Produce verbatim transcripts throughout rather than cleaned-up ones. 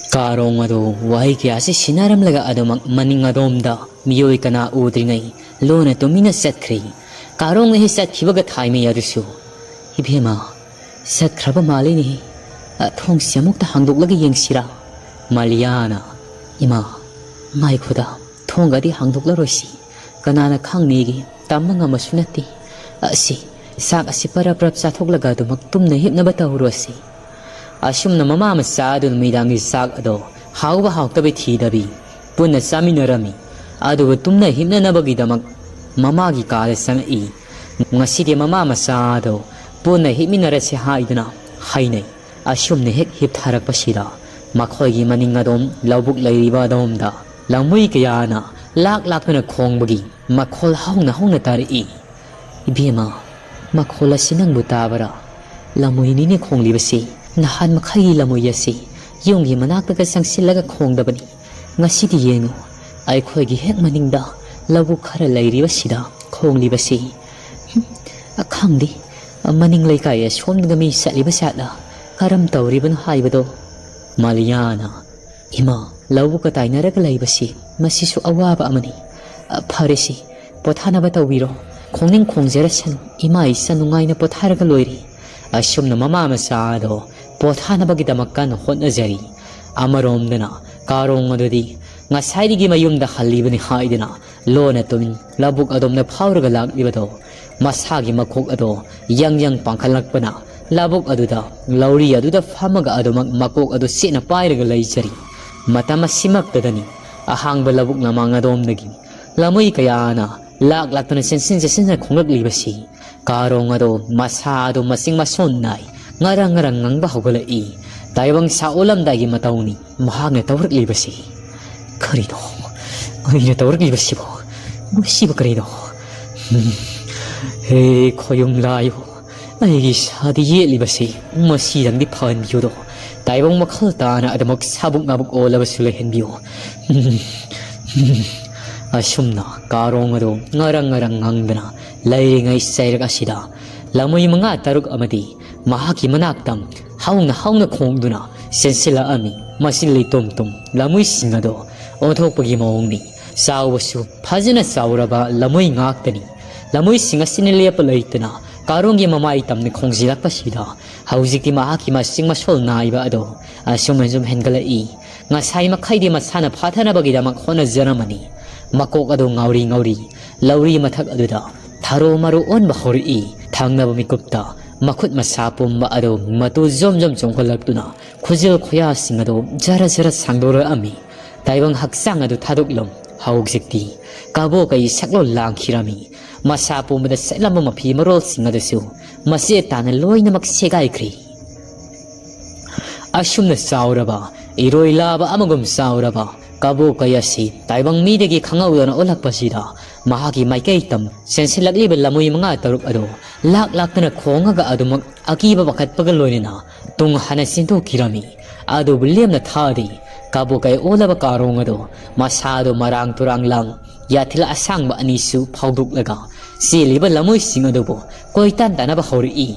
ꯀꯥꯔꯣꯡ ꯑꯗꯨ ꯋꯥꯍꯩ ꯀꯌꯥꯁꯤ ꯁꯤꯟꯅꯔꯝꯂꯒ ꯑꯗꯨꯃꯛ ꯃꯅꯤꯡ ꯑꯗꯣꯝꯗ ꯃꯤꯑꯣꯏ ꯀꯅꯥ ꯎꯗ꯭ꯔꯤꯉꯩ ꯂꯣꯟꯅ ꯇꯨꯃꯤꯟꯅ ꯆꯠꯈ꯭ꯔꯤ꯫ ꯀꯥꯔꯣꯡꯅ ꯍꯦꯛ ꯆꯠꯈꯤꯕꯒ ꯊꯥꯏꯃꯩ ꯑꯗꯨꯁꯨ, "ꯏꯕꯦꯝꯃ, ꯆꯠꯈ꯭ꯔꯕ ꯃꯥꯜꯂꯤꯅꯦ꯫ ꯑ, ꯊꯣꯡꯁꯤ ꯑꯃꯨꯛꯇ ꯍꯥꯡꯗꯣꯛꯂꯒ ꯌꯦꯡꯁꯤꯔꯥ?" ꯃꯥꯂꯤꯌꯥꯅ, "ꯏꯃꯥ, ꯉꯥꯏꯈꯣꯗ, ꯊꯣꯡꯒꯗꯤ ꯍꯥꯡꯗꯣꯛꯂꯔꯣꯏꯁꯤ꯫ ꯀꯅꯥꯅ ꯈꯪꯅꯤꯒꯦ? ꯇꯝꯕ ꯉꯝꯕꯁꯨ ꯅꯠꯇꯦ꯫ ꯑꯁꯤ, ꯆꯥꯛ ꯑꯁꯤ ꯄꯔꯞ ꯄꯔꯞ ꯆꯥꯊꯣꯛꯂꯒ ꯑꯗꯨꯃꯛ ꯇꯨꯝꯅ ꯍꯤꯞꯅꯕ ꯇꯧꯔꯣꯁꯤ꯫" ꯑꯁꯨꯝꯅ ꯃꯃꯥ ꯃꯆꯥ ꯑꯗꯨ ꯅꯨꯃꯤꯗꯥꯡꯒꯤ ꯆꯥꯛ ꯑꯗꯣ ꯍꯥꯎꯕ ꯍꯥꯎꯇꯕ ꯊꯤꯗꯕꯤ ꯄꯨꯟꯅ ꯆꯥꯃꯤꯟꯅꯔꯝꯃꯤ꯫ ꯑꯗꯨꯒ ꯇꯨꯝꯅ ꯍꯤꯞꯅꯅꯕꯒꯤꯗꯃꯛ ꯃꯃꯥꯒꯤ ꯀꯥꯗ ꯆꯪꯉꯛꯏ꯫ ꯉꯁꯤꯗꯤ ꯃꯃꯥ ꯃꯆꯥ ꯑꯗꯣ ꯄꯨꯟꯅ ꯍꯤꯞꯃꯤꯟꯅꯔꯁꯤ ꯍꯥꯏꯗꯨꯅ ꯍꯥꯏꯅꯩ꯫ ꯑꯁꯨꯝꯅ ꯍꯦꯛ ꯍꯤꯞꯊꯔꯛꯄꯁꯤꯗ ꯃꯈꯣꯏꯒꯤ ꯃꯅꯤꯡ ꯑꯗꯣꯝ ꯂꯧꯕꯨꯛ ꯂꯩꯔꯤꯕ ꯑꯗꯣꯝꯗ ꯂꯝꯍꯨꯏ ꯀꯌꯥꯅ ꯂꯥꯛ ꯂꯥꯛꯇꯨꯅ ꯈꯣꯡꯕꯒꯤ ꯃꯈꯣꯜ ꯍꯧꯅ ꯍꯧꯅ ꯇꯥꯔꯛꯏ꯫ "ꯏꯕꯦꯝꯃ, ꯃꯈꯣꯜ ꯑꯁꯤ ꯅꯪꯕꯨ ꯇꯥꯕꯔꯥ? ꯂꯝꯍꯨꯏꯅꯤꯅꯦ ꯈꯣꯡꯂꯤꯕꯁꯤ꯫ ꯅꯍꯥꯟ ꯃꯈꯩꯒꯤ ꯂꯝꯍꯨꯏ ꯑꯁꯤ ꯌꯨꯝꯒꯤ ꯃꯅꯥꯛꯇꯒ ꯆꯪꯁꯤꯜꯂꯒ ꯈꯣꯡꯗꯕꯅꯤ꯫ ꯉꯁꯤꯗꯤ ꯌꯦꯡꯉꯨ, ꯑꯩꯈꯣꯏꯒꯤ ꯍꯦꯛ ꯃꯅꯤꯡꯗ ꯂꯧꯕꯨꯛ ꯈꯔ ꯂꯩꯔꯤꯕꯁꯤꯗ ꯈꯣꯡꯂꯤꯕꯁꯤ꯫ ꯍꯨꯝ, ꯈꯪꯗꯦ, ꯃꯅꯤꯡ ꯂꯩꯀꯥꯏ ꯑꯁꯣꯝꯗꯒ ꯃꯤ ꯆꯠꯂꯤꯕ ꯖꯥꯠꯂ? ꯀꯔꯝ ꯇꯧꯔꯤꯕꯅꯣ ꯍꯥꯏꯕꯗꯣ?" ꯃꯥꯂꯤꯌꯥꯅ, "ꯏꯃꯥ, ꯂꯧꯕꯨꯛꯀ ꯇꯥꯏꯅꯔꯒ ꯂꯩꯕꯁꯤ ꯃꯁꯤꯁꯨ ꯑꯋꯥꯕ ꯑꯃꯅꯤ꯫ ꯑ, ꯐꯔꯦꯁꯤ, ꯄꯣꯊꯥꯅꯕ ꯇꯧꯕꯤꯔꯣ꯫ ꯈꯣꯡꯅꯤꯡ ꯈꯣꯡꯖꯔꯁꯅꯨ, ꯏꯃꯥ ꯏꯆꯥ ꯅꯨꯡꯉꯥꯏꯅ ꯄꯣꯊꯥꯔꯒ ꯂꯣꯏꯔꯦ꯫" ꯑꯁꯨꯝꯅ ꯃꯃꯥ ꯃꯆꯥ ꯑꯗꯣ ꯄꯣꯊꯥꯅꯕꯒꯤꯗꯃꯛ ꯀꯟꯅ ꯍꯣꯠꯅꯖꯔꯤ꯫ ꯑꯃꯔꯣꯝꯗꯅ ꯀꯥꯔꯣꯡ ꯑꯗꯨꯗꯤ ꯉꯁꯥꯏꯗꯒꯤ ꯃꯌꯨꯝꯗ ꯍꯜꯂꯤꯕꯅꯤ ꯍꯥꯏꯗꯨꯅ ꯂꯣꯟꯅ ꯇꯨꯃꯤꯟ ꯂꯧꯕꯨꯛ ꯑꯗꯣꯝꯗ ꯐꯥꯎꯔꯒ ꯂꯥꯛꯂꯤꯕꯗꯣ, ꯃꯁꯥꯒꯤ ꯃꯀꯣꯛ ꯑꯗꯣ ꯌꯪ ꯌꯪ ꯄꯥꯡꯈꯠꯂꯛꯄꯅ ꯂꯧꯕꯨꯛ ꯑꯗꯨꯗ, ꯂꯧꯔꯤ ꯑꯗꯨꯗ ꯐꯝꯃꯒ ꯑꯗꯨꯃꯛ ꯃꯀꯣꯛ ꯑꯗꯨ ꯆꯦꯠꯅ ꯄꯥꯏꯔꯒ ꯂꯩꯖꯔꯤ꯫ ꯃꯇꯝ ꯑꯁꯤꯃꯛꯇꯗꯅꯤ ꯑꯍꯥꯡꯕ ꯂꯧꯕꯨꯛ ꯂꯃꯥꯡ ꯑꯗꯣꯝꯗꯒꯤ ꯂꯝꯍꯨꯏ ꯀꯌꯥꯅ ꯂꯥꯛ ꯂꯥꯛꯇꯨꯅ ꯆꯦꯟꯁꯤꯟ ꯆꯦꯟꯁꯤꯟꯅ ꯈꯣꯡꯂꯛꯂꯤꯕꯁꯤ꯫ ꯀꯥꯔꯣꯡ ꯑꯗꯣ ꯃꯁꯥ ꯑꯗꯨ ꯃꯆꯤꯡ ꯃꯁꯣꯟ ꯅꯥꯏ ꯉꯔꯪ ꯉꯔꯪ ꯉꯪꯕ ꯍꯧꯒꯠꯂꯛꯏ꯫ ꯇꯥꯏꯕꯪ ꯁꯥ ꯑꯣꯜꯂꯝꯗꯥꯏꯒꯤ ꯃꯇꯧꯅꯤ ꯃꯍꯥꯛꯅ ꯇꯧꯔꯛꯂꯤꯕꯁꯤ꯫ "ꯀꯔꯤꯅꯣ ꯑꯩꯅ ꯇꯧꯔꯛꯂꯤꯕꯁꯤꯕꯣ? ꯃꯁꯤꯕꯨ ꯀꯔꯤꯅꯣ? ꯎꯝ, ꯍꯦ ꯈꯣꯌꯨꯝ ꯂꯥꯏꯕꯨ, ꯑꯩꯒꯤ ꯏꯁꯥꯗ ꯌꯦꯠꯂꯤꯕꯁꯤ ꯃꯁꯤꯗꯪꯗꯤ ꯐꯍꯟꯕꯤꯌꯨꯗꯣ꯫ ꯇꯥꯏꯕꯪ ꯃꯈꯜ ꯇꯥꯅ ꯑꯗꯨꯃꯛ ꯁꯥꯕꯨꯛ ꯉꯥꯕꯨꯛ ꯑꯣꯜꯂꯕꯁꯨ ꯂꯩꯍꯟꯕꯤꯌꯨ꯫" ꯎꯝ, ꯎꯝ꯫ ꯑꯁꯨꯝꯅ ꯀꯥꯔꯣꯡ ꯑꯗꯨ ꯉꯔꯪ ꯉꯔꯪ ꯉꯪꯗꯅ ꯂꯩꯔꯤꯉꯩ ꯆꯩꯔꯛ ꯑꯁꯤꯗ ꯂꯝꯍꯨꯏ ꯃꯉꯥ ꯇꯔꯨꯛ ꯑꯃꯗꯤ ꯃꯍꯥꯛꯀꯤ ꯃꯅꯥꯛꯇ ꯍꯧꯅ ꯍꯧꯅ ꯈꯣꯡꯗꯨꯅ ꯆꯦꯟꯁꯤꯜꯂꯛꯑꯝꯃꯤ꯫ ꯃꯁꯤ ꯂꯩꯇꯣꯝ ꯇꯣꯝ ꯂꯃꯨꯏꯁꯤꯡ ꯑꯗꯣ ꯑꯣꯟꯊꯣꯛꯄꯒꯤ ꯃꯑꯣꯡꯅꯤ꯫ ꯆꯥꯎꯕꯁꯨ ꯐꯖꯅ ꯆꯥꯎꯔꯕ ꯂꯃꯨꯏ ꯉꯥꯛꯇꯅꯤ꯫ ꯂꯃꯨꯏꯁꯤꯡ ꯑꯁꯤꯅ ꯂꯦꯞꯄ ꯂꯩꯇꯅ ꯀꯥꯔꯣꯡꯒꯤ ꯃꯃꯥꯏ ꯇꯝꯅ ꯈꯣꯡꯖꯤꯜꯂꯛꯄꯁꯤꯗ ꯍꯧꯖꯤꯛꯇꯤ ꯃꯍꯥꯛꯀꯤ ꯃꯆꯤꯡ ꯃꯁꯣꯜ ꯅꯥꯏꯕ ꯑꯗꯣ ꯑꯁꯨꯝ ꯑꯁꯨꯝ ꯍꯦꯟꯒꯠꯂꯛꯏ꯫ ꯉꯁꯥꯏ ꯃꯈꯩꯗꯤ ꯃꯁꯥꯅ ꯐꯥꯊꯅꯕꯒꯤꯗꯃꯛ ꯍꯣꯠꯅꯖꯔꯝꯃꯅꯤ꯫ ꯃꯀꯣꯛ ꯑꯗꯨ ꯉꯥꯎꯔꯤ ꯉꯥꯎꯔꯤ ꯂꯧꯔꯤ ꯃꯊꯛ ꯑꯗꯨꯗ ꯊꯔꯣ ꯃꯔꯣ ꯑꯣꯟꯕ ꯍꯧꯔꯛꯏ꯫ ꯊꯪꯅꯕ ꯃꯤꯀꯨꯞꯇ ꯃꯈꯨꯠ ꯃꯁꯥ ꯄꯨꯝꯕ ꯑꯗꯨ ꯃꯇꯨ ꯖꯣꯝ ꯖꯣꯝ ꯆꯣꯡꯈꯠꯂꯛꯇꯨꯅ ꯈꯨꯖꯤꯜ ꯈꯨꯌꯥꯁꯤꯡ ꯑꯗꯨ ꯖꯔ ꯖꯔ ꯁꯥꯡꯗꯣꯔꯛꯑꯝꯃꯤ꯫ ꯇꯥꯏꯕꯪ ꯍꯛꯆꯥꯡ ꯑꯗꯨ ꯊꯥꯗꯣꯛꯂꯝ꯫ ꯍꯧꯖꯤꯛꯇꯤ ꯀꯕꯣꯀꯩ ꯁꯛꯂꯣꯟ ꯂꯥꯡꯈꯤꯔꯝꯃꯤ꯫ ꯃꯁꯥ ꯄꯨꯝꯕꯗ ꯁꯦꯠꯂꯝꯕ ꯃꯐꯤ ꯃꯔꯣꯜꯁꯤꯡ ꯑꯗꯨꯁꯨ ꯃꯆꯦꯠ ꯇꯥꯅ ꯂꯣꯏꯅꯃꯛ ꯁꯦꯒꯥꯏꯈ꯭ꯔꯦ꯫ ꯑꯁꯨꯝꯅ ꯆꯥꯎꯔꯕ, ꯏꯔꯣꯏ ꯂꯥꯕ ꯑꯃꯒꯨꯝ ꯆꯥꯎꯔꯕ ꯀꯕꯣꯀꯩ ꯑꯁꯤ ꯇꯥꯏꯕꯪ ꯃꯤꯗꯒꯤ ꯈꯪꯍꯧꯗꯅ ꯑꯣꯜꯂꯛꯄꯁꯤꯗ ꯃꯍꯥꯛꯀꯤ ꯃꯥꯏꯀꯩ ꯇꯝ ꯆꯦꯟꯁꯤꯜꯂꯛꯂꯤꯕ ꯂꯃꯨꯏ ꯃꯉꯥ ꯇꯔꯨꯛ ꯑꯗꯨ ꯂꯥꯛ ꯂꯥꯛꯇꯅ ꯈꯣꯡꯉꯒ ꯑꯗꯨꯃꯛ ꯑꯀꯤꯕ ꯄꯥꯈꯠꯄꯒ ꯂꯣꯏꯅꯅ ꯇꯨꯡ ꯍꯟꯅ ꯆꯦꯟꯊꯣꯛꯈꯤꯔꯝꯃꯤ꯫ ꯑꯗꯨꯕꯨ ꯂꯦꯝꯅ ꯊꯥꯗꯦ꯫ ꯀꯕꯣꯀꯩ ꯑꯣꯜꯂꯕ ꯀꯥꯔꯣꯡ ꯑꯗꯨ ꯃꯁꯥꯗꯨ ꯃꯔꯥꯡ ꯇꯨꯔꯥꯡ ꯂꯥꯡ ꯌꯥꯊꯤꯜ ꯑꯁꯥꯡꯕ ꯑꯅꯤꯁꯨ ꯐꯥꯎꯗꯣꯛꯂꯒ ꯆꯦꯜꯂꯤꯕ ꯂꯃꯣꯏꯁꯤꯡ ꯑꯗꯨꯕꯨ ꯀꯣꯏꯇꯥꯟ ꯇꯥꯟꯅꯕ ꯍꯧꯔꯛꯏ꯫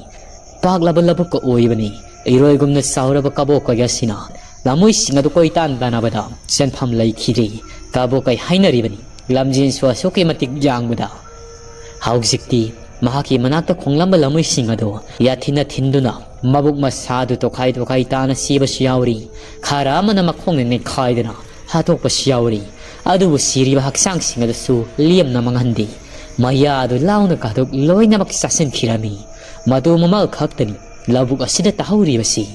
ꯄꯥꯛꯂꯕ ꯂꯧꯕꯨꯛꯀ ꯑꯣꯏꯕꯅꯤ꯫ ꯏꯔꯣꯏꯒꯨꯝꯅ ꯆꯥꯎꯔꯕ ꯀꯕꯣꯀꯩ ꯑꯁꯤꯅ ꯂꯃꯣꯏꯁꯤꯡ ꯑꯗꯨ ꯀꯣꯏꯇꯥꯟ ꯇꯥꯟꯅꯕꯗ ꯆꯦꯟꯐꯝ ꯂꯩꯈꯤꯗ꯭ꯔꯦ꯫ ꯀꯕꯣꯀꯩ ꯍꯥꯏꯅꯔꯤꯕꯅꯤ꯫ ꯂꯝꯖꯦꯟꯁꯨ ꯑꯁꯨꯛꯀꯤ ꯃꯇꯤꯛ ꯌꯥꯡꯕꯗ ꯍꯧꯖꯤꯛꯇꯤ ꯃꯍꯥꯛꯀꯤ ꯃꯅꯥꯛꯇ ꯈꯣꯡꯂꯝꯕ ꯂꯃꯣꯏꯁꯤꯡ ꯑꯗꯨ ꯌꯥꯊꯤꯟꯅ ꯊꯤꯟꯗꯨꯅ ꯃꯕꯨꯛ ꯃꯁꯥꯗꯨ ꯇꯣꯈꯥꯏ ꯇꯣꯈꯥꯏ ꯇꯥꯅ ꯁꯤꯕꯁꯨ ꯌꯥꯎꯔꯤ꯫ ꯈꯔ ꯑꯃꯅ ꯃꯈꯣꯡꯅ ꯅꯦꯠꯈꯥꯏꯗꯨꯅ ꯍꯥꯠꯇꯣꯛꯄꯁꯨ ꯌꯥꯎꯔꯤ꯫ ꯑꯗꯨꯕꯨ ꯁꯤꯔꯤꯕ ꯍꯛꯆꯥꯡꯁꯤꯡ ꯑꯗꯨꯁꯨ ꯂꯦꯝꯅ ꯃꯥꯡꯍꯟꯗꯦ꯫ ꯃꯌꯥꯗꯨ ꯂꯥꯎꯅ ꯀꯥꯊꯣꯛ ꯂꯣꯏꯅꯃꯛ ꯆꯥꯁꯤꯟꯈꯤꯔꯝꯃꯤ꯫ ꯃꯗꯨ ꯃꯃꯜ ꯈꯛꯇꯅꯤ ꯂꯧꯕꯨꯛ ꯑꯁꯤꯗ ꯇꯥꯍꯧꯔꯤꯕꯁꯤ꯫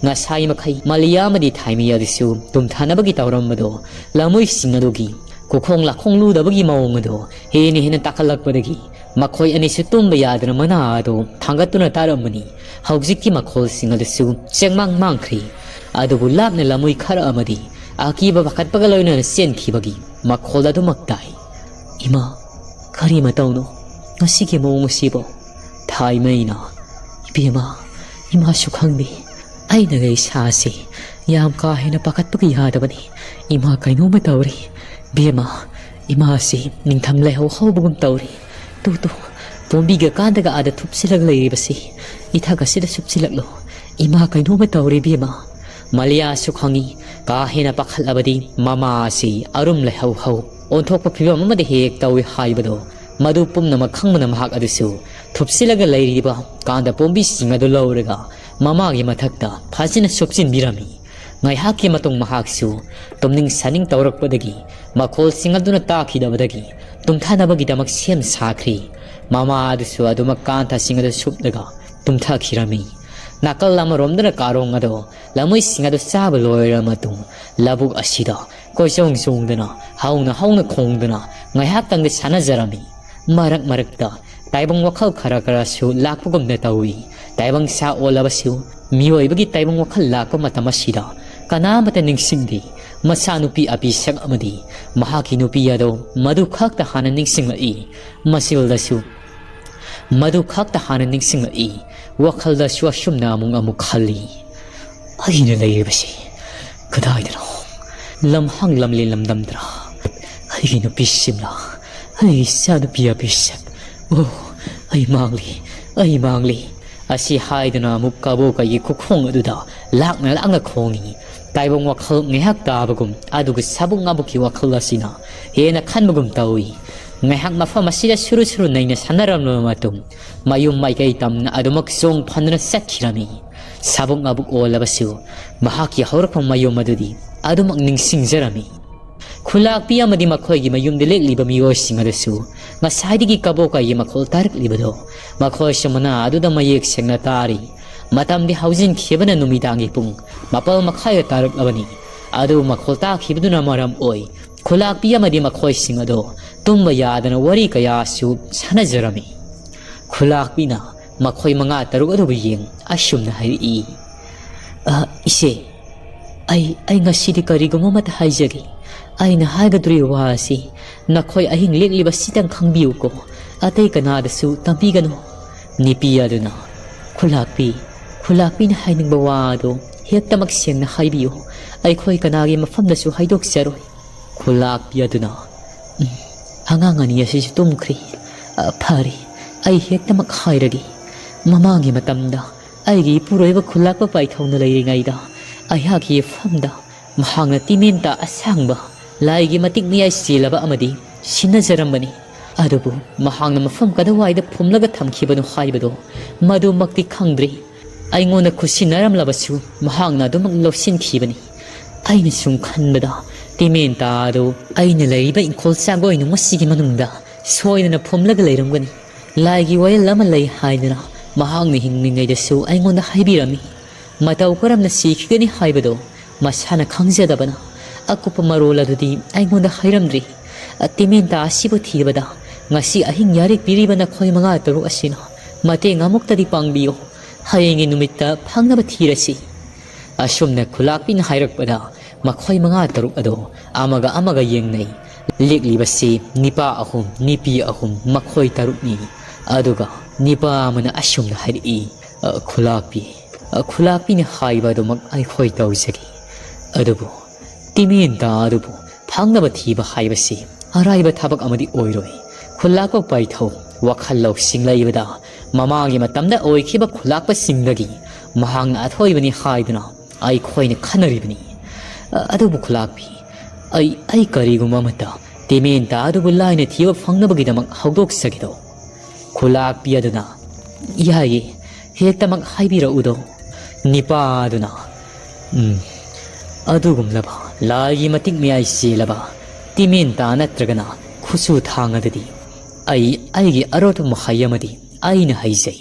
ꯉꯁꯥꯏ ꯃꯈꯩ ꯃꯂꯤꯌꯥ ꯑꯃꯗꯤ ꯊꯥꯏꯃꯤ ꯑꯗꯨꯁꯨ ꯇꯨꯝꯊꯅꯕꯒꯤ ꯇꯧꯔꯝꯕꯗꯣ ꯂꯃꯣꯏꯁꯤꯡ ꯑꯗꯨꯒꯤ ꯈꯨꯈꯣꯡ ꯂꯥꯈꯣꯡ ꯂꯨꯗꯕꯒꯤ ꯃꯑꯣꯡ ꯑꯗꯨ ꯍꯦꯟꯅ ꯍꯦꯟꯅ ꯇꯥꯈꯠꯂꯛꯄꯗꯒꯤ ꯃꯈꯣꯏ ꯑꯅꯤꯁꯨ ꯇꯨꯝꯕ ꯌꯥꯗꯅ ꯃꯅꯥ ꯑꯗꯨ ꯊꯥꯡꯒꯠꯇꯨꯅ ꯇꯥꯔꯝꯕꯅꯤ꯫ ꯍꯧꯖꯤꯛꯇꯤ ꯃꯈꯣꯜꯁꯤꯡ ꯑꯗꯨꯁꯨ ꯆꯦꯡꯃꯥꯡ ꯃꯥꯡꯈ꯭ꯔꯤ꯫ ꯑꯗꯨꯕꯨ ꯂꯥꯞꯅ ꯂꯃꯣꯏ ꯈꯔ ꯑꯃꯗꯤ ꯑꯀꯤꯕ ꯄꯥꯈꯠꯄꯒ ꯂꯣꯏꯅꯅ ꯆꯦꯟꯈꯤꯕꯒꯤ ꯃꯈꯣꯜ ꯑꯗꯨꯃꯛ ꯇꯥꯏ꯫ "ꯏꯃꯥ, ꯀꯔꯤ ꯃꯇꯧꯅꯣ ꯉꯁꯤꯒꯤ ꯃꯑꯣꯡ ꯑꯁꯤꯕꯣ?" ꯊꯥꯏꯃꯩꯅ, "ꯏꯕꯦꯝꯃ, ꯏꯃꯥꯁꯨ ꯈꯪꯗꯦ꯫ ꯑꯩꯅꯒ ꯏꯁꯥꯁꯤ ꯌꯥꯝ ꯀꯥ ꯍꯦꯟꯅ ꯄꯥꯈꯠꯄꯒ ꯌꯥꯗꯕꯅꯤ꯫ ꯏꯃꯥ ꯀꯩꯅꯣꯝꯃ ꯇꯧꯔꯤ꯫ ꯕꯦꯝꯃ, ꯏꯃꯥꯁꯤ ꯅꯤꯡꯊꯝ ꯂꯩꯍꯧ ꯍꯧꯕꯒꯨꯝ ꯇꯧꯔꯤ꯫ ꯇꯨ, ꯇꯨ, ꯄꯣꯝꯕꯤꯒ ꯀꯥꯟꯗꯒ ꯑꯥꯗ ꯊꯨꯞꯆꯤꯜꯂꯒ ꯂꯩꯔꯤꯕꯁꯤ꯫ ꯏꯊꯛ ꯑꯁꯤꯗ ꯁꯨꯞꯆꯤꯜꯂꯛꯂꯣ꯫ ꯏꯃꯥ ꯀꯩꯅꯣꯝꯃ ꯇꯧꯔꯤ ꯏꯕꯦꯝꯃ꯫" ꯃꯂꯤꯌꯥꯁꯨ ꯈꯪꯏ, ꯀꯥ ꯍꯦꯟꯅ ꯄꯥꯈꯠꯂꯕꯗꯤ ꯃꯃꯥ ꯑꯁꯤ ꯑꯔꯨꯝ ꯂꯩꯍꯧ ꯍꯧ ꯑꯣꯟꯊꯣꯛꯄ ꯐꯤꯕꯝ ꯑꯃꯗ ꯍꯦꯛ ꯇꯧꯏ ꯍꯥꯏꯕꯗꯣ꯫ ꯃꯗꯨ ꯄꯨꯝꯅꯃꯛ ꯈꯪꯕꯅ ꯃꯍꯥꯛ ꯑꯗꯨꯁꯨ ꯊꯨꯞꯁꯤꯜꯂꯒ ꯂꯩꯔꯤꯕ ꯀꯥꯟꯗ ꯄꯣꯝꯕꯤꯁꯤꯡ ꯑꯗꯨ ꯂꯧꯔꯒ ꯃꯃꯥꯒꯤ ꯃꯊꯛꯇ ꯐꯖꯅ ꯁꯨꯞꯆꯤꯟꯕꯤꯔꯝꯃꯤ꯫ ꯉꯥꯏꯍꯥꯛꯀꯤ ꯃꯇꯨꯡ ꯃꯍꯥꯛꯁꯨ ꯇꯨꯝꯅꯤꯡ ꯁꯥꯅꯤꯡ ꯇꯧꯔꯛꯄꯗꯒꯤ ꯃꯈꯣꯜꯁꯤꯡ ꯑꯗꯨꯅ ꯇꯥꯈꯤꯗꯕꯗꯒꯤ ꯇꯨꯝꯊꯅꯕꯒꯤꯗꯃꯛ ꯁꯦꯝ ꯁꯥꯈ꯭ꯔꯤ꯫ ꯃꯃꯥ ꯑꯗꯨꯁꯨ ꯑꯗꯨꯃꯛ ꯀꯥꯟꯊꯁꯤꯡ ꯑꯗꯨ ꯁꯨꯞꯂꯒ ꯇꯨꯝꯊꯈꯤꯔꯝꯃꯤ꯫ ꯅꯥꯀꯜ ꯑꯃꯔꯣꯝꯗꯅ ꯀꯥꯔꯣꯡ ꯑꯗꯣ ꯂꯃꯣꯏꯁꯤꯡ ꯑꯗꯨ ꯆꯥꯕ ꯂꯣꯏꯔꯕ ꯃꯇꯨꯡ ꯂꯧꯕꯨꯛ ꯑꯁꯤꯗ ꯀꯣꯏꯆꯣꯡ ꯆꯣꯡꯗꯨꯅ ꯍꯧꯅ ꯍꯧꯅ ꯈꯣꯡꯗꯨꯅ ꯉꯥꯏꯍꯥꯛꯇꯪꯗꯤ ꯁꯥꯟꯅꯖꯔꯝꯃꯤ꯫ ꯃꯔꯛ ꯃꯔꯛꯇ ꯇꯥꯏꯕꯪ ꯋꯥꯈꯜ ꯈꯔ ꯈꯔꯁꯨ ꯂꯥꯛꯄꯒꯨꯝꯅ ꯇꯧꯏ꯫ ꯇꯥꯏꯕꯪ ꯁꯥ ꯑꯣꯜꯂꯕꯁꯨ ꯃꯤꯑꯣꯏꯕꯒꯤ ꯇꯥꯏꯕꯪ ꯋꯥꯈꯜ ꯂꯥꯛꯄ ꯃꯇꯝ ꯑꯁꯤꯗ ꯀꯅꯥꯃꯠꯇ ꯅꯤꯡꯁꯤꯡꯗꯦ꯫ ꯃꯆꯥꯅꯨꯄꯤ ꯑꯄꯤꯁꯛ ꯑꯃꯗꯤ ꯃꯍꯥꯛꯀꯤ ꯅꯨꯄꯤ ꯑꯗꯣ ꯃꯗꯨ ꯈꯛꯇ ꯍꯥꯟꯅ ꯅꯤꯡꯁꯤꯡꯂꯛꯏ꯫ ꯃꯁꯤꯜꯗꯁꯨ ꯃꯗꯨ ꯈꯛꯇ ꯍꯥꯟꯅ ꯅꯤꯡꯁꯤꯡꯂꯛꯏ꯫ ꯋꯥꯈꯜꯗꯁꯨ ꯑꯁꯨꯝꯅ ꯑꯃꯨꯛ ꯑꯃꯨꯛ ꯈꯜꯂꯤ, "ꯑꯩꯅ ꯂꯩꯔꯤꯕꯁꯤ ꯀꯗꯥꯏꯗꯅꯣ? ꯂꯝꯍꯥꯡ ꯂꯝꯂꯦꯟ ꯂꯝꯗꯝꯗ꯭ꯔꯥ? ꯑꯩꯒꯤ ꯅꯨꯄꯤ ꯁꯤꯝꯂꯥ, ꯑꯩꯒꯤ ꯏꯆꯥ ꯅꯨꯄꯤ ꯑꯄꯤꯁꯛ, ꯑꯣ, ꯑꯩ ꯃꯥꯡꯂꯤ, ꯑꯩ ꯃꯥꯡꯂꯤ!" ꯑꯁꯤ ꯍꯥꯏꯗꯨꯅ ꯑꯃꯨꯛ ꯀꯕꯣꯀꯩꯒꯤ ꯈꯨꯈꯣꯡ ꯑꯗꯨꯗ ꯂꯥꯛꯅ ꯂꯥꯛꯅ ꯈꯣꯡꯏ꯫ ꯇꯥꯏꯕꯪ ꯋꯥꯈꯜ ꯉꯥꯏꯍꯥꯛ ꯇꯥꯕꯒꯨꯝ, ꯑꯗꯨꯒ ꯁꯥꯕꯨꯛ ꯉꯥꯕꯨꯛꯀꯤ ꯋꯥꯈꯜ ꯑꯁꯤꯅ ꯍꯦꯟꯅ ꯈꯟꯕꯒꯨꯝ ꯇꯧꯏ꯫ ꯉꯥꯏꯍꯥꯛ ꯃꯐꯝ ꯑꯁꯤꯗ ꯁꯨꯔꯨ ꯁꯨꯔꯨ ꯅꯩꯅ ꯁꯥꯟꯅꯔꯝꯂꯕ ꯃꯇꯨꯡ, ꯃꯌꯨꯝ ꯃꯥꯏꯀꯩ ꯇꯝꯅ ꯑꯗꯨꯃꯛ ꯆꯣꯡ ꯐꯟꯗꯨꯅ ꯆꯠꯈꯤꯔꯝꯃꯤ꯫ ꯁꯥꯕꯨꯛ ꯉꯥꯕꯨꯛ ꯑꯣꯜꯂꯕꯁꯨ ꯃꯍꯥꯛꯀꯤ ꯍꯧꯔꯛꯐꯝ ꯃꯌꯨꯝ ꯑꯗꯨꯗꯤ ꯑꯗꯨꯃꯛ ꯅꯤꯡꯁꯤꯡꯖꯔꯝꯃꯤ꯫ ꯈꯨꯂꯥꯛꯄꯤ ꯑꯃꯗꯤ ꯃꯈꯣꯏꯒꯤ ꯃꯌꯨꯝꯗ ꯂꯦꯛꯂꯤꯕ ꯃꯤꯑꯣꯏꯁꯤꯡ ꯑꯗꯨꯁꯨ ꯉꯁꯥꯏꯗꯒꯤ ꯀꯕꯣꯀꯩꯒꯤ ꯃꯈꯣꯜ ꯇꯥꯔꯛꯂꯤꯕꯗꯣ ꯃꯈꯣꯏꯁꯨ ꯃꯅꯥ ꯑꯗꯨꯗ ꯃꯌꯦꯛ ꯁꯦꯡꯅ ꯇꯥꯔꯤ꯫ ꯃꯇꯝꯗꯤ ꯍꯧꯖꯤꯟꯈꯤꯕꯅ ꯅꯨꯃꯤꯗꯥꯡꯒꯤ ꯄꯨꯡ ꯃꯥꯄꯜ ꯃꯈꯥꯏꯒ ꯇꯥꯔꯛꯂꯕꯅꯤ꯫ ꯑꯗꯨ ꯃꯈꯣꯜ ꯇꯥꯈꯤꯕꯗꯨꯅ ꯃꯔꯝ ꯑꯣꯏ ꯈꯨꯂꯥꯛꯄꯤ ꯑꯃꯗꯤ ꯃꯈꯣꯏꯁꯤꯡ ꯑꯗꯣ ꯇꯨꯝꯕ ꯌꯥꯗꯅ ꯋꯥꯔꯤ ꯀꯌꯥꯁꯨ ꯁꯥꯟꯅꯖꯔꯝꯃꯤ꯫ ꯈꯨꯂꯥꯛꯄꯤꯅ ꯃꯈꯣꯏ ꯃꯉꯥ ꯇꯔꯨꯛ ꯑꯗꯨꯕꯨ ꯌꯦꯡ ꯑꯁꯨꯝꯅ ꯍꯥꯏꯔꯛꯏ, "ꯑ, ꯏꯆꯦ, ꯑꯩ, ꯑꯩ ꯉꯁꯤꯗꯤ ꯀꯔꯤꯒꯨꯝꯕ ꯑꯃꯠꯇ ꯍꯥꯏꯖꯒꯦ꯫ ꯑꯩꯅ ꯍꯥꯏꯒꯗꯧꯔꯤꯕ ꯋꯥ ꯑꯁꯤ ꯅꯈꯣꯏ ꯑꯍꯤꯡ ꯂꯦꯛꯂꯤꯕꯁꯤꯇꯪ ꯈꯪꯕꯤꯌꯨꯀꯣ꯫ ꯑꯇꯩ ꯀꯅꯥꯗꯁꯨ ꯇꯝꯕꯤꯒꯅꯨ꯫" ꯅꯨꯄꯤ ꯑꯗꯨꯅ, "ꯈꯨꯂꯥꯛꯄꯤ, ꯈꯨꯂꯥꯛꯄꯤꯅ ꯍꯥꯏꯅꯤꯡꯕ ꯋꯥ ꯑꯗꯨ ꯍꯦꯛꯇꯃꯛ ꯁꯦꯡꯅ ꯍꯥꯏꯕꯤꯌꯨ꯫ ꯑꯩꯈꯣꯏ ꯀꯅꯥꯒꯤ ꯃꯐꯝꯗꯁꯨ ꯍꯥꯏꯗꯣꯛꯆꯔꯣꯏ꯫" ꯈꯨꯂꯥꯛꯄꯤ ꯑꯗꯨꯅ, "ꯎꯝ, ꯑꯉꯥꯡ ꯑꯅꯤ ꯑꯁꯤꯁꯨ ꯇꯨꯝꯈ꯭ꯔꯤ꯫ ꯑ, ꯐꯔꯦ, ꯑꯩ ꯍꯦꯛꯇꯃꯛ ꯍꯥꯏꯔꯒꯦ꯫ ꯃꯃꯥꯡꯒꯤ ꯃꯇꯝꯗ ꯑꯩꯒꯤ ꯏꯄꯨꯔꯣꯏꯕ ꯈꯨꯂꯥꯛꯄ ꯄꯥꯏꯊꯧꯅ ꯂꯩꯔꯤꯉꯩꯗ ꯑꯩꯍꯥꯛꯀꯤ ꯏꯐꯝꯗ ꯃꯍꯥꯛꯅ ꯇꯤꯃꯦꯟꯇꯥ ꯑꯁꯥꯡꯕ, ꯂꯥꯏꯒꯤ ꯃꯇꯤꯛ ꯃꯌꯥꯏ ꯆꯦꯜꯂꯕ ꯑꯃꯗꯤ ꯁꯤꯟꯅꯖꯔꯝꯕꯅꯤ꯫ ꯑꯗꯨꯕꯨ ꯃꯍꯥꯛꯅ ꯃꯐꯝ ꯀꯗꯥꯏꯋꯥꯏꯗ ꯐꯨꯝꯂꯒ ꯊꯝꯈꯤꯕꯅꯣ ꯍꯥꯏꯕꯗꯣ ꯃꯗꯨꯃꯛꯇꯤ ꯈꯪꯗ꯭ꯔꯤ꯫ ꯑꯩꯉꯣꯟꯗ ꯈꯨꯠꯁꯤꯟꯅꯔꯝꯂꯕꯁꯨ ꯃꯍꯥꯛꯅ ꯑꯗꯨꯃꯛ ꯂꯧꯁꯤꯟꯈꯤꯕꯅꯤ꯫ ꯑꯩꯅ ꯁꯨꯝ ꯈꯟꯕꯗ ꯇꯤꯃꯦꯟꯇꯥ ꯑꯗꯨ ꯑꯩꯅ ꯂꯩꯔꯤꯕ ꯏꯪꯈꯣꯜ ꯆꯥꯒꯣꯏ ꯅꯨꯡ ꯑꯁꯤꯒꯤ ꯃꯅꯨꯡꯗ ꯁꯣꯏꯗꯅ ꯐꯨꯝꯂꯒ ꯂꯩꯔꯝꯒꯅꯤ꯫ ꯂꯥꯏꯒꯤ ꯋꯥꯌꯦꯜ ꯑꯃ ꯂꯩ ꯍꯥꯏꯗꯨꯅ ꯃꯍꯥꯛꯅ ꯍꯤꯡꯂꯤꯉꯩꯗꯁꯨ ꯑꯩꯉꯣꯟꯗ ꯍꯥꯏꯕꯤꯔꯝꯃꯤ꯫ ꯃꯇꯧ ꯀꯔꯝꯅ ꯁꯤꯈꯤꯒꯅꯤ ꯍꯥꯏꯕꯗꯣ ꯃꯁꯥꯅ ꯈꯪꯖꯗꯕꯅ ꯑꯀꯨꯞꯄ ꯃꯔꯣꯜ ꯑꯗꯨꯗꯤ ꯑꯩꯉꯣꯟꯗ ꯍꯥꯏꯔꯝꯗ꯭ꯔꯤ꯫ ꯇꯤꯃꯦꯟꯇꯥ ꯑꯁꯤꯕꯨ ꯊꯤꯕꯗ ꯉꯁꯤ ꯑꯍꯤꯡ ꯌꯥꯔꯦꯛ ꯄꯤꯔꯤꯕ ꯅꯈꯣꯏ ꯃꯉꯥ ꯇꯔꯨꯛ ꯑꯁꯤꯅ ꯃꯇꯦꯡ ꯑꯃꯨꯛꯇꯗꯤ ꯄꯥꯡꯕꯤꯌꯨ꯫ ꯍꯌꯦꯡꯒꯤ ꯅꯨꯃꯤꯠꯇ ꯐꯪꯅꯕ ꯊꯤꯔꯁꯤ꯫ ꯑꯁꯨꯝꯅ ꯈꯨꯂꯥꯛꯄꯤꯅ ꯍꯥꯏꯔꯛꯄꯗ ꯃꯈꯣꯏ ꯃꯉꯥ ꯇꯔꯨꯛ ꯑꯗꯨ ꯑꯃꯒ ꯑꯃꯒ ꯌꯦꯡꯅꯩ꯫ ꯂꯤꯛꯂꯤꯕꯁꯤ ꯅꯤꯄꯥ ꯑꯍꯨꯝ, ꯅꯤꯄꯤ ꯑꯍꯨꯝ, ꯃꯈꯣꯏ ꯇꯔꯨꯛꯅꯤ꯫ ꯑꯗꯨꯒ ꯅꯤꯄꯥ ꯑꯃꯅ ꯑꯁꯨꯝꯅ ꯍꯥꯏꯔꯛꯏ, "ꯑ, ꯈꯨꯂꯥꯛꯄꯤ, ꯑ, ꯈꯨꯂꯥꯛꯄꯤꯅ ꯍꯥꯏꯕ ꯑꯗꯨꯃꯛ ꯑꯩꯈꯣꯏ ꯇꯧꯖꯒꯦ꯫ ꯑꯗꯨꯕꯨ ꯇꯤꯃꯦꯟꯇꯥ ꯑꯗꯨꯕꯨ ꯐꯪꯅꯕ ꯊꯤꯕ ꯍꯥꯏꯕꯁꯤ ꯑꯔꯥꯏꯕ ꯊꯕꯛ ꯑꯃꯗꯤ ꯑꯣꯏꯔꯣꯏ꯫ ꯈꯨꯂꯥꯛꯄ ꯄꯥꯏꯊꯧ, ꯋꯥꯈꯜ ꯂꯧꯁꯤꯡ ꯂꯩꯕꯗ ꯃꯃꯥꯡꯒꯤ ꯃꯇꯝꯗ ꯑꯣꯏꯈꯤꯕ ꯈꯨꯂꯥꯛꯄꯁꯤꯡꯗꯒꯤ ꯃꯍꯥꯛꯅ ꯑꯊꯣꯏꯕꯅꯤ ꯍꯥꯏꯗꯨꯅ ꯑꯩꯈꯣꯏꯅ ꯈꯟꯅꯔꯤꯕꯅꯤ꯫ ꯑ-, ꯑꯗꯨꯕꯨ ꯈꯨꯂꯥꯛꯄꯤ, ꯑꯩ, ꯑꯩ ꯀꯔꯤꯒꯨꯝꯕ ꯑꯃꯠꯇ ꯇꯤꯃꯦꯟꯇꯥ ꯑꯗꯨꯕꯨ ꯂꯥꯏꯅ ꯊꯤꯕ ꯐꯪꯅꯕꯒꯤꯗꯃꯛ ꯍꯧꯗꯣꯛꯆꯒꯦꯗꯣ?" ꯈꯨꯂꯥꯛꯄꯤ ꯑꯗꯨꯅ, "ꯌꯥꯏꯌꯦ, ꯍꯦꯛꯇꯃꯛ ꯍꯥꯏꯕꯤꯔꯛꯎꯗꯣ?" ꯅꯤꯄꯥ ꯑꯗꯨꯅ, "ꯎꯝ, ꯑꯗꯨꯒꯨꯝꯂꯕ ꯂꯥꯏꯒꯤ ꯃꯇꯤꯛ ꯃꯌꯥꯏ ꯆꯦꯜꯂꯕ ꯇꯤꯃꯦꯟꯇꯥ ꯅꯠꯇ꯭ꯔꯒꯅ ꯈꯨꯠꯁꯨ ꯊꯥꯡ ꯑꯗꯨꯗꯤ ꯑꯩ ꯑꯩꯒꯤ ꯑꯔꯣꯠꯄ ꯃꯍꯩ ꯑꯃꯗꯤ ꯑꯩꯅ ꯍꯩꯖꯩ꯫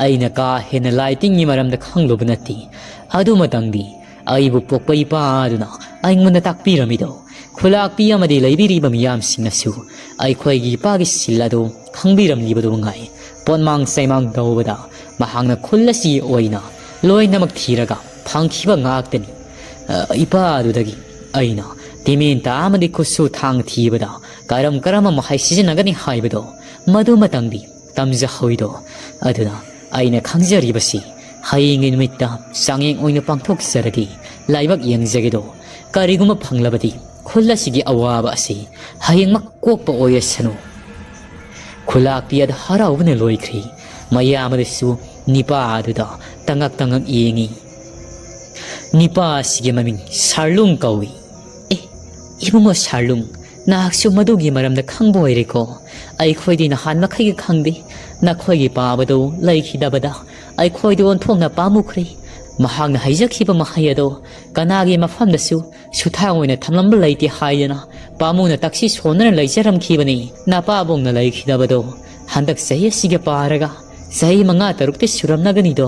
ꯑꯩꯅ ꯀꯥ ꯍꯦꯟꯅ ꯂꯥꯏ ꯇꯤꯟꯒꯤ ꯃꯔꯝꯗ ꯈꯪꯂꯨꯕ ꯅꯠꯇꯦ꯫ ꯑꯗꯨꯃꯇꯪꯗꯤ ꯑꯩꯕꯨ ꯄꯣꯛꯄ ꯏꯄꯥ ꯑꯗꯨꯅ ꯑꯩꯉꯣꯟꯗ ꯇꯥꯛꯄꯤꯔꯝꯃꯤꯗꯣ꯫ ꯈꯨꯂꯥꯛꯄꯤ ꯑꯃꯗꯤ ꯂꯩꯕꯤꯔꯤꯕ ꯃꯤꯌꯥꯝꯁꯤꯡꯅꯁꯨ ꯑꯩꯈꯣꯏꯒꯤ ꯏꯄꯥꯒꯤ ꯁꯤꯜ ꯑꯗꯨ ꯈꯪꯕꯤꯔꯝꯂꯤꯕꯗꯨ ꯃꯉꯥꯏ꯫ ꯄꯣꯠꯃꯥꯡ ꯆꯩꯃꯥꯡ ꯇꯧꯕꯗ ꯃꯍꯥꯛꯅ ꯈꯨꯜ ꯑꯁꯤꯒꯤ ꯑꯣꯏꯅ ꯂꯣꯏꯅꯃꯛ ꯊꯤꯔꯒ ꯐꯪꯈꯤꯕ ꯉꯥꯛꯇꯅꯤ꯫ ꯑ, ꯏꯄꯥ ꯑꯗꯨꯗꯒꯤ ꯑꯩꯅ ꯇꯤꯃꯦꯟꯇꯥ ꯑꯃꯗꯤ ꯈꯨꯠꯁꯨ ꯊꯥꯡ ꯊꯤꯕꯗ ꯀꯔꯝ ꯀꯔꯝꯕ ꯃꯍꯩ ꯁꯤꯖꯤꯟꯅꯒꯅꯤ ꯍꯥꯏꯕꯗꯣ ꯃꯗꯨꯃꯇꯪꯗꯤ ꯇꯝꯖꯍꯧꯏꯗꯣ꯫ ꯑꯗꯨꯅ ꯑꯩꯅ ꯈꯪꯖꯔꯤꯕꯁꯤ ꯍꯌꯦꯡꯒꯤ ꯅꯨꯃꯤꯠꯇ ꯆꯥꯡꯌꯦꯡ ꯑꯣꯏꯅ ꯄꯥꯡꯊꯣꯛꯆꯔꯒꯦ, ꯂꯥꯏꯕꯛ ꯌꯦꯡꯖꯒꯦꯗꯣ꯫ ꯀꯔꯤꯒꯨꯝꯕ ꯐꯪꯂꯕꯗꯤ ꯈꯨꯜ ꯑꯁꯤꯒꯤ ꯑꯋꯥꯕ ꯑꯁꯤ ꯍꯌꯦꯡꯃꯛ ꯀꯣꯛꯄ ꯑꯣꯏꯔꯁꯅꯨ꯫ ꯈꯨꯂꯥꯛꯄꯤ ꯑꯗꯨ ꯍꯔꯥꯎꯕꯅ ꯂꯣꯏꯈ꯭ꯔꯦ꯫ ꯃꯌꯥꯝ ꯑꯗꯨꯁꯨ ꯅꯤꯄꯥ ꯑꯗꯨꯗ ꯇꯉꯛ ꯇꯉꯛ ꯌꯦꯡꯏ꯫ ꯅꯤꯄꯥ ꯑꯁꯤꯒꯤ ꯃꯃꯤꯡ ꯁꯥꯔꯂꯨꯡ ꯀꯧꯏ꯫ ꯑꯦ, ꯏꯕꯨꯡꯉꯣ ꯁꯥꯔꯂꯨꯡ, ꯅꯍꯥꯛꯁꯨ ꯃꯗꯨꯒꯤ ꯃꯔꯝꯗ ꯈꯪꯕ ꯑꯣꯏꯔꯦꯀꯣ? ꯑꯩꯈꯣꯏꯗꯤ ꯅꯍꯥꯟ ꯃꯈꯩꯒ ꯈꯪꯗꯦ꯫ ꯅꯈꯣꯏꯒꯤ ꯄꯥꯕꯗꯨ ꯂꯩꯈꯤꯗꯕꯗ ꯑꯩꯈꯣꯏꯗꯤ ꯑꯣꯟꯊꯣꯛꯅ ꯄꯥꯝꯃꯨꯈ꯭ꯔꯦ꯫ ꯃꯍꯥꯛꯅ ꯍꯥꯏꯖꯈꯤꯕ ꯃꯍꯩ ꯑꯗꯣ ꯀꯅꯥꯒꯤ ꯃꯐꯝꯗꯁꯨ ꯁꯨꯊꯥꯡ ꯑꯣꯏꯅ ꯊꯝꯂꯝꯕ ꯂꯩꯇꯦ ꯍꯥꯏꯗꯅ ꯄꯥꯝꯃꯨꯅ ꯇꯛꯁꯤ ꯁꯣꯟꯗꯨꯅ ꯂꯩꯖꯔꯝꯈꯤꯕꯅꯤ꯫ ꯅꯄꯥꯕꯨꯡꯅ ꯂꯩꯈꯤꯗꯕꯗꯣ ꯍꯟꯗꯛ ꯆꯍꯤ ꯑꯁꯤꯒ ꯄꯥꯔꯒ ꯆꯍꯤ ꯃꯉꯥ ꯇꯔꯨꯛꯇꯤ ꯁꯨꯔꯝꯂꯒꯅꯤꯗꯣ꯫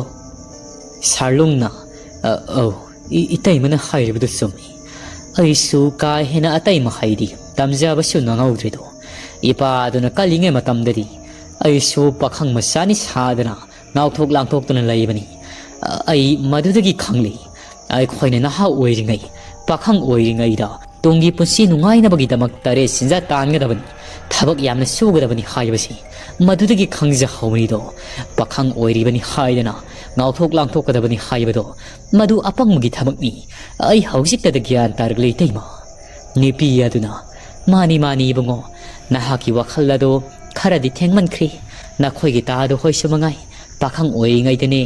ꯁꯥꯔꯂꯨꯡꯅ, "ꯑ, ꯑꯧ, ꯏ-, ꯏꯇꯩꯃꯅ ꯍꯥꯏꯔꯤꯕꯗꯨ ꯆꯨꯝꯃꯤ꯫ ꯑꯩꯁꯨ ꯀꯥ ꯍꯦꯟꯅ ꯑꯇꯩ ꯃꯍꯩꯗꯤ ꯇꯝꯖꯕꯁꯨ ꯅꯪꯍꯧꯗ꯭ꯔꯦꯗꯣ꯫ ꯏꯄꯥꯗꯨꯅ ꯀꯜꯂꯤꯉꯩ ꯃꯇꯝꯗꯗꯤ ꯑꯩꯁꯨ ꯄꯥꯈꯪ ꯃꯆꯥꯅꯤ ꯁꯥꯗꯅ ꯉꯥꯎꯊꯣꯛ ꯂꯥꯡꯊꯣꯛꯇꯨꯅ ꯂꯩꯕꯅꯤ꯫ ꯑ, ꯑꯩ ꯃꯗꯨꯗꯒꯤ ꯈꯪꯂꯤ꯫ ꯑꯩꯈꯣꯏꯅ ꯅꯍꯥ ꯑꯣꯏꯔꯤꯉꯩ, ꯄꯥꯈꯪ ꯑꯣꯏꯔꯤꯉꯩꯗ ꯇꯨꯡꯒꯤ ꯄꯨꯟꯁꯤ ꯅꯨꯡꯉꯥꯏꯅꯕꯒꯤꯗꯃꯛ ꯇꯔꯦꯠ ꯁꯦꯟꯖꯥ ꯇꯥꯟꯒꯗꯕꯅꯤ, ꯊꯕꯛ ꯌꯥꯝꯅ ꯁꯨꯒꯗꯕꯅꯤ ꯍꯥꯏꯕꯁꯤ ꯃꯗꯨꯗꯒꯤ ꯈꯪꯖꯍꯧꯔꯤꯗꯣ꯫ ꯄꯥꯈꯪ ꯑꯣꯏꯔꯤꯕꯅꯤ ꯍꯥꯏꯗꯅ ꯉꯥꯎꯊꯣꯛ ꯂꯥꯡꯊꯣꯛꯀꯗꯕꯅꯤ ꯍꯥꯏꯕꯗꯣ ꯃꯗꯨ ꯑꯄꯪꯕꯒꯤ ꯊꯕꯛꯅꯤ꯫ ꯑꯩ ꯍꯧꯖꯤꯛꯇꯗ ꯒ꯭ꯌꯥꯟ ꯇꯥꯔꯛꯂꯦ ꯏꯇꯩꯃ꯫" ꯅꯨꯄꯤ ꯑꯗꯨꯅ, "ꯃꯥꯅꯤ, ꯃꯥꯅꯤ ꯏꯕꯨꯡꯉꯣ, ꯅꯍꯥꯛꯀꯤ ꯋꯥꯈꯜ ꯑꯗꯣ ꯈꯔꯗꯤ ꯊꯦꯡꯃꯟꯈ꯭ꯔꯦ꯫ ꯅꯈꯣꯏꯒꯤ ꯇꯥꯗꯣ ꯍꯣꯏꯁꯨ ꯃꯉꯥꯏ, ꯄꯥꯈꯪ ꯑꯣꯏꯔꯤꯉꯩꯗꯅꯦ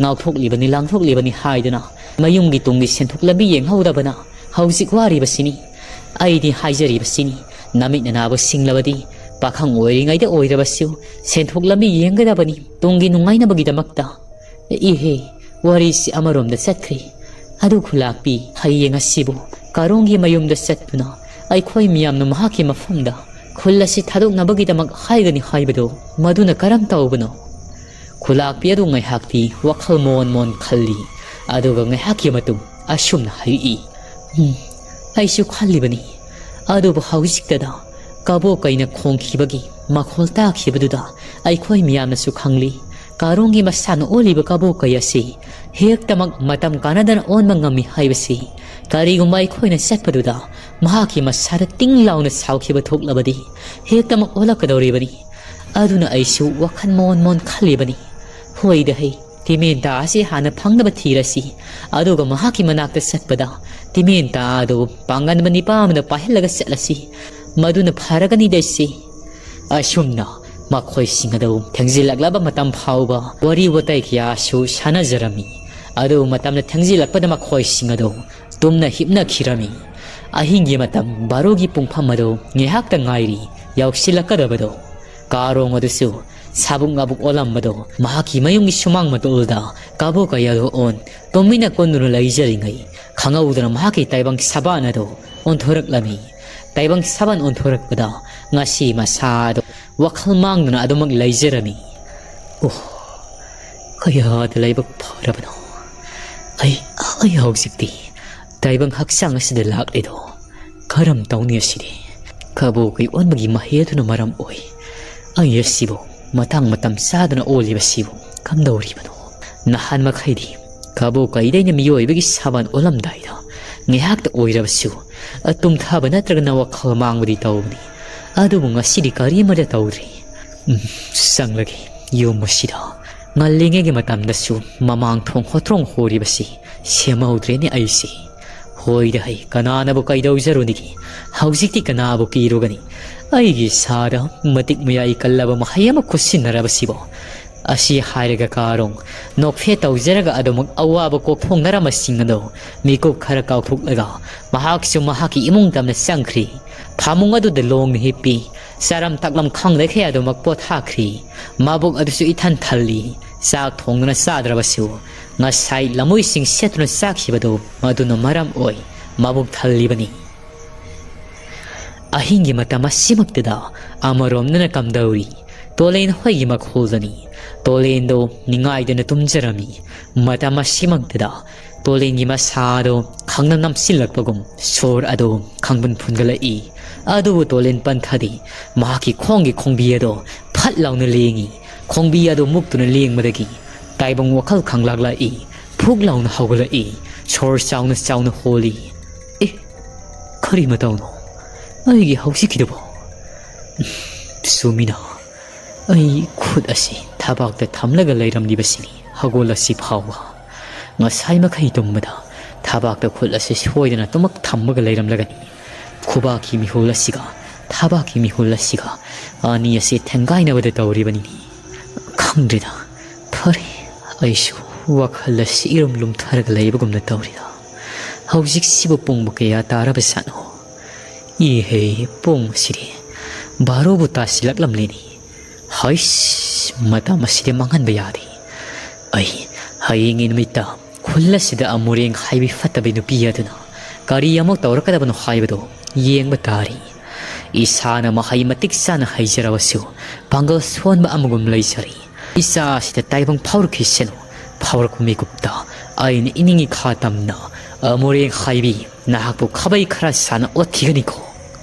ꯉꯥꯎꯊꯣꯛꯂꯤꯕꯅꯤ, ꯂꯥꯡꯊꯣꯛꯂꯤꯕꯅꯤ ꯍꯥꯏꯗꯨꯅ ꯃꯌꯨꯝꯒꯤ ꯇꯨꯡꯒꯤ ꯁꯦꯟꯊꯣꯛ ꯂꯝꯕꯤ ꯌꯦꯡꯍꯧꯗꯕꯅ ꯍꯧꯖꯤꯛ ꯋꯥꯔꯤꯕꯁꯤꯅꯤ꯫ ꯑꯩꯗꯤ ꯍꯥꯏꯖꯔꯤꯕꯁꯤꯅꯤ, ꯅꯃꯤꯠ ꯅꯅꯥꯕꯨ ꯁꯤꯡꯂꯕꯗꯤ ꯄꯥꯈꯪ ꯑꯣꯏꯔꯤꯉꯩꯗ ꯑꯣꯏꯔꯕꯁꯨ ꯁꯦꯟꯊꯣꯛ ꯂꯝꯕꯤ ꯌꯦꯡꯒꯗꯕꯅꯤ ꯇꯨꯡꯒꯤ ꯅꯨꯡꯉꯥꯏꯅꯕꯒꯤꯗꯃꯛꯇ꯫" ꯏꯍꯦ, ꯋꯥꯔꯤꯁꯤ ꯑꯃꯔꯣꯝꯗ ꯆꯠꯈ꯭ꯔꯦ꯫ ꯑꯗꯨ ꯈꯨꯂꯥꯛꯄꯤ, ꯍꯌꯦꯡ ꯑꯁꯤꯕꯨ ꯀꯥꯔꯣꯡꯒꯤ ꯃꯌꯨꯝꯗ ꯆꯠꯇꯨꯅ ꯑꯩꯈꯣꯏ ꯃꯤꯌꯥꯝꯅ ꯃꯍꯥꯛꯀꯤ ꯃꯐꯝꯗ ꯈꯨꯜ ꯑꯁꯤ ꯊꯥꯗꯣꯛꯅꯕꯒꯤꯗꯃꯛ ꯍꯥꯏꯒꯅꯤ ꯍꯥꯏꯕꯗꯣ ꯃꯗꯨꯅ ꯀꯔꯝ ꯇꯧꯕꯅꯣ? ꯈꯨꯂꯥꯛꯄꯤ ꯑꯗꯨ ꯉꯥꯏꯍꯥꯛꯇꯤ ꯋꯥꯈꯜ ꯃꯣꯟ ꯃꯣꯟ ꯈꯜꯂꯤ꯫ ꯑꯗꯨꯒ ꯉꯥꯏꯍꯥꯛꯀꯤ ꯃꯇꯨꯡ ꯑꯁꯨꯝꯅ ꯍꯥꯏꯔꯛꯏ, "ꯎꯝ, ꯑꯩꯁꯨ ꯈꯜꯂꯤꯕꯅꯤ꯫ ꯑꯗꯨꯕꯨ ꯍꯧꯖꯤꯛꯇꯗ ꯀꯕꯣꯛ ꯀꯩꯅ ꯈꯣꯡꯈꯤꯕꯒꯤ ꯃꯈꯣꯜ ꯇꯥꯈꯤꯕꯗꯨꯗ ꯑꯩꯈꯣꯏ ꯃꯤꯌꯥꯝꯅꯁꯨ ꯈꯪꯂꯤ꯫ ꯀꯥꯔꯣꯡꯒꯤ ꯃꯁꯥꯅ ꯑꯣꯜꯂꯤꯕ ꯀꯕꯣꯛ ꯀꯩ ꯑꯁꯤ ꯍꯦꯛꯇꯃꯛ ꯃꯇꯝ ꯀꯥꯟꯅꯗꯅ ꯑꯣꯟꯕ ꯉꯝꯃꯤ ꯍꯥꯏꯕꯁꯤ꯫ ꯀꯔꯤꯒꯨꯝꯕ ꯑꯩꯈꯣꯏꯅ ꯆꯠꯄꯗꯨꯗ ꯃꯍꯥꯛꯀꯤ ꯃꯁꯥꯗ ꯇꯤꯡ ꯂꯥꯎꯅ ꯁꯥꯎꯈꯤꯕ ꯊꯣꯛꯂꯕꯗꯤ ꯍꯦꯛꯇꯃꯛ ꯑꯣꯜꯂꯛꯀꯗꯧꯔꯤꯕꯅꯤ꯫" ꯑꯗꯨꯅ ꯑꯩꯁꯨ ꯋꯥꯈꯜ ꯃꯣꯟ ꯃꯣꯟ ꯈꯜꯂꯤꯕꯅꯤ꯫ ꯍꯣꯏꯗ ꯍꯩ, ꯇꯤꯃꯦꯟꯇꯥ ꯑꯁꯤ ꯍꯥꯟꯅ ꯐꯪꯅꯕ ꯊꯤꯔꯁꯤ꯫ ꯑꯗꯨꯒ ꯃꯍꯥꯛꯀꯤ ꯃꯅꯥꯛꯇ ꯆꯠꯄꯗ ꯇꯤꯃꯦꯟꯇꯥ ꯑꯗꯨ ꯄꯥꯡꯒꯟꯕ ꯅꯤꯄꯥ ꯑꯃꯗ ꯄꯥꯏꯍꯜꯂꯒ ꯆꯠꯂꯁꯤ꯫ ꯃꯗꯨꯅ ꯐꯔꯒꯅꯤꯗ ꯏꯆꯦ꯫ ꯑꯁꯨꯝꯅ ꯃꯈꯣꯏꯁꯤꯡ ꯑꯗꯨ ꯊꯦꯡꯖꯤꯜꯂꯛꯂꯕ ꯃꯇꯝ ꯐꯥꯎꯕ ꯋꯥꯔꯤ ꯋꯥꯇꯥꯏ ꯀꯌꯥꯁꯨ ꯁꯥꯟꯅꯖꯔꯝꯃꯤ꯫ ꯑꯗꯨ ꯃꯇꯝꯅ ꯊꯦꯡꯖꯤꯜꯂꯛꯄꯗ ꯃꯈꯣꯏꯁꯤꯡ ꯑꯗꯨ ꯇꯨꯝꯅ ꯍꯤꯞꯅꯈꯤꯔꯝꯃꯤ꯫ ꯑꯍꯤꯡꯒꯤ ꯃꯇꯝ ꯕꯥꯔꯣꯒꯤ ꯄꯨꯡꯐꯝ ꯑꯗꯨ ꯉꯥꯏꯍꯥꯛꯇ ꯉꯥꯏꯔꯤ ꯌꯧꯁꯤꯜꯂꯛꯀꯗꯕꯗꯣ꯫ ꯀꯥꯔꯣꯡ ꯑꯗꯨꯁꯨ ꯁꯥꯕꯨꯛ ꯉꯥꯕꯨꯛ ꯑꯣꯜꯂꯝꯕꯗꯣ ꯃꯍꯥꯛꯀꯤ ꯃꯌꯨꯝꯒꯤ ꯁꯨꯃꯥꯡ ꯃꯇꯣꯜꯗ ꯀꯕꯣꯛ ꯀꯌꯥꯗꯣ ꯑꯣꯟ ꯇꯨꯃꯤꯟꯅ ꯀꯨꯟꯗꯨꯅ ꯂꯩꯖꯔꯤꯉꯩ, ꯈꯪꯍꯧꯗꯅ ꯃꯍꯥꯛꯀꯤ ꯇꯥꯏꯕꯪ ꯁꯕꯥꯟ ꯑꯗꯨ ꯑꯣꯟꯊꯣꯔꯛꯂꯝꯃꯤ꯫ ꯇꯥꯏꯕꯪ ꯁꯕꯥꯟ ꯑꯣꯟꯊꯣꯔꯛꯄꯗ ꯉꯁꯤ ꯃꯁꯥ ꯑꯗꯨ ꯋꯥꯈꯜ ꯃꯥꯡꯗꯨꯅ ꯑꯗꯨꯃꯛ ꯂꯩꯖꯔꯝꯃꯤ꯫ ꯑꯣ, ꯀꯌꯥꯗ ꯂꯥꯏꯕꯛ ꯐꯔꯕꯅꯣ꯫ ꯑꯩ, ꯑꯩ ꯍꯧꯖꯤꯛꯇꯤ ꯇꯥꯏꯕꯪ ꯍꯛꯆꯥꯡ ꯑꯁꯤꯗ ꯂꯥꯛꯂꯤꯗꯣ ꯀꯔꯝ ꯇꯧꯅꯤ ꯑꯁꯤꯗꯤ? ꯀꯕꯣꯛ ꯀꯩ ꯑꯣꯟꯕꯒꯤ ꯃꯍꯩ ꯑꯗꯨꯅ ꯃꯔꯝ ꯑꯣꯏ꯫ ꯑꯩ ꯑꯁꯤꯕꯨ ꯃꯇꯥꯡ ꯃꯇꯝ ꯆꯥꯗꯅ ꯑꯣꯜꯂꯤꯕꯁꯤꯕꯨ ꯀꯝꯗꯧꯔꯤꯕꯅꯣ? ꯅꯍꯥꯟ ꯃꯈꯩꯗꯤ ꯀꯕꯣꯛ ꯀꯩꯗꯩꯅ ꯃꯤꯑꯣꯏꯕꯒꯤ ꯁꯥꯕꯟ ꯑꯣꯜꯂꯝꯗꯥꯏꯗ ꯉꯥꯏꯍꯥꯛꯇ ꯑꯣꯏꯔꯕꯁꯨ ꯇꯨꯝꯊꯕ ꯅꯠꯇ꯭ꯔꯒꯅ ꯋꯥꯈꯜ ꯃꯥꯡꯕꯗꯤ ꯇꯧꯕꯅꯤ꯫ ꯑꯗꯨꯕꯨ ꯉꯁꯤꯗꯤ ꯀꯔꯤꯃꯠꯇ ꯇꯧꯗ꯭ꯔꯤ꯫ ꯎꯝ, ꯆꯪꯂꯒꯦ ꯌꯨꯝ ꯑꯁꯤꯗ꯫ ꯉꯜꯂꯤꯉꯩꯒꯤ ꯃꯇꯝꯗꯁꯨ ꯃꯃꯥꯡ ꯊꯣꯡ ꯍꯣꯇ꯭ꯔꯣꯡ ꯍꯣꯔꯤꯕꯁꯤ ꯁꯦꯝꯍꯧꯗ꯭ꯔꯦꯅꯦ ꯑꯩꯁꯦ꯫ ꯍꯣꯏꯗ ꯍꯩ, ꯀꯅꯥꯅꯕꯨ ꯀꯩꯗꯧꯖꯔꯨꯅꯤꯒꯤ? ꯍꯧꯖꯤꯛꯇꯤ ꯀꯅꯥꯕꯨ ꯀꯤꯔꯨꯒꯅꯤ? ꯑꯩꯒꯤ ꯏꯁꯥꯗ ꯃꯇꯤꯛ ꯃꯌꯥꯏ ꯀꯜꯂꯕ ꯃꯍꯩ ꯑꯃ ꯈꯨꯠꯁꯤꯟꯅꯔꯕꯁꯤꯕꯣ꯫ ꯑꯁꯤ ꯍꯥꯏꯔꯒ ꯀꯥꯔꯣꯡ ꯅꯣꯛꯐꯦꯠ ꯇꯧꯖꯔꯒ ꯑꯗꯨꯃꯛ ꯑꯋꯥꯕ ꯀꯣꯛꯊꯣꯡꯅꯔꯝꯕꯁꯤꯡ ꯑꯗꯣ ꯃꯤꯀꯨꯞ ꯈꯔ ꯀꯥꯎꯊꯣꯛꯂꯒ ꯃꯍꯥꯛꯁꯨ ꯃꯍꯥꯛꯀꯤ ꯏꯃꯨꯡ ꯇꯝꯅ ꯆꯪꯈ꯭ꯔꯤ꯫ ꯐꯃꯨꯡ ꯑꯗꯨꯗ ꯂꯣꯡꯅ ꯍꯤꯞꯄꯤ꯫ ꯆꯥꯔꯝ ꯊꯛꯂꯝ ꯈꯪꯗꯈꯩ ꯑꯗꯨꯃꯛ ꯄꯣꯊꯥꯈ꯭ꯔꯤ꯫ ꯃꯕꯨꯛ ꯑꯗꯨꯁꯨ ꯏꯊꯟ ꯊꯜꯂꯤ꯫ ꯆꯥꯛ ꯊꯣꯡꯗꯨꯅ ꯆꯥꯗ꯭ꯔꯕꯁꯨ ꯉꯁꯥꯏ ꯂꯃꯣꯏꯁꯤꯡ ꯁꯦꯠꯇꯨꯅ ꯆꯥꯈꯤꯕꯗꯨ ꯃꯗꯨꯅ ꯃꯔꯝ ꯑꯣꯏ ꯃꯕꯨꯛ ꯊꯜꯂꯤꯕꯅꯤ꯫ ꯑꯍꯤꯡꯒꯤ ꯃꯇꯝ ꯑꯁꯤꯃꯛꯇꯗ ꯑꯃꯔꯣꯝꯗꯅ ꯀꯝꯗꯧꯔꯤ? ꯇꯣꯂꯦꯟ ꯍꯣꯏꯒꯤ ꯃꯈꯣꯜꯗꯅꯤ꯫ ꯇꯣꯂꯦꯟꯗꯣ ꯅꯤꯡꯉꯥꯏꯗꯅ ꯇꯨꯝꯖꯔꯝꯃꯤ꯫ ꯃꯇꯝ ꯑꯁꯤꯃꯛꯇꯗ ꯇꯣꯂꯦꯟꯒꯤ ꯃꯁꯥꯗꯣ ꯈꯪꯅ ꯅꯝꯁꯤꯜꯂꯛꯄꯒꯨꯝ ꯁꯣꯔ ꯑꯗꯣ ꯈꯪꯕꯟ ꯐꯨꯟꯒꯠꯂꯛꯏ꯫ ꯑꯗꯨꯕꯨ ꯇꯣꯂꯦꯟ ꯄꯟꯊꯗꯦ꯫ ꯃꯍꯥꯛꯀꯤ ꯈꯣꯡꯒꯤ ꯈꯣꯡꯕꯤ ꯑꯗꯣ ꯐꯠ ꯂꯥꯎꯅ ꯂꯦꯡꯉꯤ꯫ ꯈꯣꯡꯕꯤ ꯑꯗꯨ ꯃꯨꯛꯇꯨꯅ ꯂꯦꯡꯕꯗꯒꯤ ꯇꯥꯏꯕꯪ ꯋꯥꯈꯜ ꯈꯪꯂꯥꯛꯂꯛꯏ꯫ ꯐꯨꯛ ꯂꯥꯎꯅ ꯍꯧꯒꯠꯂꯛꯏ꯫ ꯁꯣꯔ ꯆꯥꯎꯅ ꯆꯥꯎꯅ ꯍꯣꯜꯂꯤ꯫ ꯑꯦ, ꯀꯔꯤ ꯃꯇꯧꯅꯣ ꯑꯩꯒꯤ ꯍꯧꯖꯤꯛꯀꯤꯗꯨꯕꯣ? ꯆꯨꯝꯃꯤꯅ, ꯑꯩ ꯈꯨꯠ ꯑꯁꯤ ꯊꯕꯥꯛꯇ ꯊꯝꯂꯒ ꯂꯩꯔꯝꯂꯤꯕꯁꯤꯅꯤ ꯍꯧꯒꯣꯜ ꯑꯁꯤ ꯐꯥꯎꯕ꯫ ꯉꯁꯥꯏ ꯃꯈꯩ ꯇꯨꯝꯕꯗ ꯊꯕꯥꯛꯇ ꯈꯨꯠ ꯑꯁꯤ ꯁꯣꯏꯗꯅ ꯇꯨꯃꯛ ꯊꯝꯃꯒ ꯂꯩꯔꯝꯂꯒꯅꯤ꯫ ꯈꯨꯕꯥꯛꯀꯤ ꯃꯤꯍꯨꯜ ꯑꯁꯤꯒ ꯊꯕꯥꯛꯀꯤ ꯃꯤꯍꯨꯜ ꯑꯁꯤꯒ ꯑꯅꯤ ꯑꯁꯤ ꯊꯦꯡꯒꯥꯏꯅꯕꯗ ꯇꯧꯔꯤꯕꯅꯤꯅꯤ꯫ ꯈꯪꯗ꯭ꯔꯦꯗ꯫ ꯐꯔꯦ, ꯑꯩꯁꯨ ꯋꯥꯈꯜ ꯑꯁꯤ ꯏꯔꯨꯝ ꯂꯨꯝꯊꯔꯒ ꯂꯩꯕꯒꯨꯝꯅ ꯇꯧꯔꯤꯗ꯫ ꯍꯧꯖꯤꯛꯁꯤꯕꯨ ꯄꯨꯡꯕꯨ ꯀꯌꯥ ꯇꯥꯔꯕꯖꯥꯠꯅꯣ? ꯏꯍꯦ, ꯄꯨꯡ ꯑꯁꯤꯗꯤ ꯕꯥꯔꯣꯕꯨ ꯇꯥꯁꯤꯜꯂꯛꯂꯝꯂꯦꯅꯦ꯫ ꯍꯩꯁ, ꯃꯇꯝ ꯑꯁꯤꯗꯤ ꯃꯥꯡꯍꯟꯕ ꯌꯥꯗꯦ꯫ ꯑꯩ ꯍꯌꯦꯡꯒꯤ ꯅꯨꯃꯤꯠꯇ ꯈꯨꯜ ꯑꯁꯤꯗ ꯑꯃꯨꯔꯦꯡ ꯍꯥꯏꯕꯤ ꯐꯠꯇꯕꯤ ꯅꯨꯄꯤ ꯑꯗꯨꯅ ꯀꯔꯤ ꯑꯃꯨꯛ ꯇꯧꯔꯛꯀꯗꯕꯅꯣ ꯍꯥꯏꯕꯗꯨ ꯌꯦꯡꯕ ꯇꯥꯔꯤ꯫ ꯏꯁꯥꯅ ꯃꯍꯩ ꯃꯇꯤꯛ ꯆꯥꯅ ꯍꯩꯖꯔꯕꯁꯨ ꯄꯥꯡꯒꯜ ꯁꯣꯟꯕ ꯑꯃꯒꯨꯝ ꯂꯩꯖꯔꯤ꯫ ꯏꯆꯥ ꯑꯁꯤꯗ ꯇꯥꯏꯕꯪ ꯐꯥꯎꯔꯛꯈꯤꯁꯅꯨ꯫ ꯐꯥꯎꯔꯛꯄ ꯃꯤꯀꯨꯞꯇ ꯑꯩꯅ ꯏꯅꯤꯡ ꯏꯈꯥ ꯇꯝꯅ ꯑꯃꯨꯔꯦꯡ ꯍꯥꯏꯕꯤ ꯅꯍꯥꯛꯄꯨ ꯈꯥꯕꯩ ꯈꯔ ꯁꯥꯟꯅ ꯑꯣꯠꯈꯤꯒꯅꯤꯀꯣ꯫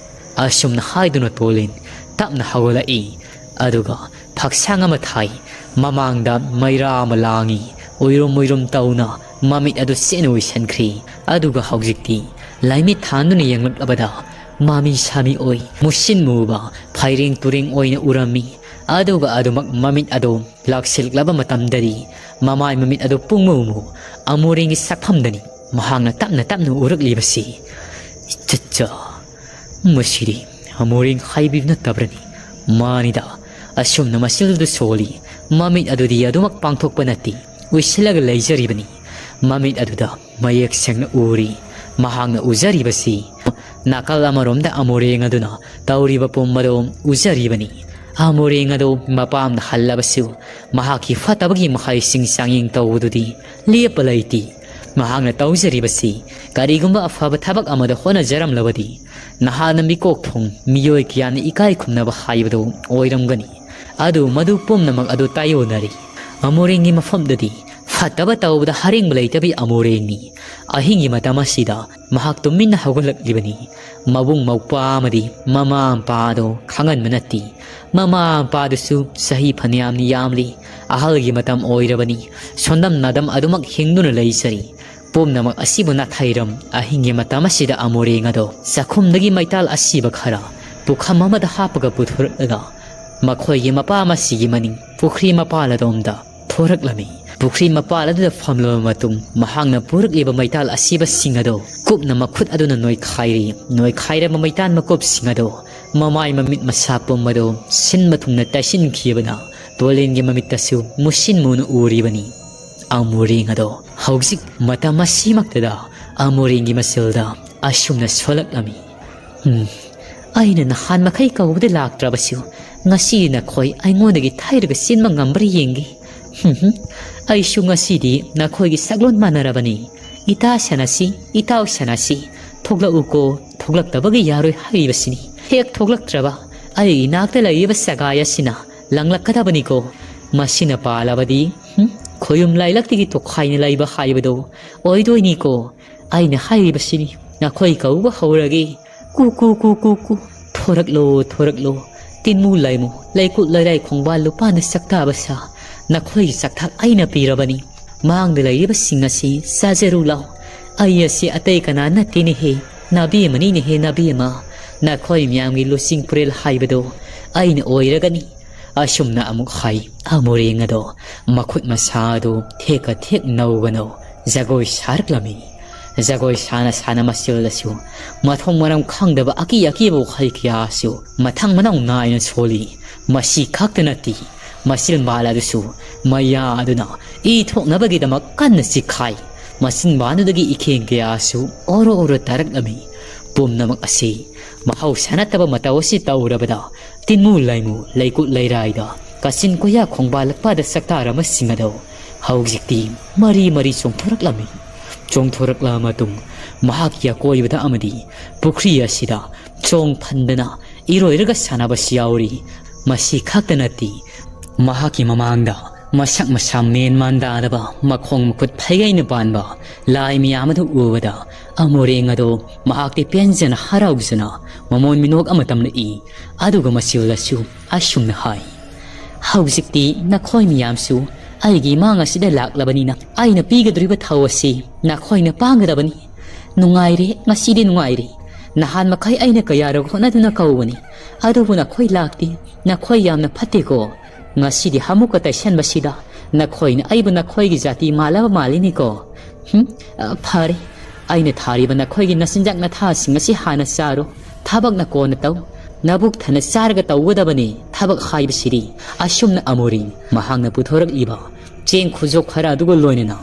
ꯑꯁꯨꯝꯅ ꯍꯥꯏꯗꯨꯅ ꯇꯣꯂꯤꯟ ꯇꯞꯅ ꯍꯧꯒꯠꯂꯛꯏ꯫ ꯑꯗꯨꯒ ꯐꯛꯁꯥꯡ ꯑꯃ ꯊꯥꯏ꯫ ꯃꯃꯥꯡꯗ ꯃꯩꯔꯥ ꯑꯃ ꯂꯥꯡꯏ꯫ ꯎꯏꯔꯨꯝ ꯎꯏꯔꯨꯝ ꯇꯧꯅ ꯃꯃꯤꯠ ꯑꯗꯨ ꯆꯦꯠꯅ ꯎꯏꯁꯟꯈ꯭ꯔꯤ꯫ ꯑꯗꯨꯒ ꯍꯧꯖꯤꯛꯇꯤ ꯂꯥꯏꯃꯤꯠ ꯊꯥꯟꯗꯨꯅ ꯌꯦꯡꯂꯛꯂꯕꯗ ꯃꯃꯤ ꯁꯥꯃꯤ ꯑꯣꯏ ꯃꯨꯁꯤꯟ ꯃꯨꯕ ꯐꯩꯔꯦꯡ ꯇꯨꯔꯦꯡ ꯑꯣꯏꯅ ꯎꯔꯝꯃꯤ꯫ ꯑꯗꯨꯒ ꯑꯗꯨꯃꯛ ꯃꯃꯤꯠ ꯑꯗꯨ ꯂꯥꯛꯁꯤꯜꯂꯛꯂꯕ ꯃꯇꯝꯗꯗꯤ ꯃꯃꯥꯏ ꯃꯃꯤꯠ ꯑꯗꯨ ꯄꯨꯡꯃꯨ ꯃꯨ ꯑꯃꯣꯔꯦꯡꯒꯤ ꯁꯛꯐꯝꯗꯅꯤ ꯃꯍꯥꯛꯅ ꯇꯞꯅ ꯇꯞꯅ ꯎꯔꯛꯂꯤꯕꯁꯤ꯫ ꯏꯆꯠꯆ, ꯃꯁꯤꯗꯤ ꯑꯃꯣꯔꯦꯡ ꯍꯥꯏꯕꯤꯕ ꯅꯠꯇꯕ꯭ꯔꯅꯤ? ꯃꯥꯅꯤꯗ, ꯑꯁꯨꯝꯅ ꯃꯁꯤꯜꯗꯨ ꯁꯣꯜꯂꯤ꯫ ꯃꯃꯤꯠ ꯑꯗꯨꯗꯤ ꯑꯗꯨꯃꯛ ꯄꯥꯡꯊꯣꯛꯄ ꯅꯠꯇꯦ, ꯎꯏꯁꯤꯜꯂꯒ ꯂꯩꯖꯔꯤꯕꯅꯤ꯫ ꯃꯃꯤꯠ ꯑꯗꯨꯗ ꯃꯌꯦꯛ ꯁꯦꯡꯅ ꯎꯔꯤ꯫ ꯃꯍꯥꯛꯅ ꯎꯖꯔꯤꯕꯁꯤ ꯅꯥꯀꯜ ꯑꯃꯔꯣꯝꯗ ꯑꯃꯣꯔꯦꯡ ꯑꯗꯨꯅ ꯇꯧꯔꯤꯕ ꯄꯨꯝꯕꯗꯨ ꯎꯖꯔꯤꯕꯅꯤ꯫ ꯑꯃꯣꯔꯦꯡ ꯑꯗꯨ ꯃꯄꯥꯝꯗ ꯍꯜꯂꯕꯁꯨ ꯃꯍꯥꯛꯀꯤ ꯐꯠꯇꯕꯒꯤ ꯃꯍꯩꯁꯤꯡ ꯆꯥꯡꯌꯦꯡ ꯇꯧꯕꯗꯨꯗꯤ ꯂꯦꯞꯄ ꯂꯩꯇꯦ꯫ ꯃꯍꯥꯛꯅ ꯇꯧꯖꯔꯤꯕꯁꯤ ꯀꯔꯤꯒꯨꯝꯕ ꯑꯐꯕ ꯊꯕꯛ ꯑꯃꯗ ꯍꯣꯠꯅꯖꯔꯝꯂꯕꯗꯤ ꯅꯍꯥꯛꯅ ꯃꯤꯀꯣꯛ ꯊꯣꯡ ꯃꯤꯑꯣꯏ ꯀꯌꯥꯅ ꯏꯀꯥꯏ ꯈꯨꯝꯅꯕ ꯍꯥꯏꯕꯗꯨ ꯑꯣꯏꯔꯝꯒꯅꯤ꯫ ꯑꯗꯨ ꯃꯗꯨ ꯄꯨꯝꯅꯃꯛ ꯑꯗꯨ ꯇꯥꯏꯑꯣꯟꯅꯔꯤ꯫ ꯑꯃꯣꯔꯦꯡꯒꯤ ꯃꯐꯝꯗꯗꯤ ꯐꯠꯇꯕ ꯇꯧꯕꯗ ꯍꯔꯦꯡꯕ ꯂꯩꯇꯕꯤ ꯑꯃꯣꯔꯦꯡꯅꯤ꯫ ꯑꯍꯤꯡꯒꯤ ꯃꯇꯝ ꯑꯁꯤꯗ ꯃꯍꯥꯛ ꯇꯨꯃꯤꯟꯅ ꯍꯧꯒꯠꯂꯛꯂꯤꯕꯅꯤ꯫ ꯃꯕꯨꯡ ꯃꯧꯄ꯭ꯋꯥ ꯑꯃꯗꯤ ꯃꯃꯥ ꯃꯄꯥ ꯑꯗꯨ ꯈꯪꯍꯟꯕ ꯅꯠꯇꯦ꯫ ꯃꯃꯥ ꯃꯄꯥꯗꯨꯁꯨ ꯆꯍꯤ ꯐꯅꯌꯥꯝꯅ ꯌꯥꯝꯂꯤ꯫ ꯑꯍꯜꯒꯤ ꯃꯇꯝ ꯑꯣꯏꯔꯕꯅꯤ꯫ ꯁꯣꯟꯗꯝ ꯅꯥꯗꯝ ꯑꯗꯨꯃꯛ ꯍꯤꯡꯗꯨꯅ ꯂꯩꯖꯔꯤ꯫ ꯄꯨꯝꯅꯃꯛ ꯑꯁꯤꯕꯨ ꯅꯥꯊꯩꯔꯝ ꯑꯍꯤꯡꯒꯤ ꯃꯇꯝ ꯑꯁꯤꯗ ꯑꯃꯣꯔꯦꯡ ꯑꯗꯣ ꯆꯥꯛꯈꯨꯝꯗꯒꯤ ꯃꯩꯇꯥꯜ ꯑꯁꯤꯕ ꯈꯔ ꯄꯨꯈꯝ ꯑꯃꯗ ꯍꯥꯞꯄꯒ ꯄꯨꯊꯣꯔꯛꯂꯒ ꯃꯈꯣꯏꯒꯤ ꯃꯄꯥꯝ ꯑꯁꯤꯒꯤ ꯃꯅꯤꯡ ꯄꯨꯈ꯭ꯔꯤ ꯃꯄꯥꯜ ꯑꯗꯣꯝꯗ ꯊꯣꯔꯛꯂꯝꯃꯤ꯫ ꯄꯨꯈ꯭ꯔꯤ ꯃꯄꯥꯜ ꯑꯗꯨꯗ ꯐꯝꯂꯕ ꯃꯇꯨꯡ ꯃꯍꯥꯛꯅ ꯄꯨꯔꯛꯂꯤꯕ ꯃꯩꯇꯥꯜ ꯑꯁꯤꯕꯁꯤꯡ ꯑꯗꯣ ꯀꯨꯞꯅ ꯃꯈꯨꯠ ꯑꯗꯨꯅ ꯅꯣꯏꯈꯥꯏꯔꯤ꯫ ꯅꯣꯏꯈꯥꯏꯔꯕ ꯃꯩꯇꯥꯟ ꯃꯀꯨꯞꯁꯤꯡ ꯑꯗꯣ ꯃꯃꯥꯏ ꯃꯃꯤꯠ ꯃꯁꯥ ꯄꯨꯝꯕꯗꯣ ꯁꯤꯟꯕ ꯊꯨꯡꯅ ꯇꯩꯁꯤꯟꯈꯤꯕꯅ ꯇꯣꯂꯤꯟꯒꯤ ꯃꯃꯤꯠꯇꯁꯨ ꯃꯨꯁꯤꯟ ꯃꯨꯅ ꯎꯔꯤꯕꯅꯤ꯫ ꯑꯃꯨꯔꯦꯡ ꯑꯗꯣ ꯍꯧꯖꯤꯛ ꯃꯇꯝ ꯑꯁꯤꯃꯛꯇꯗ ꯑꯃꯨꯔꯦꯡꯒꯤ ꯃꯆꯤꯜꯗ ꯑꯁꯨꯝꯅ ꯁꯣꯜꯂꯛꯂꯝꯃꯤ꯫ "ꯎꯝ, ꯑꯩꯅ ꯅꯍꯥꯟ ꯃꯈꯩ ꯀꯧꯕꯗ ꯂꯥꯛꯇ꯭ꯔꯕꯁꯨ ꯉꯁꯤ ꯅꯈꯣꯏ ꯑꯩꯉꯣꯟꯗꯒꯤ ꯊꯩꯔꯒ ꯆꯦꯟꯕ ꯉꯝꯕ꯭ꯔꯥ ꯌꯦꯡꯒꯦ꯫ ꯍꯨꯝ ꯍꯨꯝ, ꯑꯩꯁꯨ ꯉꯁꯤꯗꯤ ꯅꯈꯣꯏꯒꯤ ꯁꯛꯂꯣꯟ ꯃꯥꯟꯅꯔꯕꯅꯤ꯫ ꯏꯇꯥ ꯁꯥꯟꯅꯁꯤ, ꯏꯇꯥꯎ ꯁꯥꯟꯅꯁꯤ, ꯊꯣꯛꯂꯛꯎꯀꯣ, ꯊꯣꯛꯂꯛꯇꯕꯒꯤ ꯌꯥꯔꯣꯏ ꯍꯥꯏꯔꯤꯕꯁꯤꯅꯤ꯫ ꯍꯦꯛ ꯊꯣꯛꯂꯛꯇ꯭ꯔꯕ ꯑꯩꯒꯤ ꯏꯅꯥꯛꯇ ꯂꯩꯔꯤꯕ ꯁꯒꯥꯏ ꯑꯁꯤꯅ ꯂꯪꯂꯛꯀꯗꯕꯅꯤꯀꯣ꯫ ꯃꯁꯤꯅ ꯄꯥꯜꯂꯕꯗꯤ, ꯍꯨꯝ, ꯈꯣꯌꯨꯝ ꯂꯥꯏꯂꯛꯇꯒꯤ ꯇꯣꯈꯥꯏꯅ ꯂꯩꯕ ꯍꯥꯏꯕꯗꯣ ꯑꯣꯏꯗꯣꯏꯅꯤꯀꯣ꯫ ꯑꯩꯅ ꯍꯥꯏꯔꯤꯕꯁꯤꯅꯤ, ꯅꯈꯣꯏ ꯀꯧꯕ ꯍꯧꯔꯒꯦ꯫ ꯀꯨ, ꯀꯨ, ꯀꯨ, ꯀꯨ, ꯀꯨ꯫ ꯊꯣꯔꯛꯂꯣ, ꯊꯣꯔꯛꯂꯣ꯫ ꯇꯤꯟꯃꯨ ꯂꯥꯏꯃꯨ, ꯂꯩꯀꯨꯠ ꯂꯩꯔꯥꯏ ꯈꯣꯡꯕꯥꯜ ꯂꯨꯄꯥꯅ ꯁꯛꯇꯥꯕ ꯁꯥ, ꯅꯈꯣꯏꯒꯤ ꯆꯥꯛꯊꯥꯛ ꯑꯩꯅ ꯄꯤꯔꯕꯅꯤ꯫ ꯃꯥꯡꯗ ꯂꯩꯔꯤꯕꯁꯤꯡ ꯑꯁꯤ ꯆꯥꯖꯔꯨ ꯂꯥꯎ꯫ ꯑꯩ ꯑꯁꯤ ꯑꯇꯩ ꯀꯅꯥ ꯅꯠꯇꯦꯅꯦꯍꯦ, ꯅꯥꯕꯦꯝꯃꯅꯤꯅꯦꯍꯦ, ꯅꯥꯕꯦꯝꯃ꯫ ꯅꯈꯣꯏ ꯃꯌꯥꯝꯒꯤ ꯂꯨꯆꯤꯡ ꯄꯨꯔꯦꯜ ꯍꯥꯏꯕꯗꯣ ꯑꯩꯅ ꯑꯣꯏꯔꯒꯅꯤ꯫ ꯑꯁꯨꯝꯅ ꯑꯃꯨꯛ ꯍꯥꯏ꯫ ꯑꯃꯨꯔꯦꯡ ꯑꯗꯣ ꯃꯈꯨꯠ ꯃꯁꯥ ꯑꯗꯨ ꯊꯦꯛꯀ ꯊꯦꯛ ꯅꯧꯕꯅꯧ ꯖꯒꯣꯏ ꯁꯥꯔꯛꯂꯝꯃꯤ꯫ ꯖꯒꯣꯏ ꯁꯥꯅ ꯁꯥꯅ ꯃꯆꯤꯜꯗꯁꯨ ꯃꯊꯣꯡ ꯃꯔꯝ ꯈꯪꯗꯕ ꯑꯀꯤ ꯑꯀꯤꯕ ꯋꯥꯍꯩ ꯀꯌꯥꯁꯨ ꯃꯊꯪ ꯃꯅꯥꯎ ꯅꯥꯏꯅ ꯁꯣꯜꯂꯤ꯫ ꯃꯁꯤ ꯈꯛꯇ ꯅꯠꯇꯦ, ꯃꯆꯤꯟꯕꯥꯜ ꯑꯗꯨꯁꯨ ꯃꯩꯌꯥ ꯑꯗꯨꯅ ꯏ ꯊꯣꯛꯅꯕꯒꯤꯗꯃꯛ ꯀꯟꯅ ꯆꯤꯛꯈꯥꯏ꯫ ꯃꯆꯤꯟꯕꯥꯜꯗꯨꯗꯒꯤ ꯏꯈꯦꯡ ꯀꯌꯥꯁꯨ ꯑꯣꯔꯣ ꯑꯣꯔꯣ ꯇꯥꯔꯛꯂꯝꯃꯤ꯫ ꯄꯨꯝꯅꯃꯛ ꯑꯁꯤ ꯃꯍꯧꯁꯥ ꯅꯠꯇꯕ ꯃꯇꯧ ꯑꯁꯤ ꯇꯧꯔꯕꯗ ꯇꯤꯟꯃꯨ ꯂꯥꯏꯃꯨ ꯂꯩꯀꯨꯠ ꯂꯩꯔꯥꯏꯗ ꯀꯥꯆꯤꯟ ꯀꯣꯌꯥ ꯈꯣꯡꯕꯥꯜꯂꯛꯄꯗ ꯁꯛꯇꯥꯔꯝꯕꯁꯤꯡ ꯑꯗꯣ ꯍꯧꯖꯤꯛꯇꯤ ꯃꯔꯤ ꯃꯔꯤ ꯆꯣꯡꯊꯣꯔꯛꯂꯝꯃꯤ꯫ ꯆꯣꯡꯊꯣꯔꯛꯂꯕ ꯃꯇꯨꯡ ꯃꯍꯥꯛꯀꯤ ꯑꯀꯣꯏꯕꯗ ꯑꯃꯗꯤ ꯄꯨꯈ꯭ꯔꯤ ꯑꯁꯤꯗ ꯆꯣꯡ ꯐꯟꯗꯅ ꯏꯔꯣꯏꯔꯒ ꯁꯥꯟꯅꯕꯁꯨ ꯌꯥꯎꯔꯤ꯫ ꯃꯁꯤ ꯈꯛꯇ ꯅꯠꯇꯦ, ꯃꯍꯥꯛꯀꯤ ꯃꯃꯥꯡꯗ ꯃꯁꯛ ꯃꯁꯥ ꯃꯦꯟ ꯃꯥꯟ ꯇꯥꯗꯕ ꯃꯈꯣꯡ ꯃꯈꯨꯠ ꯐꯩꯒꯩꯅ ꯄꯥꯟꯕ ꯂꯥꯏ ꯃꯌꯥꯝ ꯑꯗꯨ ꯎꯕꯗ ꯑꯃꯨꯔꯦꯡ ꯑꯗꯣ ꯃꯍꯥꯛꯇꯤ ꯄꯦꯟꯖꯅ ꯍꯔꯥꯎꯖꯅ ꯃꯃꯣꯟ ꯃꯤꯅꯣꯛ ꯑꯃ ꯇꯝꯂꯛꯏ꯫ ꯑꯗꯨꯒ ꯃꯆꯤꯜꯗꯁꯨ ꯑꯁꯨꯝꯅ ꯍꯥꯏ, "ꯍꯧꯖꯤꯛꯇꯤ ꯅꯈꯣꯏ ꯃꯌꯥꯝꯁꯨ ꯑꯩꯒꯤ ꯏꯃꯥꯡ ꯑꯁꯤꯗ ꯂꯥꯛꯂꯕꯅꯤꯅ ꯑꯩꯅ ꯄꯤꯒꯗꯧꯔꯤꯕ ꯊꯧ ꯑꯁꯤ ꯅꯈꯣꯏꯅ ꯄꯥꯡꯒꯗꯕꯅꯤ꯫ ꯅꯨꯡꯉꯥꯏꯔꯦ, ꯉꯁꯤꯗꯤ ꯅꯨꯡꯉꯥꯏꯔꯦ꯫ ꯅꯍꯥꯟ ꯃꯈꯩ ꯑꯩꯅ ꯀꯌꯥꯔꯛ ꯍꯣꯠꯅꯗꯨꯅ ꯀꯧꯕꯅꯤ, ꯑꯗꯨꯕꯨ ꯅꯈꯣꯏ ꯂꯥꯛꯇꯦ꯫ ꯅꯈꯣꯏ ꯌꯥꯝꯅ ꯐꯠꯇꯦꯀꯣ꯫ ꯉꯁꯤꯗꯤ ꯍꯥꯃꯨꯛꯀ ꯇꯩꯁꯟꯕꯁꯤꯗ ꯅꯈꯣꯏꯅ ꯑꯩꯕꯨ ꯅꯈꯣꯏꯒꯤ ꯖꯥꯇꯤ ꯃꯥꯜꯂꯕ ꯃꯥꯜꯂꯤꯅꯤꯀꯣ꯫ ꯍꯨꯝ, ꯑ, ꯐꯔꯦ꯫ ꯑꯩꯅ ꯊꯥꯔꯤꯕ ꯅꯈꯣꯏꯒꯤ ꯅꯆꯤꯟꯖꯥꯛ ꯅꯊꯥꯁꯤꯡ ꯑꯁꯤ ꯍꯥꯟꯅ ꯆꯥꯔꯣ꯫ ꯊꯕꯛꯅ ꯀꯣꯟꯅ ꯇꯧ꯫ ꯅꯕꯨꯛ ꯊꯟꯅ ꯆꯥꯔꯒ ꯇꯧꯒꯗꯕꯅꯤ ꯊꯕꯛ ꯍꯥꯏꯕꯁꯤꯗꯤ"꯫ ꯑꯁꯨꯝꯅ ꯑꯃꯨꯔꯤ ꯃꯍꯥꯛꯅ ꯄꯨꯊꯣꯔꯛꯂꯤꯕ ꯆꯦꯡ ꯈꯨꯖꯣꯛ ꯈꯔ ꯑꯗꯨꯒ ꯂꯣꯏꯅꯅ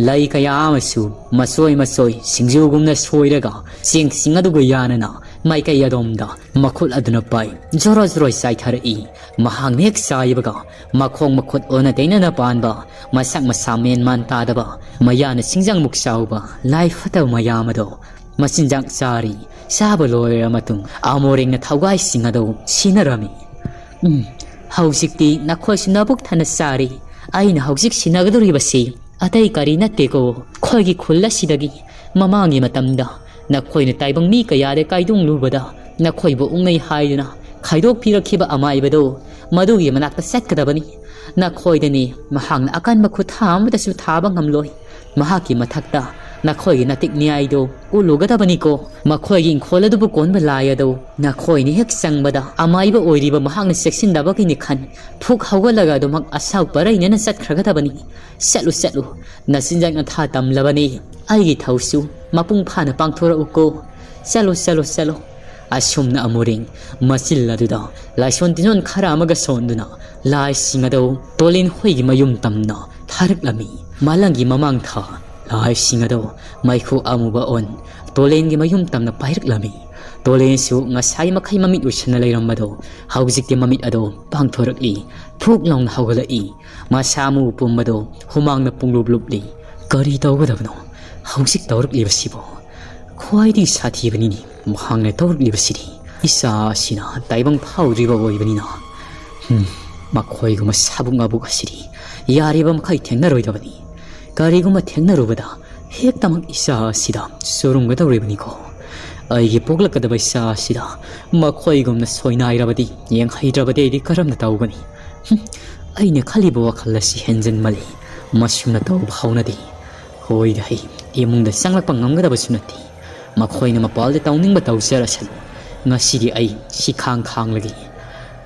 ꯂꯩ ꯀꯌꯥ ꯑꯃꯁꯨ ꯃꯆꯣꯏ ꯃꯆꯣꯏ ꯁꯤꯡꯖꯨꯒꯨꯝꯅ ꯁꯣꯏꯔꯒ ꯆꯦꯡꯁꯤꯡ ꯑꯗꯨꯒ ꯌꯥꯅꯅ ꯃꯥꯏꯀꯩ ꯑꯗꯣꯝꯗ ꯃꯈꯨꯠ ꯑꯗꯨꯅ ꯄꯥꯏ ꯖꯣꯔꯣ ꯖꯣꯔꯣ ꯆꯥꯏꯊꯔꯛꯏ꯫ ꯃꯍꯥꯛꯅ ꯍꯦꯛ ꯆꯥꯏꯕꯒ ꯃꯈꯣꯡ ꯃꯈꯨꯠ ꯑꯣꯟꯅ ꯇꯩꯅꯅ ꯄꯥꯟꯕ, ꯃꯁꯛ ꯃꯁꯥ ꯃꯦꯟ ꯃꯥꯟ ꯇꯥꯗꯕ, ꯃꯌꯥꯅ ꯁꯤꯡꯖꯪꯃꯨꯛ ꯆꯥꯎꯕ ꯂꯥꯏ ꯐꯠꯇꯕ ꯃꯌꯥꯝ ꯑꯗꯣ ꯃꯆꯤꯟꯖꯥꯛ ꯆꯥꯔꯤ꯫ ꯆꯥꯕ ꯂꯣꯏꯔꯕ ꯃꯇꯨꯡ ꯑꯃꯣꯔꯦꯡꯅ ꯊꯧꯒꯥꯏꯁꯤꯡ ꯑꯗꯨ ꯁꯤꯟꯅꯔꯝꯃꯤ꯫ "ꯎꯝ, ꯍꯧꯖꯤꯛꯇꯤ ꯅꯈꯣꯏꯁꯨ ꯅꯕꯨꯛ ꯊꯟꯅ ꯆꯥꯔꯤ꯫ ꯑꯩꯅ ꯍꯧꯖꯤꯛ ꯁꯤꯟꯅꯒꯗꯧꯔꯤꯕꯁꯤ ꯑꯇꯩ ꯀꯔꯤ ꯅꯠꯇꯦꯀꯣ, ꯑꯩꯈꯣꯏꯒꯤ ꯈꯨꯜ ꯑꯁꯤꯗꯒꯤ ꯃꯃꯥꯡꯒꯤ ꯃꯇꯝꯗ ꯅꯈꯣꯏꯅ ꯇꯥꯏꯕꯪ ꯃꯤ ꯀꯌꯥꯗ ꯀꯥꯏꯗꯣꯡꯂꯨꯕꯗ ꯅꯈꯣꯏꯕꯨ ꯎꯛꯅꯩ ꯍꯥꯏꯗꯨꯅ ꯈꯥꯏꯗꯣꯛꯄꯤꯔꯛꯈꯤꯕ ꯑꯃꯥꯏꯕꯗꯣ, ꯃꯗꯨꯒꯤ ꯃꯅꯥꯛꯇ ꯆꯠꯀꯗꯕꯅꯤ꯫ ꯅꯈꯣꯏꯗꯅꯤ ꯃꯍꯥꯛꯅ ꯑꯀꯟꯕ ꯈꯨꯠꯊꯥ ꯑꯃꯗꯁꯨ ꯊꯥꯕ ꯉꯝꯂꯣꯏ꯫ ꯃꯍꯥꯛꯀꯤ ꯃꯊꯛꯇ ꯅꯈꯣꯏꯒꯤ ꯅꯥꯇꯤꯛ ꯅꯤꯌꯥꯏꯗꯣ ꯎꯠꯂꯨꯒꯗꯕꯅꯤꯀꯣ꯫ ꯃꯈꯣꯏꯒꯤ ꯏꯪꯈꯣꯜ ꯑꯗꯨꯕꯨ ꯀꯣꯟꯕ ꯂꯥꯏ ꯑꯗꯣ ꯅꯈꯣꯏꯅ ꯍꯦꯛ ꯆꯪꯕꯗ ꯑꯃꯥꯏꯕ ꯑꯣꯏꯔꯤꯕ ꯃꯍꯥꯛꯅ ꯆꯦꯛꯁꯤꯟꯗꯕꯒꯤꯅꯤ ꯈꯟ ꯐꯨꯛ ꯍꯧꯒꯠꯂꯒ ꯑꯗꯨꯃꯛ ꯑꯁꯥꯎ ꯄꯔꯩꯅꯅ ꯆꯠꯈ꯭ꯔꯒꯗꯕꯅꯤ꯫ ꯆꯠꯂꯨ, ꯆꯠꯂꯨ, ꯅꯆꯤꯟꯖꯥꯛ ꯅꯊꯥ ꯇꯝꯂꯕꯅꯤ꯫ ꯑꯩꯒꯤ ꯊꯧꯁꯨ ꯃꯄꯨꯡ ꯐꯥꯅ ꯄꯥꯡꯊꯣꯔꯛꯎꯀꯣ꯫ ꯆꯠꯂꯣ, ꯆꯠꯂꯣ, ꯆꯠꯂꯣ꯫" ꯑꯁꯨꯝꯅ ꯑꯃꯨꯔꯦꯡ ꯃꯆꯤꯜ ꯑꯗꯨꯗ ꯂꯥꯏꯁꯣꯟ ꯇꯤꯟꯖꯣꯟ ꯈꯔ ꯑꯃꯒ ꯁꯣꯟꯗꯨꯅ ꯂꯥꯏꯁꯤꯡ ꯑꯗꯨ ꯇꯣꯂꯤꯟ ꯍꯣꯏꯒꯤ ꯃꯌꯨꯝ ꯇꯝꯅ ꯊꯥꯔꯛꯂꯝꯃꯤ꯫ ꯃꯥꯂꯪꯒꯤ ꯃꯃꯥꯡ ꯊꯥ ꯂꯥꯏꯁꯤꯡ ꯑꯗꯨ ꯃꯩꯈꯨ ꯑꯃꯨꯕ ꯑꯣꯟ ꯇꯣꯂꯦꯟꯒꯤ ꯃꯌꯨꯝ ꯇꯝꯅ ꯄꯥꯏꯔꯛꯂꯝꯃꯤ꯫ ꯇꯣꯂꯦꯟꯁꯨ ꯉꯁꯥꯏ ꯃꯈꯩ ꯃꯃꯤꯠ ꯎꯏꯁꯟꯅ ꯂꯩꯔꯝꯕꯗꯣ ꯍꯧꯖꯤꯛꯇꯤ ꯃꯃꯤꯠ ꯑꯗꯣ ꯄꯥꯡꯊꯣꯔꯛꯂꯤ꯫ ꯐꯨꯛ ꯂꯥꯎꯅ ꯍꯧꯒꯠꯂꯛꯏ꯫ ꯃꯁꯥ ꯑꯃꯨꯕ ꯄꯨꯝꯕꯗꯣ ꯍꯨꯃꯥꯡꯅ ꯄꯨꯡꯂꯨꯞ ꯂꯨꯞꯂꯤ꯫ ꯀꯔꯤ ꯇꯧꯒꯗꯕꯅꯣ ꯍꯧꯖꯤꯛ ꯇꯧꯔꯛꯂꯤꯕꯁꯤꯕꯣ? ꯈ꯭ꯋꯥꯏꯗꯒꯤ ꯁꯥꯊꯤꯕꯅꯤꯅꯦ ꯃꯍꯥꯛꯅ ꯇꯧꯔꯛꯂꯤꯕꯁꯤꯗꯤ꯫ ꯏꯆꯥ ꯑꯁꯤꯅ ꯇꯥꯏꯕꯪ ꯐꯥꯎꯗ꯭ꯔꯤꯕ ꯑꯣꯏꯕꯅꯤꯅ, ꯍꯨꯝ, ꯃꯈꯣꯏꯒꯨꯝꯕ ꯁꯥꯕꯨꯛ ꯉꯥꯕꯨꯛ ꯑꯁꯤꯗꯤ ꯌꯥꯔꯤꯕ ꯃꯈꯩ ꯊꯦꯡꯅꯔꯣꯏꯗꯕꯅꯤ꯫ ꯀꯔꯤꯒꯨꯝꯕ ꯊꯦꯡꯅꯔꯨꯕꯗ ꯍꯦꯛꯇꯃꯛ ꯏꯆꯥ ꯑꯁꯤꯗ ꯆꯨꯔꯨꯝꯒꯗꯧꯔꯤꯕꯅꯤꯀꯣ꯫ ꯑꯩꯒꯤ ꯄꯣꯛꯂꯛꯀꯗꯕ ꯏꯆꯥ ꯑꯁꯤꯗ ꯃꯈꯣꯏꯒꯨꯝꯅ ꯁꯣꯏꯅꯥꯏꯔꯕꯗꯤ, ꯌꯦꯡꯍꯩꯗ꯭ꯔꯕꯗꯤ ꯑꯩꯗꯤ ꯀꯔꯝꯅ ꯇꯧꯒꯅꯤ? ꯍꯨꯝ, ꯑꯩꯅ ꯈꯜꯂꯤꯕ ꯋꯥꯈꯜ ꯑꯁꯤ ꯍꯦꯟꯖꯟꯃꯜꯂꯤ꯫ ꯃꯁꯨꯝꯅ ꯇꯧꯕ ꯍꯧꯅꯗꯦ꯫ ꯍꯣꯏꯗ ꯍꯩ, ꯏꯃꯨꯡꯗ ꯆꯪꯂꯛꯄ ꯉꯝꯒꯗꯕꯁꯨ ꯅꯠꯇꯦ꯫ ꯃꯈꯣꯏꯅ ꯃꯄꯥꯜꯗ ꯇꯧꯅꯤꯡꯕ ꯇꯧꯖꯔꯁꯅꯨ꯫ ꯉꯁꯤꯗꯤ ꯑꯩ ꯁꯤ ꯈꯥꯡ ꯈꯥꯡꯂꯒꯦ꯫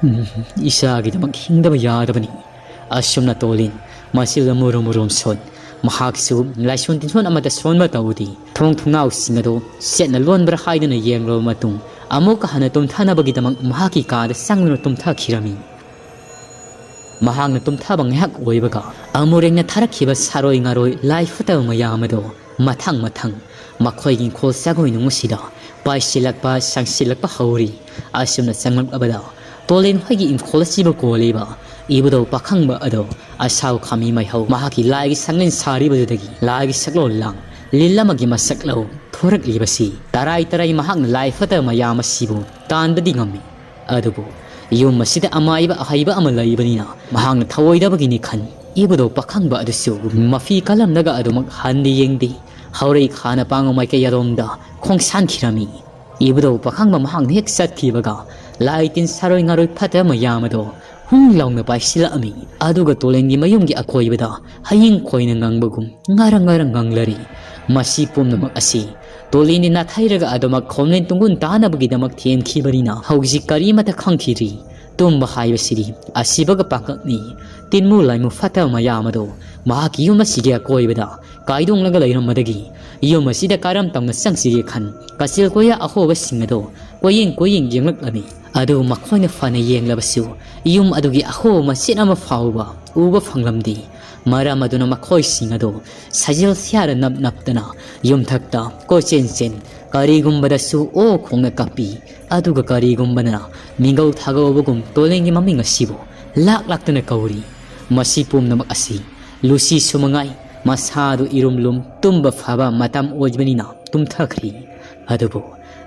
ꯎꯝ, ꯏꯆꯥꯒꯤꯗꯃꯛ ꯍꯤꯡꯗꯕ ꯌꯥꯗꯕꯅꯤ꯫ ꯑꯁꯨꯝꯅ ꯇꯣꯂꯤꯟ ꯃꯆꯤꯜ ꯃꯨꯔꯨꯝ ꯃꯨꯔꯨꯝ ꯁꯣꯟ꯫ ꯃꯍꯥꯛꯁꯨ ꯂꯥꯏꯁꯣꯟ ꯇꯤꯟꯁꯣꯟ ꯑꯃꯠꯇ ꯁꯣꯟꯕ ꯇꯧꯗꯦ꯫ ꯊꯣꯡ ꯊꯣꯡꯅꯥꯎꯁꯤꯡ ꯑꯗꯨ ꯆꯦꯠꯅ ꯂꯣꯟꯕ꯭ꯔꯥ ꯍꯥꯏꯗꯨꯅ ꯌꯦꯡꯂꯕ ꯃꯇꯨꯡ, ꯑꯃꯨꯛꯀ ꯍꯟꯅ ꯇꯨꯝꯊꯅꯕꯒꯤꯗꯃꯛ ꯃꯍꯥꯛꯀꯤ ꯀꯥꯗ ꯆꯪꯗꯨꯅ ꯇꯨꯝꯊꯈꯤꯔꯝꯃꯤ꯫ ꯃꯍꯥꯛꯅ ꯇꯨꯝꯊꯕ ꯉꯥꯏꯍꯥꯛ ꯑꯣꯏꯕꯒ ꯑꯃꯨꯔꯦꯡꯅ ꯊꯥꯔꯛꯈꯤꯕ ꯁꯥꯔꯣꯏ ꯉꯥꯔꯣꯏ ꯂꯥꯏ ꯐꯠꯇꯕ ꯃꯌꯥꯝ ꯑꯗꯣ ꯃꯊꯪ ꯃꯊꯪ ꯃꯈꯣꯏꯒꯤ ꯏꯪꯈꯣꯜ ꯖꯒꯣꯏꯅꯨꯡ ꯑꯁꯤꯗ ꯄꯥꯏꯁꯤꯜꯂꯛꯄ, ꯁꯪꯁꯤꯜꯂꯛꯄ ꯍꯧꯔꯤ꯫ ꯑꯁꯨꯝꯅ ꯆꯪꯂꯛꯂꯕꯗ ꯇꯣꯂꯦꯟ ꯍꯣꯏꯒꯤ ꯏꯪꯈꯣꯜ ꯑꯁꯤꯕꯨ ꯀꯣꯜꯂꯤꯕ ꯏꯕꯨꯙꯧ ꯄꯥꯈꯪꯕ ꯑꯗꯣ ꯑꯁꯥꯎ ꯈꯥꯃꯤ ꯃꯩꯍꯧ ꯃꯍꯥꯛꯀꯤ ꯂꯥꯏꯒꯤ ꯁꯪꯂꯦꯟ ꯁꯥꯔꯤꯕꯗꯨꯗꯒꯤ ꯂꯥꯏꯒꯤ ꯁꯛꯂꯣꯟ ꯂꯥꯡ ꯂꯤꯟ ꯑꯃꯒꯤ ꯃꯁꯛ ꯂꯧ ꯊꯣꯔꯛꯂꯤꯕꯁꯤ ꯇꯔꯥꯏ ꯇꯔꯥꯏ ꯃꯍꯥꯛꯅ ꯂꯥꯏ ꯐꯠꯇꯕ ꯃꯌꯥꯝ ꯑꯁꯤꯕꯨ ꯇꯥꯟꯕꯗꯤ ꯉꯝꯃꯤ꯫ ꯑꯗꯨꯕꯨ ꯌꯨꯝ ꯑꯁꯤꯗ ꯑꯃꯥꯏꯕ ꯑꯍꯩꯕ ꯑꯃ ꯂꯩꯕꯅꯤꯅ ꯃꯍꯥꯛꯅ ꯊꯧꯑꯣꯏꯗꯕꯒꯤꯅꯤ ꯈꯟ ꯏꯕꯨꯙꯧ ꯄꯥꯈꯪꯕ ꯑꯗꯨꯁꯨ ꯃꯐꯤ ꯀꯜꯂꯝꯂꯒ ꯑꯗꯨꯃꯛ ꯍꯟꯗꯤ ꯌꯦꯡꯗꯦ꯫ ꯍꯧꯔꯩ ꯈꯥꯅ ꯄꯥꯡꯕ ꯃꯥꯏꯀꯩ ꯑꯗꯣꯝꯗ ꯈꯣꯡꯁꯥꯟꯈꯤꯔꯝꯃꯤ꯫ ꯏꯕꯨꯙꯧ ꯄꯥꯈꯪꯕ ꯃꯍꯥꯛꯅ ꯍꯦꯛ ꯆꯠꯈꯤꯕꯒ ꯂꯥꯏ ꯇꯤꯟ ꯁꯥꯔꯣꯏ ꯉꯥꯔꯣꯏ ꯐꯠꯇꯕ ꯃꯌꯥꯝ ꯑꯗꯣ ꯍꯨꯡ ꯂꯥꯎꯅ ꯄꯥꯏꯁꯤꯜꯂꯛꯑꯝꯃꯤ꯫ ꯑꯗꯨꯒ ꯇꯣꯂꯦꯟꯒꯤ ꯃꯌꯨꯝꯒꯤ ꯑꯀꯣꯏꯕꯗ ꯍꯌꯤꯡ ꯈꯣꯏꯅ ꯉꯪꯕꯒꯨꯝ ꯉꯔꯪ ꯉꯔꯪ ꯉꯪꯂꯔꯤ꯫ ꯃꯁꯤ ꯄꯨꯝꯅꯃꯛ ꯑꯁꯤ ꯇꯣꯂꯦꯟꯗꯤ ꯅꯥꯊꯩꯔꯒ ꯑꯗꯨꯃꯛ ꯈꯣꯝꯂꯦꯟ ꯇꯨꯡꯒꯨꯟ ꯇꯥꯅꯕꯒꯤꯗꯃꯛ ꯊꯦꯝꯈꯤꯕꯅꯤꯅ ꯍꯧꯖꯤꯛ ꯀꯔꯤꯃꯠꯇ ꯈꯪꯈꯤꯗ꯭ꯔꯤ꯫ ꯇꯨꯝꯕ ꯍꯥꯏꯕꯁꯤꯗꯤ ꯑꯁꯤꯕꯒ ꯄꯥꯡꯀꯛꯅꯤ꯫ ꯇꯤꯟꯃꯨ ꯂꯥꯏꯃꯨ ꯐꯠꯇꯕ ꯃꯌꯥꯝ ꯑꯗꯣ ꯃꯍꯥꯛꯀꯤ ꯌꯨꯝ ꯑꯁꯤꯒꯤ ꯑꯀꯣꯏꯕꯗ ꯀꯥꯏꯗꯣꯡꯂꯒ ꯂꯩꯔꯝꯕꯗꯒꯤ ꯌꯨꯝ ꯑꯁꯤꯗ ꯀꯔꯝ ꯇꯧꯅ ꯆꯪꯁꯤꯒꯦ ꯈꯟ ꯀꯆꯤꯜ ꯀꯣꯏꯌꯥ ꯑꯍꯣꯕꯁꯤꯡ ꯑꯗꯣ ꯀꯣꯏꯌꯦꯡ ꯀꯣꯏꯌꯦꯡ ꯌꯦꯡꯂꯛꯂꯝꯃꯤ꯫ ꯑꯗꯨ ꯃꯈꯣꯏꯅ ꯐꯅ ꯌꯦꯡꯂꯕꯁꯨ ꯌꯨꯝ ꯑꯗꯨꯒꯤ ꯑꯍꯣꯕ ꯃꯆꯦꯠ ꯑꯃ ꯐꯥꯎꯕ ꯎꯕ ꯐꯪꯂꯝꯗꯦ꯫ ꯃꯔꯝ ꯑꯗꯨꯅ ꯃꯈꯣꯏꯁꯤꯡ ꯑꯗꯣ ꯁꯖꯤꯜ ꯁꯤꯌꯥꯔ ꯅꯞ ꯅꯞꯇꯅ ꯌꯨꯝꯊꯛꯇ ꯀꯣꯏꯆꯦꯟ ꯆꯦꯟ ꯀꯔꯤꯒꯨꯝꯕꯗꯁꯨ ꯑꯣ ꯈꯣꯡꯅ ꯀꯞꯄꯤ꯫ ꯑꯗꯨꯒ ꯀꯔꯤꯒꯨꯝꯕꯅ ꯃꯤꯡꯒꯧ ꯊꯥꯒꯧꯕꯒꯨꯝ ꯇꯣꯂꯦꯟꯒꯤ ꯃꯃꯤꯡ ꯑꯁꯤꯕꯨ ꯂꯥꯛ ꯂꯥꯛꯇꯅ ꯀꯧꯔꯤ꯫ ꯃꯁꯤ ꯄꯨꯝꯅꯃꯛ ꯑꯁꯤ ꯂꯨꯁꯤꯁꯨ ꯃꯉꯥꯏ ꯃꯁꯥꯗꯨ ꯏꯔꯨꯝ ꯂꯨꯝ ꯇꯨꯝꯕ ꯐꯕ ꯃꯇꯝ ꯑꯣꯏꯕꯅꯤꯅ ꯇꯨꯝꯊꯈ꯭ꯔꯤ꯫ ꯑꯗꯨꯕꯨ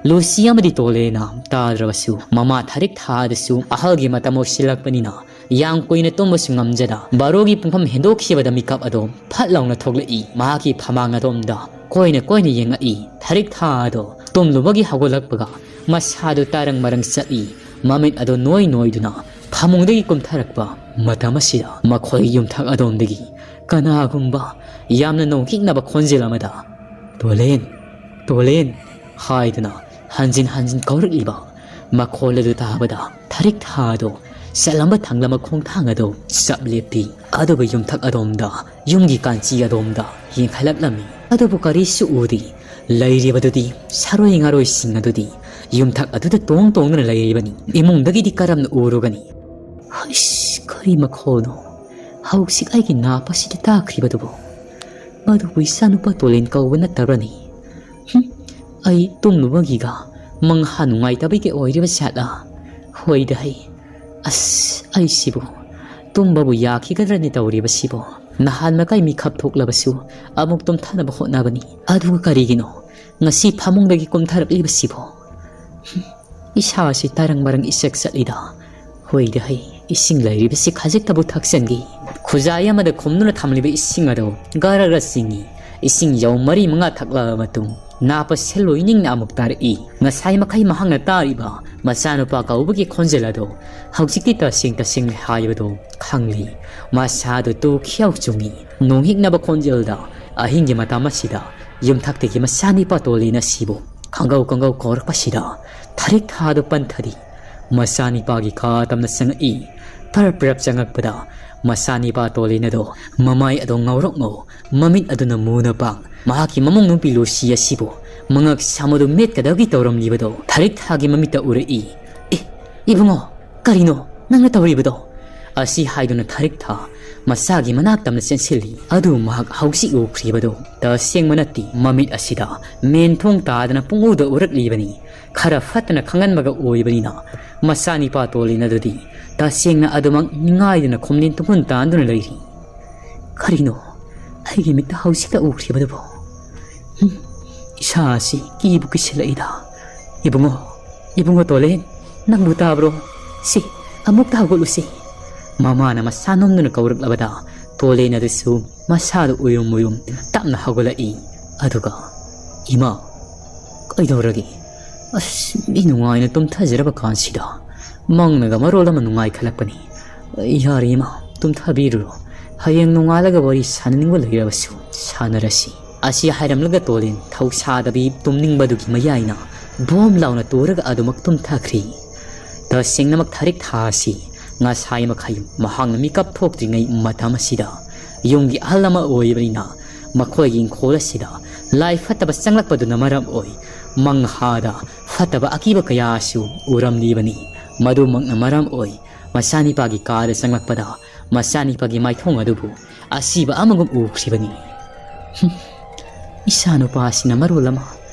ꯂꯨꯁꯤ ꯑꯃꯗꯤ ꯇꯣꯂꯦꯟꯅ ꯇꯥꯗ꯭ꯔꯕꯁꯨ ꯃꯃꯥ ꯊꯥꯔꯤꯛ ꯊꯥꯗꯁꯨ ꯑꯍꯜꯒꯤ ꯃꯇꯝ ꯑꯣꯏꯁꯤꯜꯂꯛꯄꯅꯤꯅ ꯌꯥꯝ ꯀꯨꯏꯅ ꯇꯨꯝꯕꯁꯨ ꯉꯝꯖꯗ ꯕꯥꯔꯣꯒꯤ ꯄꯨꯡꯐꯝ ꯍꯦꯟꯗꯣꯛꯈꯤꯕꯗ ꯃꯤꯀꯞ ꯑꯗꯣ ꯐꯠ ꯂꯥꯎꯅ ꯊꯣꯛꯂꯛꯏ꯫ ꯃꯍꯥꯛꯀꯤ ꯐꯃꯥꯡ ꯑꯗꯣꯝꯗ ꯀꯣꯏꯅ ꯀꯣꯏꯅ ꯌꯦꯡꯉꯛꯏ꯫ ꯊꯥꯔꯤꯛ ꯊꯥ ꯑꯗꯣ ꯇꯨꯝꯂꯨꯕꯒꯤ ꯍꯧꯒꯠꯂꯛꯄꯒ ꯃꯁꯥꯗꯨ ꯇꯥꯔꯪ ꯃꯔꯪ ꯆꯠꯂꯤ꯫ ꯃꯃꯤꯠ ꯑꯗꯣ ꯅꯣꯏ ꯅꯣꯏꯗꯨꯅ ꯐꯃꯨꯡꯗꯒꯤ ꯀꯨꯝꯊꯔꯛꯄ ꯃꯇꯝ ꯑꯁꯤꯗ ꯃꯈꯣꯏꯒꯤ ꯌꯨꯝꯊꯛ ꯑꯗꯣꯝꯗꯒꯤ ꯀꯅꯥꯒꯨꯝꯕ ꯌꯥꯝꯅ ꯅꯣꯡꯈꯤꯛꯅꯕ ꯈꯣꯟꯖꯦꯜ ꯑꯃꯗ "ꯇꯣꯂꯦꯟ, ꯇꯣꯂꯦꯟ" ꯍꯥꯏꯗꯨꯅ ꯍꯟꯖꯤꯟ ꯍꯟꯖꯤꯟ ꯀꯧꯔꯛꯂꯤꯕ ꯃꯈꯣꯜ ꯑꯗꯨ ꯇꯥꯕꯗ ꯊꯥꯔꯤꯛ ꯊꯥ ꯑꯗꯣ ꯆꯠꯂꯝꯕ ꯊꯥꯡꯂꯝꯕ ꯈꯣꯡꯊꯥꯡ ꯑꯗꯣ ꯆꯞ ꯂꯦꯞꯄꯤ꯫ ꯑꯗꯨꯒ ꯌꯨꯝꯊꯛ ꯑꯗꯣꯝꯗ, ꯌꯨꯝꯒꯤ ꯀꯥꯟꯆꯤ ꯑꯗꯣꯝꯗ ꯌꯦꯡꯈꯠꯂꯛꯂꯝꯃꯤ꯫ ꯑꯗꯨꯕꯨ ꯀꯔꯤꯁꯨ ꯎꯗꯦ꯫ ꯂꯩꯔꯤꯕꯗꯨꯗꯤ ꯁꯥꯔꯣꯏ ꯉꯥꯔꯣꯏꯁꯤꯡ ꯑꯗꯨꯗꯤ ꯌꯨꯝꯊꯛ ꯑꯗꯨꯗ ꯇꯣꯡ ꯇꯣꯡꯗꯨꯅ ꯂꯩꯔꯤꯕꯅꯤ꯫ ꯏꯃꯨꯡꯗꯒꯤꯗꯤ ꯀꯔꯝꯅ ꯎꯔꯨꯒꯅꯤ? "ꯍꯩꯁ, ꯀꯔꯤ ꯃꯈꯣꯜꯅꯣ ꯍꯧꯖꯤꯛ ꯑꯩꯒꯤ ꯅꯥꯞ ꯑꯁꯤꯗ ꯇꯥꯈ꯭ꯔꯤꯕꯗꯨꯕꯨ? ꯃꯗꯨꯕꯨ ꯏꯆꯥꯅꯨꯄꯥ ꯇꯣꯂꯦꯟ ꯀꯧꯕ ꯅꯠꯇꯕ꯭ꯔꯅꯤ? ꯍꯨꯝ, ꯑꯩ ꯇꯨꯝꯂꯨꯕꯒꯤꯒ ꯃꯪꯍꯥ ꯅꯨꯡꯉꯥꯏꯇꯕꯒꯤ ꯑꯣꯏꯔꯤꯕ ꯖꯥꯠꯂꯥ? ꯍꯣꯏꯗ ꯍꯩ, ꯑꯁ, ꯑꯩꯁꯤꯕꯨ ꯇꯨꯝꯕꯕꯨ ꯌꯥꯈꯤꯒꯗ꯭ꯔꯅꯤ ꯇꯧꯔꯤꯕꯁꯤꯕꯨ? ꯅꯍꯥꯟ ꯃꯈꯩ ꯃꯤꯈꯞ ꯊꯣꯛꯂꯕꯁꯨ ꯑꯃꯨꯛ ꯇꯨꯝꯊꯅꯕ ꯍꯣꯠꯅꯕꯅꯤ꯫ ꯑꯗꯨꯒ ꯀꯔꯤꯒꯤꯅꯣ ꯉꯁꯤ ꯐꯃꯨꯡꯗꯒꯤ ꯀꯨꯝꯊꯔꯛꯂꯤꯕꯁꯤꯕꯣ? ꯍꯨꯝ, ꯏꯁꯥꯁꯤ ꯇꯔꯪ ꯃꯔꯪ ꯏꯆꯠ ꯆꯠꯂꯤꯗ꯫ ꯍꯣꯏꯗ ꯍꯩ, ꯏꯁꯤꯡ ꯂꯩꯔꯤꯕꯁꯤ ꯈꯖꯤꯛꯇꯕꯨ ꯊꯛꯆꯟꯒꯦ꯫ ꯈꯨꯖꯥꯏ ꯑꯃꯗ ꯈꯨꯝꯗꯨꯅ ꯊꯝꯂꯤꯕ ꯏꯁꯤꯡ ꯑꯗꯨ ꯒꯔ ꯒꯔ ꯆꯤꯡꯏ꯫ ꯏꯁꯤꯡ ꯌꯥꯎ ꯃꯔꯤ ꯃꯉꯥ ꯊꯛꯂꯕ ꯃꯇꯨꯡ, ꯅꯥꯞ ꯑꯁꯤ ꯂꯣꯏꯅꯤꯡꯅ ꯑꯃꯨꯛ ꯇꯥꯔꯛꯏ꯫ ꯉꯁꯥꯏ ꯃꯈꯩ ꯃꯍꯥꯛꯅ ꯇꯥꯔꯤꯕ ꯃꯆꯥꯅꯨꯄꯥ ꯀꯧꯕꯒꯤ ꯈꯣꯟꯖꯦꯜ ꯑꯗꯨ ꯍꯧꯖꯤꯛꯇꯤ ꯇꯁꯦꯡ ꯇꯁꯦꯡꯅ ꯍꯥꯏꯕꯗꯨ ꯈꯪꯂꯤ꯫ ꯃꯁꯥꯗꯨ ꯇꯨ ꯈꯤꯌꯥꯎ ꯆꯨꯡꯏ꯫ ꯅꯣꯡꯍꯤꯛꯅꯕ ꯈꯣꯟꯖꯦꯜꯗ ꯑꯍꯤꯡꯒꯤ ꯃꯇꯝ ꯑꯁꯤꯗ ꯌꯨꯝꯊꯛꯇꯒꯤ ꯃꯆꯥꯅꯤꯄꯥ ꯇꯣꯂꯦꯟ ꯑꯁꯤꯕꯨ ꯈꯪꯒꯧ ꯈꯪꯒꯧ ꯀꯧꯔꯛꯄꯁꯤꯗ ꯊꯔꯤꯛ ꯊꯥꯗꯨ ꯄꯟꯊꯔꯤ꯫ ꯃꯆꯥꯅꯤꯄꯥꯒꯤ ꯈꯥ ꯇꯝꯅ ꯆꯪꯉꯛꯏ꯫ ꯄꯔꯞ ꯄꯔꯞ ꯆꯪꯉꯛꯄꯗ ꯃꯆꯥꯅꯤꯄꯥ ꯇꯣꯂꯦꯟ ꯑꯗꯣ ꯃꯃꯥꯏ ꯑꯗꯣ ꯉꯧꯔꯣꯛ ꯉꯧ, ꯃꯃꯤꯠ ꯑꯗꯨꯅ ꯃꯨꯅ ꯄꯥꯡ, ꯃꯍꯥꯛꯀꯤ ꯃꯃꯧ ꯅꯨꯄꯤ ꯂꯨꯁꯤ ꯑꯁꯤꯕꯨ ꯃꯉꯛ ꯁꯥꯃꯗꯨ ꯃꯦꯠꯀꯗꯕꯒꯤ ꯇꯧꯔꯝꯂꯤꯕꯗꯣ ꯊꯔꯤꯛ ꯊꯥꯒꯤ ꯃꯃꯤꯠꯇ ꯎꯔꯛꯏ꯫ "ꯑꯦ, ꯏꯕꯨꯡꯉꯣ, ꯀꯔꯤꯅꯣ ꯅꯪꯅ ꯇꯧꯔꯤꯕꯗꯣ?" ꯑꯁꯤ ꯍꯥꯏꯗꯨꯅ ꯊꯔꯤꯛ ꯊꯥ ꯃꯆꯥꯒꯤ ꯃꯅꯥꯛ ꯇꯝꯅ ꯆꯦꯟꯁꯤꯜꯂꯤ꯫ ꯑꯗꯨ ꯃꯍꯥꯛ ꯍꯧꯖꯤꯛ ꯎꯈ꯭ꯔꯤꯕꯗꯣ ꯇꯁꯦꯡꯕ ꯅꯠꯇꯦ꯫ ꯃꯃꯤꯠ ꯑꯁꯤꯗ ꯃꯦꯟꯊꯣꯡ ꯇꯥꯗꯅ ꯄꯨꯡꯎꯗ ꯎꯔꯛꯂꯤꯕꯅꯤ꯫ ꯈꯔ ꯐꯠꯇꯅ ꯈꯪꯍꯟꯕꯒ ꯑꯣꯏꯕꯅꯤꯅ ꯃꯆꯥꯅꯤꯄꯥ ꯇꯣꯂꯦꯟ ꯑꯗꯨꯗꯤ ꯇꯁꯦꯡꯅ ꯑꯗꯨꯃꯛ ꯅꯤꯡꯉꯥꯏꯗꯅ ꯈꯣꯝꯂꯦꯟ ꯇꯨꯝꯐꯝ ꯇꯥꯟꯗꯨꯅ ꯂꯩꯔꯤ꯫ ꯀꯔꯤꯅꯣ ꯑꯩꯒꯤ ꯃꯤꯠꯇ ꯍꯧꯖꯤꯛꯇ ꯎꯈ꯭ꯔꯤꯕꯗꯨꯕꯣ? ꯍꯨꯝ, ꯏꯁꯥ ꯑꯁꯤ ꯀꯤꯕꯨ ꯀꯤꯁꯤꯜꯂꯛꯏꯗ꯫ "ꯏꯕꯨꯡꯉꯣ, ꯏꯕꯨꯡꯉꯣ ꯇꯣꯂꯦꯟ, ꯅꯪꯕꯨ ꯇꯥꯕ꯭ꯔꯣ? ꯁꯤ, ꯑꯃꯨꯛꯇ ꯍꯧꯒꯠꯂꯨꯁꯤ꯫" ꯃꯃꯥꯅ ꯃꯁꯥ ꯅꯣꯝꯗꯨꯅ ꯀꯧꯔꯛꯂꯕꯗ ꯇꯣꯂꯦꯟ ꯑꯗꯨꯁꯨ ꯃꯁꯥꯗꯨ ꯎꯌꯨꯝ ꯎꯌꯨꯝ ꯇꯞꯅ ꯍꯧꯒꯠꯂꯛꯏ꯫ ꯑꯗꯨꯒ, "ꯏꯃꯥ, ꯀꯩꯗꯧꯔꯒꯦ? ꯑꯁ, ꯃꯤ ꯅꯨꯡꯉꯥꯏꯅ ꯇꯨꯝꯊꯖꯔꯕ ꯀꯥꯟꯁꯤꯗ ꯃꯪꯅꯒ ꯃꯔꯣꯜ ꯑꯃ ꯅꯨꯡꯉꯥꯏꯈꯠꯂꯛꯄꯅꯤ꯫ ꯌꯥꯔꯦ ꯏꯃꯥ, ꯇꯨꯝꯊꯕꯤꯔꯨꯔꯣ꯫ ꯍꯌꯦꯡ ꯅꯣꯡꯉꯥꯜꯂꯒ ꯋꯥꯔꯤ ꯁꯥꯟꯅꯅꯤꯡꯕ ꯂꯩꯔꯕꯁꯨ ꯁꯥꯟꯅꯔꯁꯤ꯫" ꯑꯁꯤ ꯍꯥꯏꯔꯝꯂꯒ ꯇꯣꯂꯦꯟ ꯊꯧꯁꯥꯗꯕꯤ ꯇꯨꯝꯅꯤꯡꯕꯗꯨꯒꯤ ꯃꯌꯥꯏꯅ ꯚꯣꯝ ꯂꯥꯎꯅ ꯇꯨꯔꯒ ꯑꯗꯨꯃꯛ ꯇꯨꯝꯊꯈ꯭ꯔꯤ꯫ ꯇꯁꯦꯡꯅꯃꯛ ꯊꯔꯤꯛ ꯊꯥ ꯑꯁꯤ ꯉꯁꯥꯏ ꯃꯈꯩ ꯃꯍꯥꯛꯅ ꯃꯤꯀꯞ ꯊꯣꯛꯇ꯭ꯔꯤꯉꯩ ꯃꯇꯝ ꯑꯁꯤꯗ ꯌꯨꯝꯒꯤ ꯑꯍꯜ ꯑꯃ ꯑꯣꯏꯕꯅꯤꯅ ꯃꯈꯣꯏꯒꯤ ꯏꯪꯈꯣꯜ ꯑꯁꯤꯗ ꯂꯥꯏ ꯐꯠꯇꯕ ꯆꯪꯂꯛꯄꯗꯨꯅ ꯃꯔꯝ ꯑꯣꯏ ꯃꯪꯍꯥꯗ ꯐꯠꯇꯕ ꯑꯀꯤꯕ ꯀꯌꯥꯁꯨ ꯎꯔꯝꯂꯤꯕꯅꯤ꯫ ꯃꯗꯨꯃꯛꯅ ꯃꯔꯝ ꯑꯣꯏ ꯃꯆꯥꯅꯤꯄꯥꯒꯤ ꯀꯥꯗ ꯆꯪꯂꯛꯄꯗ ꯃꯆꯥꯅꯤꯄꯥꯒꯤ ꯃꯥꯏꯊꯣꯡ ꯑꯗꯨꯕꯨ ꯑꯁꯤꯕ ꯑꯃꯒꯨꯝ ꯎꯈ꯭ꯔꯤꯕꯅꯤ꯫ ꯍꯨꯝ, ꯏꯆꯥꯅꯨꯄꯥ ꯑꯁꯤꯅ ꯃꯔꯣꯜ ꯑꯃ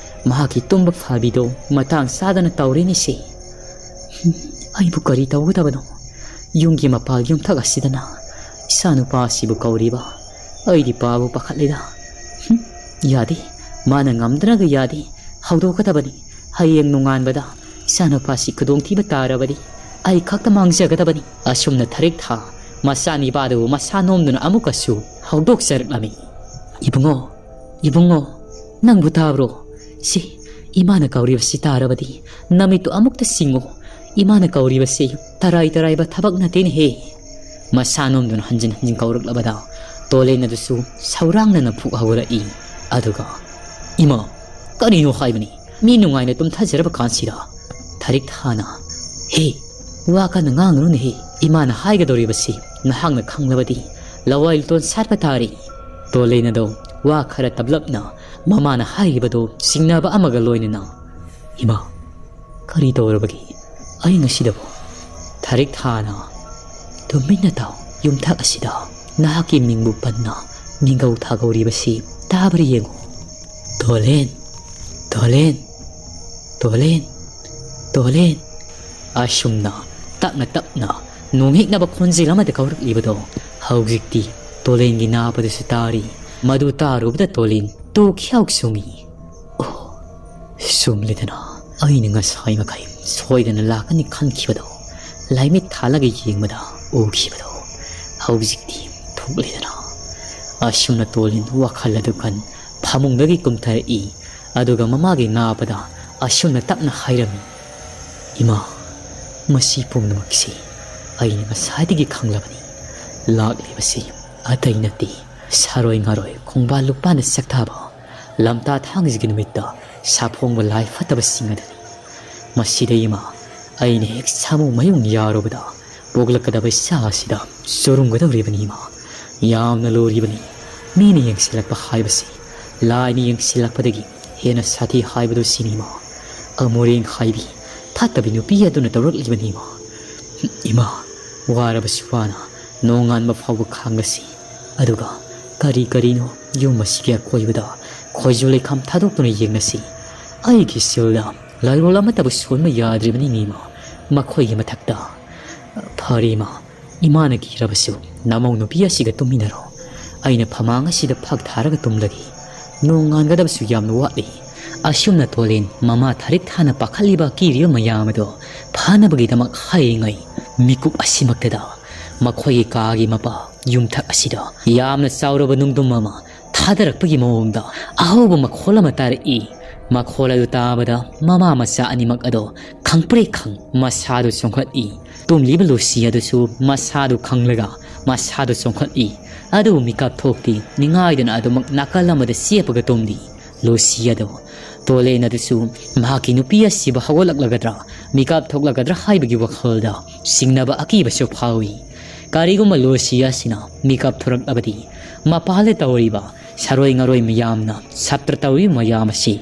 ꯃꯍꯥꯛꯀꯤ ꯇꯨꯝꯕ ꯐꯥꯕꯤꯗꯣ ꯃꯇꯥꯡ ꯆꯥꯗꯅ ꯇꯧꯔꯦꯅꯦꯁꯦ꯫ ꯍꯨꯝ, ꯑꯩꯕꯨ ꯀꯔꯤ ꯇꯧꯒꯗꯕꯅꯣ? ꯌꯨꯝꯒꯤ ꯃꯄꯥꯜ ꯌꯨꯝꯊꯛ ꯑꯁꯤꯗꯅ ꯏꯆꯥꯅꯨꯄꯥ ꯑꯁꯤꯕꯨ ꯀꯧꯔꯤꯕ꯫ ꯑꯩꯗꯤ ꯄꯥꯕꯨ ꯄꯥꯈꯠꯂꯦꯗ꯫ ꯍꯨꯝ, ꯌꯥꯗꯦ, ꯃꯥꯅ ꯉꯝꯗ꯭ꯔꯒ ꯌꯥꯗꯦ, ꯍꯧꯗꯣꯛꯀꯗꯕꯅꯤ꯫ ꯍꯌꯦꯡ ꯅꯣꯡꯉꯥꯟꯕꯗ ꯏꯆꯥꯅꯨꯄꯥꯁꯤ ꯈꯨꯗꯣꯡꯊꯤꯕ ꯇꯥꯔꯕꯗꯤ ꯑꯩ ꯈꯛꯇ ꯃꯥꯡꯖꯒꯗꯕꯅꯤ꯫ ꯑꯁꯨꯝꯅ ꯊꯔꯤꯛ ꯊꯥ ꯃꯆꯥꯅꯤꯄꯥꯗꯨꯕꯨ ꯃꯁꯥ ꯅꯣꯝꯗꯨꯅ ꯑꯃꯨꯛꯀꯁꯨ ꯍꯧꯗꯣꯛꯆꯔꯛꯂꯝꯃꯤ꯫ "ꯏꯕꯨꯡꯉꯣ, ꯏꯕꯨꯡꯉꯣ, ꯅꯪꯕꯨ ꯇꯥꯕ꯭ꯔꯣ? ꯁꯤ ꯏꯃꯥꯅ ꯀꯧꯔꯤꯕꯁꯤ ꯇꯥꯔꯕꯗꯤ ꯅꯃꯤꯠꯇꯨ ꯑꯃꯨꯛꯇ ꯁꯤꯡꯉꯨ꯫ ꯏꯃꯥꯅ ꯀꯧꯔꯤꯕꯁꯤ ꯇꯔꯥꯏ ꯇꯔꯥꯏꯕ ꯊꯕꯛ ꯅꯠꯇꯦꯅꯦꯍꯦ꯫" ꯃꯁꯥ ꯅꯣꯝꯗꯨꯅ ꯍꯟꯖꯤꯟ ꯍꯟꯖꯤꯟ ꯀꯧꯔꯛꯂꯕꯗ ꯇꯣꯂꯦꯟ ꯑꯗꯨꯁꯨ ꯁꯧꯔꯥꯡꯅꯅ ꯐꯨꯛ ꯍꯧꯒꯠꯂꯛꯏ꯫ ꯑꯗꯨꯒ, "ꯏꯃꯥ, ꯀꯔꯤꯅꯣ ꯍꯥꯏꯕꯅꯤ? ꯃꯤ ꯅꯨꯡꯉꯥꯏꯅ ꯇꯨꯝꯊꯖꯔꯕ ꯀꯥꯟꯁꯤꯗ?" ꯊꯔꯤꯛ ꯊꯥꯅ, "ꯍꯦ, ꯋꯥ ꯀꯟꯅ ꯉꯥꯡꯒꯅꯨꯅꯦꯍꯦ꯫ ꯏꯃꯥꯅ ꯍꯥꯏꯒꯗꯧꯔꯤꯕꯁꯤ ꯅꯍꯥꯛꯅ ꯈꯪꯂꯕꯗꯤ ꯂꯋꯥꯏ ꯂꯨꯇꯣꯟ ꯁꯥꯠꯄ ꯇꯥꯔꯤ꯫" ꯇꯣꯂꯦꯟ ꯑꯗꯣ ꯋꯥ ꯈꯔ ꯇꯞꯂꯞꯅ ꯃꯃꯥꯅ ꯍꯥꯏꯔꯤꯕꯗꯣ ꯆꯤꯡꯅꯕ ꯑꯃꯒ ꯂꯣꯏꯅꯅ, "ꯏꯃꯥ, ꯀꯔꯤ ꯇꯧꯔꯕꯒꯦ ꯑꯩ ꯉꯁꯤꯗꯕꯨ?" ꯊꯔꯤꯛ ꯊꯥꯅ, "ꯇꯨꯃꯤꯟꯅ ꯇꯥꯎ, ꯌꯨꯝꯊꯛ ꯑꯁꯤꯗ ꯅꯍꯥꯛꯀꯤ ꯃꯤꯡꯕꯨ ꯄꯟꯅ ꯃꯤꯡꯒꯧ ꯊꯥꯒꯧꯔꯤꯕꯁꯤ ꯇꯥꯕ꯭ꯔꯥ ꯌꯦꯡꯉꯨ꯫ ꯇꯣꯂꯦꯟ, ꯇꯣꯂꯦꯟ, ꯇꯣꯂꯦꯟ, ꯇꯣꯂꯦꯟ꯫" ꯑꯁꯨꯝꯅ ꯇꯞꯅ ꯇꯞꯅ ꯅꯣꯡꯍꯤꯛꯅꯕ ꯈꯣꯟꯖꯦꯜ ꯑꯃꯗ ꯀꯧꯔꯛꯂꯤꯕꯗꯣ ꯍꯧꯖꯤꯛꯇꯤ ꯇꯣꯂꯦꯟꯒꯤ ꯅꯥꯕꯗꯁꯨ ꯇꯥꯔꯤ꯫ ꯃꯗꯨ ꯇꯥꯔꯨꯕꯗ ꯇꯣꯂꯦꯟ ꯇꯨ ꯈ꯭ꯌꯥꯎ ꯆꯨꯝꯃꯤ꯫ "ꯑꯣ, ꯆꯨꯝꯂꯦꯗꯅ, ꯑꯩꯅ ꯉꯁꯥꯏ ꯃꯈꯩ ꯁꯣꯏꯗꯅ ꯂꯥꯛꯀꯅꯤ ꯈꯟꯈꯤꯕꯗꯣ, ꯂꯥꯏꯃꯤꯠ ꯊꯥꯜꯂꯒ ꯌꯦꯡꯕꯗ ꯎꯈꯤꯕꯗꯣ ꯍꯧꯖꯤꯛꯇꯤ ꯊꯣꯛꯂꯦꯗꯅ꯫" ꯑꯁꯨꯝꯅ ꯇꯣꯂꯤꯟ ꯋꯥꯈꯜ ꯑꯗꯨ ꯈꯟ ꯐꯃꯨꯡꯗꯒꯤ ꯀꯨꯝꯊꯔꯛꯏ꯫ ꯑꯗꯨꯒ ꯃꯃꯥꯒꯤ ꯅꯥꯕꯗ ꯑꯁꯨꯝꯅ ꯇꯞꯅ ꯍꯥꯏꯔꯝꯃꯤ, "ꯏꯃꯥ, ꯃꯁꯤ ꯄꯨꯝꯅꯃꯛꯁꯤ ꯑꯩꯅ ꯉꯁꯥꯏꯗꯒꯤ ꯈꯪꯂꯕꯅꯤ꯫ ꯂꯥꯛꯂꯤꯕꯁꯤ ꯑꯇꯩ ꯅꯠꯇꯦ, ꯁꯥꯔꯣꯏ ꯉꯥꯔꯣꯏ ꯈꯣꯡꯕꯥꯜ ꯂꯨꯄꯥꯅ ꯁꯛꯊꯥꯕ ꯂꯝꯇꯥ ꯊꯥꯡꯖꯒꯤ ꯅꯨꯃꯤꯠꯇ ꯁꯥꯐꯣꯡꯕ ꯂꯥꯏ ꯐꯠꯇꯕꯁꯤꯡ ꯑꯗꯨꯅꯤ꯫ ꯃꯁꯤꯗ ꯏꯃꯥ, ꯑꯩꯅ ꯍꯦꯛ ꯁꯥꯃꯨ ꯃꯌꯨꯡ ꯌꯥꯔꯨꯕꯗ ꯄꯣꯛꯂꯛꯀꯗꯕ ꯏꯆꯥ ꯑꯁꯤꯗ ꯆꯨꯔꯨꯝꯒꯗꯧꯔꯤꯕꯅꯤ ꯏꯃꯥ꯫ ꯌꯥꯝꯅ ꯂꯨꯔꯤꯕꯅꯤ꯫ ꯃꯤꯅ ꯌꯦꯡꯁꯤꯜꯂꯛꯄ ꯍꯥꯏꯕꯁꯤ ꯂꯥꯏꯅ ꯌꯦꯡꯁꯤꯜꯂꯛꯄꯗꯒꯤ ꯍꯦꯟꯅ ꯁꯥꯊꯤ ꯍꯥꯏꯕꯗꯨ ꯁꯤꯅꯤ ꯏꯃꯥ꯫ ꯑꯃꯣꯔꯦꯡ ꯍꯥꯏꯕꯤ ꯐꯠꯇꯕꯤ ꯅꯨꯄꯤ ꯑꯗꯨꯅ ꯇꯧꯔꯛꯂꯤꯕꯅꯤ ꯏꯃꯥ꯫ ꯏꯃꯥ, ꯋꯥꯔꯕꯁꯨ ꯋꯥꯅ ꯅꯣꯡꯉꯥꯟꯕ ꯐꯥꯎꯕ ꯈꯥꯡꯂꯁꯤ꯫ ꯑꯗꯨꯒ ꯀꯔꯤ ꯀꯔꯤꯅꯣ ꯌꯨꯝ ꯑꯁꯤꯒꯤ ꯑꯀꯣꯏꯕꯗ ꯈꯣꯏꯖꯨ ꯂꯩꯈꯥꯝ ꯊꯥꯗꯣꯛꯇꯨꯅ ꯌꯦꯡꯂꯁꯤ꯫ ꯑꯩꯒꯤ ꯁꯤꯜꯗ ꯂꯥꯏꯔꯣꯜ ꯑꯃꯠꯇꯕꯨ ꯁꯣꯟꯕ ꯌꯥꯗ꯭ꯔꯤꯕꯅꯤꯅꯦ ꯏꯃꯥ꯫ ꯃꯈꯣꯏꯒꯤ ꯃꯊꯛꯇ, ꯐꯔꯦ ꯏꯃꯥ, ꯏꯃꯥꯅ ꯀꯤꯔꯕꯁꯨ ꯅꯃꯧ ꯅꯨꯄꯤ ꯑꯁꯤꯒ ꯇꯨꯝꯃꯤꯟꯅꯔꯣ꯫ ꯑꯩꯅ ꯐꯃꯥꯡ ꯑꯁꯤꯗ ꯐꯛ ꯊꯥꯔꯒ ꯇꯨꯝꯂꯒꯦ꯫ ꯅꯣꯡꯉꯥꯟꯒꯗꯕꯁꯨ ꯌꯥꯝꯅ ꯋꯥꯠꯂꯤ꯫ ꯑꯁꯨꯝꯅ ꯇꯣꯂꯦꯟ ꯃꯃꯥ ꯊꯥꯔꯤꯛ ꯊꯥꯅ ꯄꯥꯈꯠꯂꯤꯕ ꯑꯀꯤꯔꯤꯕ ꯃꯌꯥꯝ ꯑꯗꯣ ꯐꯥꯅꯕꯒꯤꯗꯃꯛ ꯍꯥꯏꯔꯤꯉꯩ ꯃꯤꯀꯨꯞ ꯑꯁꯤꯃꯛꯇꯗ ꯃꯈꯣꯏꯒꯤ ꯀꯥꯒꯤ ꯃꯄꯥ ꯌꯨꯝꯊꯛ ꯑꯁꯤꯗ ꯌꯥꯝꯅ ꯆꯥꯎꯔꯕ ꯅꯨꯡꯗꯨꯝ ꯑꯃ ꯊꯥꯗꯔꯛꯄꯒꯤ ꯃꯑꯣꯡꯗ ꯑꯍꯧꯕ ꯃꯈꯣꯜ ꯑꯃ ꯇꯥꯔꯛꯏ꯫ ꯃꯈꯣꯜ ꯑꯗꯨ ꯇꯥꯕꯗ ꯃꯃꯥ ꯃꯆꯥ ꯑꯅꯤꯃꯛ ꯑꯗꯣ ꯈꯪꯄ꯭ꯔꯦꯛ ꯈꯪ ꯃꯁꯥꯗꯨ ꯆꯣꯡꯈꯠꯏ꯫ ꯇꯨꯝꯂꯤꯕ ꯂꯨꯁꯤ ꯑꯗꯨꯁꯨ ꯃꯁꯥꯗꯨ ꯈꯪꯂꯒ ꯃꯁꯥꯗꯨ ꯆꯣꯡꯈꯠꯏ꯫ ꯑꯗꯨꯕꯨ ꯃꯤꯀꯞ ꯊꯣꯛꯇꯦ꯫ ꯅꯤꯡꯉꯥꯏꯗꯨꯅ ꯑꯗꯨꯃꯛ ꯅꯥꯀꯜ ꯑꯃꯗ ꯆꯦꯞꯄꯒ ꯇꯨꯝꯂꯤ꯫ ꯂꯨꯁꯤ ꯑꯗꯨ, ꯇꯣꯂꯦꯟ ꯑꯗꯨꯁꯨ ꯃꯍꯥꯛꯀꯤ ꯅꯨꯄꯤ ꯑꯁꯤꯕꯨ ꯍꯧꯒꯠꯂꯛꯂꯒꯗ꯭ꯔꯥ, ꯃꯤꯀꯞ ꯊꯣꯛꯂꯒꯗ꯭ꯔꯥ ꯍꯥꯏꯕꯒꯤ ꯋꯥꯈꯜꯗ ꯆꯤꯡꯅꯕ ꯑꯀꯤꯕꯁꯨ ꯐꯥꯎꯏ꯫ ꯀꯔꯤꯒꯨꯝꯕ ꯂꯨꯁꯤ ꯑꯁꯤꯅ ꯃꯤꯀꯞ ꯊꯣꯔꯛꯂꯕꯗꯤ, ꯃꯄꯥꯜꯗ ꯇꯧꯔꯤꯕ ꯁꯔꯣꯏ ꯉꯔꯣꯏ ꯃꯌꯥꯝꯅ ꯁꯥꯇ꯭ꯔ ꯇꯧꯔꯤꯕ ꯃꯌꯥꯝ ꯑꯁꯤ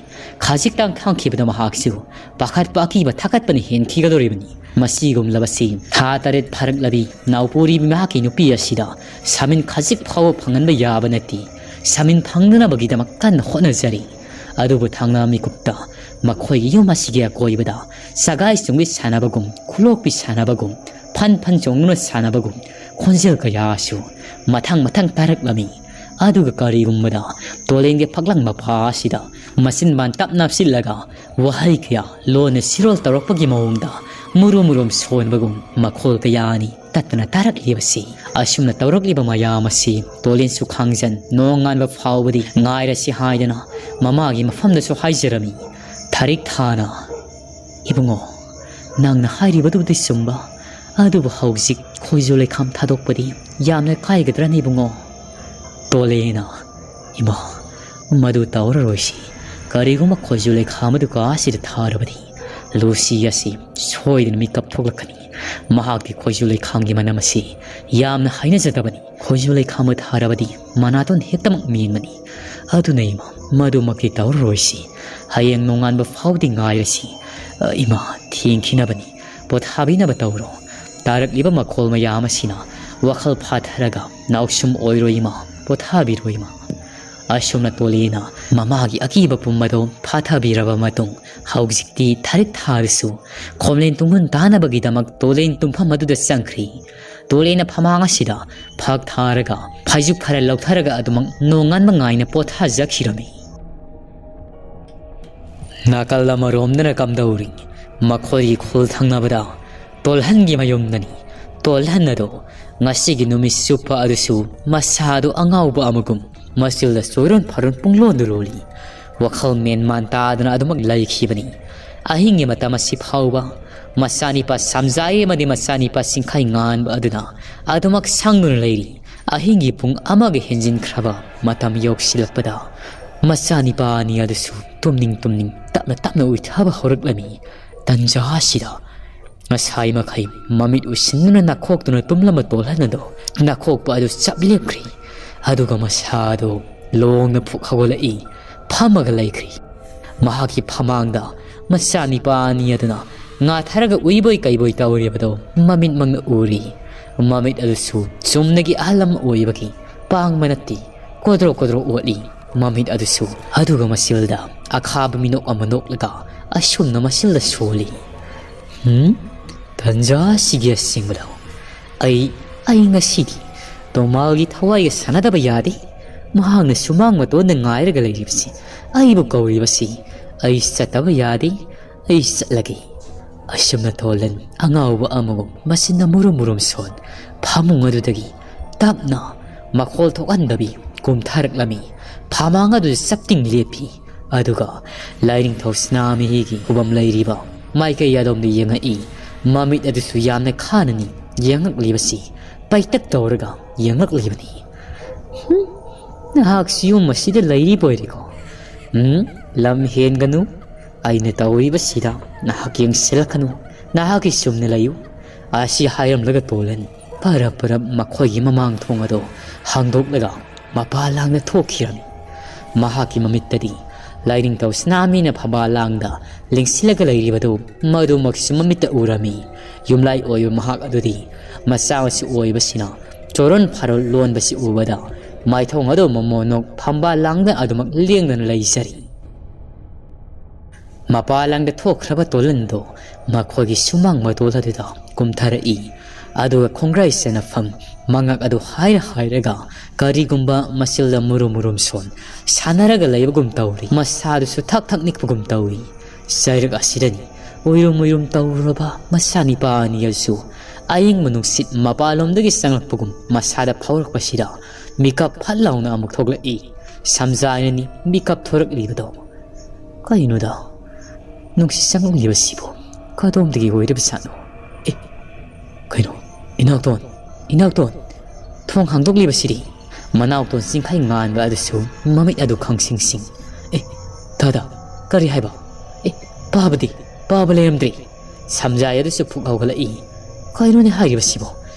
ꯈꯖꯤꯛꯇꯪ ꯈꯪꯈꯤꯕꯗ ꯃꯍꯥꯛꯁꯨ ꯄꯥꯈꯠꯄ ꯑꯀꯤꯕ ꯊꯛꯀꯠꯄꯅ ꯍꯦꯟꯈꯤꯒꯗꯧꯔꯤꯕꯅꯤ꯫ ꯃꯁꯤꯒꯨꯝꯂꯕꯁꯤ ꯊꯥ ꯇꯔꯦꯠ ꯐꯥꯔꯛꯂꯕꯤ ꯅꯥꯎꯄꯣꯔꯤꯕꯤ ꯃꯍꯥꯛꯀꯤ ꯅꯨꯄꯤ ꯑꯁꯤꯗ ꯁꯃꯤꯟ ꯈꯖꯤꯛ ꯐꯥꯎꯕ ꯐꯪꯍꯟꯕ ꯌꯥꯕ ꯅꯠꯇꯦ꯫ ꯁꯃꯤꯟ ꯐꯪꯅꯅꯕꯒꯤꯗꯃꯛ ꯀꯟꯅ ꯍꯣꯠꯅꯖꯔꯤ꯫ ꯑꯗꯨꯕꯨ ꯊꯪꯅ ꯃꯤꯀꯨꯞꯇ ꯃꯈꯣꯏꯒꯤ ꯌꯨꯝ ꯑꯁꯤꯒꯤ ꯑꯀꯣꯏꯕꯗ ꯁꯒꯥꯏ ꯆꯨꯡꯕꯤ ꯁꯥꯟꯅꯕꯒꯨꯝ, ꯈꯨꯂꯣꯛꯄꯤ ꯁꯥꯟꯅꯕꯒꯨꯝ, ꯐꯟ ꯐꯟ ꯆꯣꯡꯗꯨꯅ ꯁꯥꯟꯅꯕꯒꯨꯝ ꯈꯣꯟꯖꯦꯜ ꯀꯌꯥꯁꯨ ꯃꯊꯪ ꯃꯊꯪ ꯇꯥꯔꯛꯂꯝꯃꯤ꯫ ꯑꯗꯨꯒ ꯀꯔꯤꯒꯨꯝꯕꯗ ꯇꯣꯂꯦꯟꯒꯤ ꯐꯛꯂꯥꯡ ꯃꯄꯥ ꯑꯁꯤꯗ ꯃꯆꯤꯟꯕꯥꯟ ꯇꯞ ꯅꯞꯁꯤꯜꯂꯒ ꯋꯥꯍꯩ ꯀꯌꯥ ꯂꯣꯟꯅ ꯁꯤꯔꯣꯜ ꯇꯧꯔꯛꯄꯒꯤ ꯃꯑꯣꯡꯗ ꯃꯨꯔꯨꯝ ꯃꯨꯔꯨꯝ ꯁꯣꯟꯕꯒꯨꯝ ꯃꯈꯣꯜ ꯀꯌꯥꯅꯤ ꯇꯠꯇꯅ ꯇꯥꯔꯛꯂꯤꯕꯁꯤ꯫ ꯑꯁꯨꯝꯅ ꯇꯧꯔꯛꯂꯤꯕ ꯃꯌꯥꯝ ꯑꯁꯤ ꯇꯣꯂꯦꯟꯁꯨ ꯈꯥꯡꯖꯟ ꯅꯣꯡꯉꯥꯟꯕ ꯐꯥꯎꯕꯗꯤ ꯉꯥꯏꯔꯁꯤ ꯍꯥꯏꯗꯅ ꯃꯃꯥꯒꯤ ꯃꯐꯝꯗꯁꯨ ꯍꯥꯏꯖꯔꯝꯃꯤ꯫ ꯊꯥꯔꯤꯛ ꯊꯥꯅ, "ꯏꯕꯨꯡꯉꯣ, ꯅꯪꯅ ꯍꯥꯏꯔꯤꯕꯗꯨꯕꯨꯗꯤ ꯆꯨꯝꯕ, ꯑꯗꯨꯕꯨ ꯍꯧꯖꯤꯛ ꯈꯣꯏꯖꯨ ꯂꯩꯈꯥꯝ ꯊꯥꯗꯣꯛꯄꯗꯤ ꯌꯥꯝꯅ ꯀꯥꯏꯒꯗ꯭ꯔꯅꯤ ꯏꯕꯨꯡꯉꯣ?" ꯇꯣꯂꯦꯅ, "ꯏꯃꯥ, ꯃꯗꯨ ꯇꯧꯔꯔꯣꯏꯁꯤ꯫ ꯀꯔꯤꯒꯨꯝꯕ ꯈꯣꯏꯖꯨ ꯂꯩꯈꯥꯝ ꯑꯗꯨ ꯀꯥ ꯑꯁꯤꯗ ꯊꯥꯔꯕꯗꯤ ꯂꯨꯁꯤ ꯑꯁꯤ ꯁꯣꯏꯗꯅ ꯃꯤꯀꯞ ꯊꯣꯛꯂꯛꯀꯅꯤ꯫ ꯃꯍꯥꯛꯀꯤ ꯈꯣꯏꯖꯨ ꯂꯩꯈꯥꯝꯒꯤ ꯃꯅꯝ ꯑꯁꯤ ꯌꯥꯝꯅ ꯍꯩꯅꯖꯗꯕꯅꯤ꯫ ꯈꯣꯏꯖꯨ ꯂꯩꯈꯥꯝ ꯑꯗꯨ ꯊꯥꯔꯕꯗꯤ ꯃꯅꯥꯇꯣꯟ ꯍꯦꯛꯇꯃꯛ ꯃꯦꯟꯕꯅꯤ꯫ ꯑꯗꯨꯅ ꯏꯃꯥ, ꯃꯗꯨꯃꯛꯇꯤ ꯇꯧꯔꯔꯣꯏꯁꯤ꯫ ꯍꯌꯦꯡ ꯅꯣꯡꯉꯥꯟꯕ ꯐꯥꯎꯗꯤ ꯉꯥꯏꯔꯁꯤ꯫ ꯑ, ꯏꯃꯥ, ꯊꯦꯡꯈꯤꯅꯕꯅꯤ꯫ ꯄꯣꯊꯥꯕꯤꯅꯕ ꯇꯧꯔꯣ꯫ ꯇꯥꯔꯛꯂꯤꯕ ꯃꯈꯣꯜ ꯃꯌꯥꯝ ꯑꯁꯤꯅ ꯋꯥꯈꯜ ꯐꯥꯊꯔꯒ ꯅꯥꯎꯁꯨꯝ ꯑꯣꯏꯔꯣꯏ ꯏꯃꯥ, ꯄꯣꯊꯥꯕꯤꯔꯣ ꯏꯃꯥ꯫ ꯑꯁꯨꯝꯅ ꯇꯣꯂꯦꯅ ꯃꯃꯥꯒꯤ ꯑꯀꯤꯕ ꯄꯨꯝꯕꯗꯣ ꯐꯥꯊꯕꯤꯔꯕ ꯃꯇꯨꯡ, ꯍꯧꯖꯤꯛꯇꯤ ꯊꯥꯔꯤꯛ ꯊꯥꯔꯁꯨ ꯈꯣꯝꯂꯦꯟ ꯇꯨꯡꯍꯟ ꯇꯥꯅꯕꯒꯤꯗꯃꯛ ꯇꯣꯂꯦꯟ ꯇꯨꯝꯐꯝ ꯑꯗꯨꯗ ꯆꯪꯈ꯭ꯔꯤ꯫ ꯇꯣꯂꯦꯅ ꯐꯃꯥꯡ ꯑꯁꯤꯗ ꯐꯛ ꯊꯥꯔꯒ ꯐꯩꯖꯨꯞ ꯈꯔ ꯂꯧꯊꯔꯒ ꯑꯗꯨꯃꯛ ꯅꯣꯡꯉꯥꯟꯕ ꯉꯥꯏꯅ ꯄꯣꯊꯥꯖꯈꯤꯔꯝꯃꯤ꯫ ꯅꯥꯀꯜ ꯑꯃꯔꯣꯝꯗꯅ ꯀꯝꯗꯧꯔꯤ? ꯃꯈꯣꯏꯒꯤ ꯈꯨꯜ ꯊꯪꯅꯕꯗ ꯇꯣꯜꯍꯟꯒꯤ ꯃꯌꯨꯝꯗꯅꯤ꯫ ꯇꯣꯜꯍꯟ ꯑꯗꯣ ꯉꯁꯤꯒꯤ ꯅꯨꯃꯤꯠ ꯆꯨꯞꯄ ꯑꯗꯨꯁꯨ ꯃꯁꯥꯗꯨ ꯑꯉꯥꯎꯕ ꯑꯃꯒꯨꯝ ꯃꯆꯤꯜꯗ ꯆꯣꯏꯔꯣꯟ ꯐꯥꯔꯣꯟ ꯄꯨꯡꯂꯣꯟꯗ ꯂꯣꯜꯂꯤ꯫ ꯋꯥꯈꯜ ꯃꯦꯟ ꯃꯥꯟ ꯇꯥꯗꯅ ꯑꯗꯨꯃꯛ ꯂꯩꯈꯤꯕꯅꯤ꯫ ꯑꯍꯤꯡꯒꯤ ꯃꯇꯝ ꯑꯁꯤ ꯐꯥꯎꯕ ꯃꯆꯥꯅꯤꯄꯥ ꯁꯝꯖꯥꯏ ꯑꯃꯗꯤ ꯃꯆꯥꯅꯤꯄꯥ ꯆꯤꯡꯈꯩ ꯉꯥꯟꯕ ꯑꯗꯨꯅ ꯑꯗꯨꯃꯛ ꯁꯪꯗꯨꯅ ꯂꯩꯔꯤ꯫ ꯑꯍꯤꯡꯒꯤ ꯄꯨꯡ ꯑꯃꯒ ꯍꯦꯟꯖꯤꯟꯈ꯭ꯔꯕ ꯃꯇꯝ ꯌꯧꯁꯤꯜꯂꯛꯄꯗ ꯃꯆꯥꯅꯤꯄꯥ ꯑꯅꯤ ꯑꯗꯨꯁꯨ ꯇꯨꯝꯅꯤꯡ ꯇꯨꯝꯅꯤꯡ ꯇꯞꯅ ꯇꯞꯅ ꯎꯏꯊꯕ ꯍꯧꯔꯛꯂꯝꯃꯤ꯫ ꯇꯟꯖꯥ ꯑꯁꯤꯗ ꯉꯁꯥꯏ ꯃꯈꯩ ꯃꯃꯤꯠ ꯎꯏꯁꯤꯟꯗꯨꯅ ꯅꯥꯈꯣꯛꯇꯨꯅ ꯇꯨꯝꯂꯝꯕ ꯇꯣꯜꯍꯟ ꯑꯗꯣ ꯅꯥꯈꯣꯛꯄ ꯑꯗꯨ ꯆꯞ ꯂꯦꯞꯈ꯭ꯔꯤ꯫ ꯑꯗꯨꯒ ꯃꯁꯥꯗꯣ ꯂꯣꯡꯅ ꯐꯨꯛ ꯍꯧꯒꯠꯂꯛꯏ꯫ ꯐꯝꯃꯒ ꯂꯩꯈ꯭ꯔꯤ꯫ ꯃꯍꯥꯛꯀꯤ ꯐꯃꯥꯡꯗ ꯃꯆꯥꯅꯤꯄꯥ ꯑꯅꯤ ꯑꯗꯨꯅ ꯉꯥꯊꯔꯒ ꯎꯏꯕꯣꯏ ꯀꯩꯕꯣꯏ ꯇꯧꯔꯤꯕꯗꯣ ꯃꯃꯤꯠꯃꯛꯅ ꯎꯔꯤ꯫ ꯃꯃꯤꯠ ꯑꯗꯨꯁꯨ ꯆꯨꯝꯅꯒꯤ ꯑꯍꯜ ꯑꯃ ꯑꯣꯏꯕꯒꯤ ꯄꯥꯡꯕ ꯅꯠꯇꯦ, ꯀꯣꯗ꯭ꯔꯣ ꯀꯣꯗ꯭ꯔꯣ ꯑꯣꯠꯂꯤ꯫ ꯃꯃꯤꯠ ꯑꯗꯨꯁꯨ ꯑꯗꯨꯒ ꯃꯆꯤꯜꯗ ꯑꯈꯥꯕ ꯃꯤꯅꯣꯛ ꯑꯃ ꯅꯣꯛꯂꯒ ꯑꯁꯨꯝꯅ ꯃꯆꯤꯜꯗ ꯁꯣꯜꯂꯤ꯫ "ꯍꯨꯝ? ꯇꯟꯖꯥ ꯑꯁꯤꯒꯤ ꯑꯁꯦꯡꯕꯗꯣ ꯑꯩ, ꯑꯩ ꯉꯁꯤꯗꯤ ꯇꯣꯃꯥꯜꯒꯤ ꯊꯋꯥꯏꯒ ꯁꯥꯟꯅꯗꯕ ꯌꯥꯗꯦ꯫ ꯃꯍꯥꯛꯅ ꯁꯨꯃꯥꯡ ꯃꯇꯣꯟꯗ ꯉꯥꯏꯔꯒ ꯂꯩꯔꯤꯕꯁꯤ, ꯑꯩꯕꯨ ꯀꯧꯔꯤꯕꯁꯤ꯫ ꯑꯩ ꯆꯠꯇꯕ ꯌꯥꯗꯦ꯫ ꯑꯩ ꯆꯠꯂꯒꯦ꯫" ꯑꯁꯨꯝꯅ ꯇꯣꯜꯍꯟ ꯑꯉꯥꯎꯕ ꯑꯃꯒꯨꯝ ꯃꯆꯤꯟꯅ ꯃꯨꯔꯨꯝ ꯃꯨꯔꯨꯝ ꯁꯣꯟ ꯐꯃꯨꯡ ꯑꯗꯨꯗꯒꯤ ꯇꯞꯅ ꯃꯈꯣꯜ ꯊꯣꯛꯍꯟꯗꯕꯤ ꯀꯨꯝꯊꯔꯛꯂꯝꯃꯤ꯫ ꯐꯃꯥꯡ ꯑꯗꯨꯗ ꯆꯞꯇꯤꯡ ꯂꯦꯞꯄꯤ꯫ ꯑꯗꯨꯒ ꯂꯥꯏꯅꯤꯡꯊꯧ ꯁꯅꯥꯃꯍꯤꯒꯤ ꯈꯨꯕꯝ ꯂꯩꯔꯤꯕ ꯃꯥꯏꯀꯩ ꯑꯗꯣꯝꯗ ꯌꯦꯡꯉꯛꯏ꯫ ꯃꯃꯤꯠ ꯑꯗꯨꯁꯨ ꯌꯥꯝꯅ ꯈꯥꯅꯅꯤ ꯌꯦꯡꯉꯛꯂꯤꯕꯁꯤ꯫ ꯄꯩꯇꯛ ꯇꯧꯔꯒ ꯌꯦꯡꯂꯛꯂꯤꯕꯅꯤ꯫ "ꯍꯨꯝ, ꯅꯍꯥꯛꯁꯨ ꯌꯨꯝ ꯑꯁꯤꯗ ꯂꯩꯔꯤꯕ ꯑꯣꯏꯔꯦꯀꯣ? ꯎꯝ, ꯂꯝ ꯍꯦꯟꯒꯅꯨ꯫ ꯑꯩꯅ ꯇꯧꯔꯤꯕꯁꯤꯗ ꯅꯍꯥꯛ ꯌꯦꯡꯁꯤꯜꯂꯛꯀꯅꯨ꯫ ꯅꯍꯥꯛꯀꯤ ꯆꯨꯝꯅ ꯂꯩꯌꯨ꯫" ꯑꯁꯤ ꯍꯥꯏꯔꯝꯂꯒ ꯇꯣꯜꯍꯟ ꯄꯔꯞ ꯄꯔꯞ ꯃꯈꯣꯏꯒꯤ ꯃꯃꯥꯡ ꯊꯣꯡ ꯑꯗꯨ ꯍꯥꯡꯗꯣꯛꯂꯒ ꯃꯄꯥ ꯂꯥꯡꯅ ꯊꯣꯛꯈꯤꯔꯝꯃꯤ꯫ ꯃꯍꯥꯛꯀꯤ ꯃꯃꯤꯠꯇꯗꯤ ꯂꯥꯏꯅꯤꯡꯊꯧ ꯁꯅꯥꯃꯍꯤꯅ ꯐꯝꯕꯥꯜ ꯂꯥꯡꯗ ꯂꯦꯡꯁꯤꯜꯂꯒ ꯂꯩꯔꯤꯕꯗꯨ ꯃꯗꯨꯃꯛꯁꯨ ꯃꯃꯤꯠꯇ ꯎꯔꯝꯃꯤ꯫ ꯌꯨꯝꯂꯥꯏ ꯑꯣꯏꯕ ꯃꯍꯥꯛ ꯑꯗꯨꯗꯤ ꯃꯆꯥ ꯃꯁꯨ ꯑꯣꯏꯕꯁꯤꯅ ꯆꯣꯔꯣꯟ ꯐꯥꯔꯣꯜ ꯂꯣꯟꯕꯁꯤ ꯎꯕꯗ ꯃꯥꯏꯊꯣꯡ ꯑꯗꯨ ꯃꯃꯣꯟ ꯅꯣꯛ ꯐꯝꯕꯥꯜ ꯂꯥꯡꯗ ꯑꯗꯨꯃꯛ ꯂꯦꯡꯗꯅ ꯂꯩꯖꯔꯤ꯫ ꯃꯄꯥ ꯂꯥꯡꯗ ꯊꯣꯛꯈ꯭ꯔꯕ ꯇꯣꯂꯟꯗꯣ ꯃꯈꯣꯏꯒꯤ ꯁꯨꯃꯥꯡ ꯃꯇꯣꯜ ꯑꯗꯨꯗ ꯀꯨꯝꯊꯔꯛꯏ꯫ ꯑꯗꯨꯒ ꯈꯣꯡꯒ꯭ꯔꯥꯏ ꯆꯅꯐꯝ ꯃꯉꯛ ꯑꯗꯨ ꯍꯥꯏꯔ ꯍꯥꯏꯔꯒ ꯀꯔꯤꯒꯨꯝꯕ ꯃꯆꯤꯜꯗ ꯃꯨꯔꯨꯝ ꯃꯨꯔꯨꯝ ꯁꯣꯟ ꯁꯥꯟꯅꯔꯒ ꯂꯩꯕꯒꯨꯝ ꯇꯧꯔꯤ꯫ ꯃꯁꯥꯗꯨꯁꯨ ꯊꯛ ꯊꯛ ꯅꯤꯛꯄꯒꯨꯝ ꯇꯧꯏ꯫ ꯆꯩꯔꯛ ꯑꯁꯤꯗꯅꯤ ꯎꯏꯔꯨꯝ ꯎꯏꯔꯨꯝ ꯇꯧꯔꯨꯔꯕ ꯃꯆꯥꯅꯤꯄꯥ ꯑꯅꯤ ꯑꯗꯨꯁꯨ ꯑꯏꯪꯕ ꯅꯨꯡꯁꯤꯠ ꯃꯄꯥꯟꯂꯣꯝꯗꯒꯤ ꯆꯪꯂꯛꯄꯒꯨꯝ ꯃꯁꯥꯗ ꯐꯥꯎꯔꯛꯄꯁꯤꯗ ꯃꯤꯀꯞ ꯐꯠ ꯂꯥꯎꯅ ꯑꯃꯨꯛ ꯊꯣꯛꯂꯛꯏ꯫ ꯁꯝꯖꯥꯏꯅꯅꯤ ꯃꯤꯀꯞ ꯊꯣꯔꯛꯂꯤꯕꯗꯣ꯫ ꯀꯩꯅꯣꯗ, ꯅꯨꯡꯁꯤꯠ ꯆꯪꯂꯛꯂꯤꯕꯁꯤꯕꯨ ꯀꯗꯣꯝꯗꯒꯤ ꯑꯣꯏꯔꯤꯕꯖꯥꯠꯅꯣ? ꯑꯦ, ꯀꯩꯅꯣ, ꯏꯅꯥꯎꯇꯣꯟ, ꯏꯅꯥꯎꯇꯣꯟ, ꯊꯣꯡ ꯍꯥꯡꯗꯣꯛꯂꯤꯕꯁꯤꯗꯤ꯫ ꯃꯅꯥꯎꯇꯣꯟ ꯆꯤꯡꯈꯩ ꯉꯥꯟꯕ ꯑꯗꯨꯁꯨ ꯃꯃꯤꯠ ꯑꯗꯨ ꯈꯪꯁꯤꯡ ꯁꯤꯡ꯫ ꯑꯦ, ꯗꯥꯗꯥ, ꯀꯔꯤ ꯍꯥꯏꯕ? ꯑꯦ, ꯄꯥꯕꯗꯤ, ꯄꯥꯕ ꯂꯩꯔꯝꯗ꯭ꯔꯦ꯫ ꯁꯝꯖꯥꯏ ꯑꯗꯨꯁꯨ ꯐꯨꯛ ꯍꯧꯒꯠꯂꯛꯏ꯫ ꯀꯩꯅꯣꯅꯦ ꯍꯥꯏꯔꯤꯕꯁꯤꯕꯣ?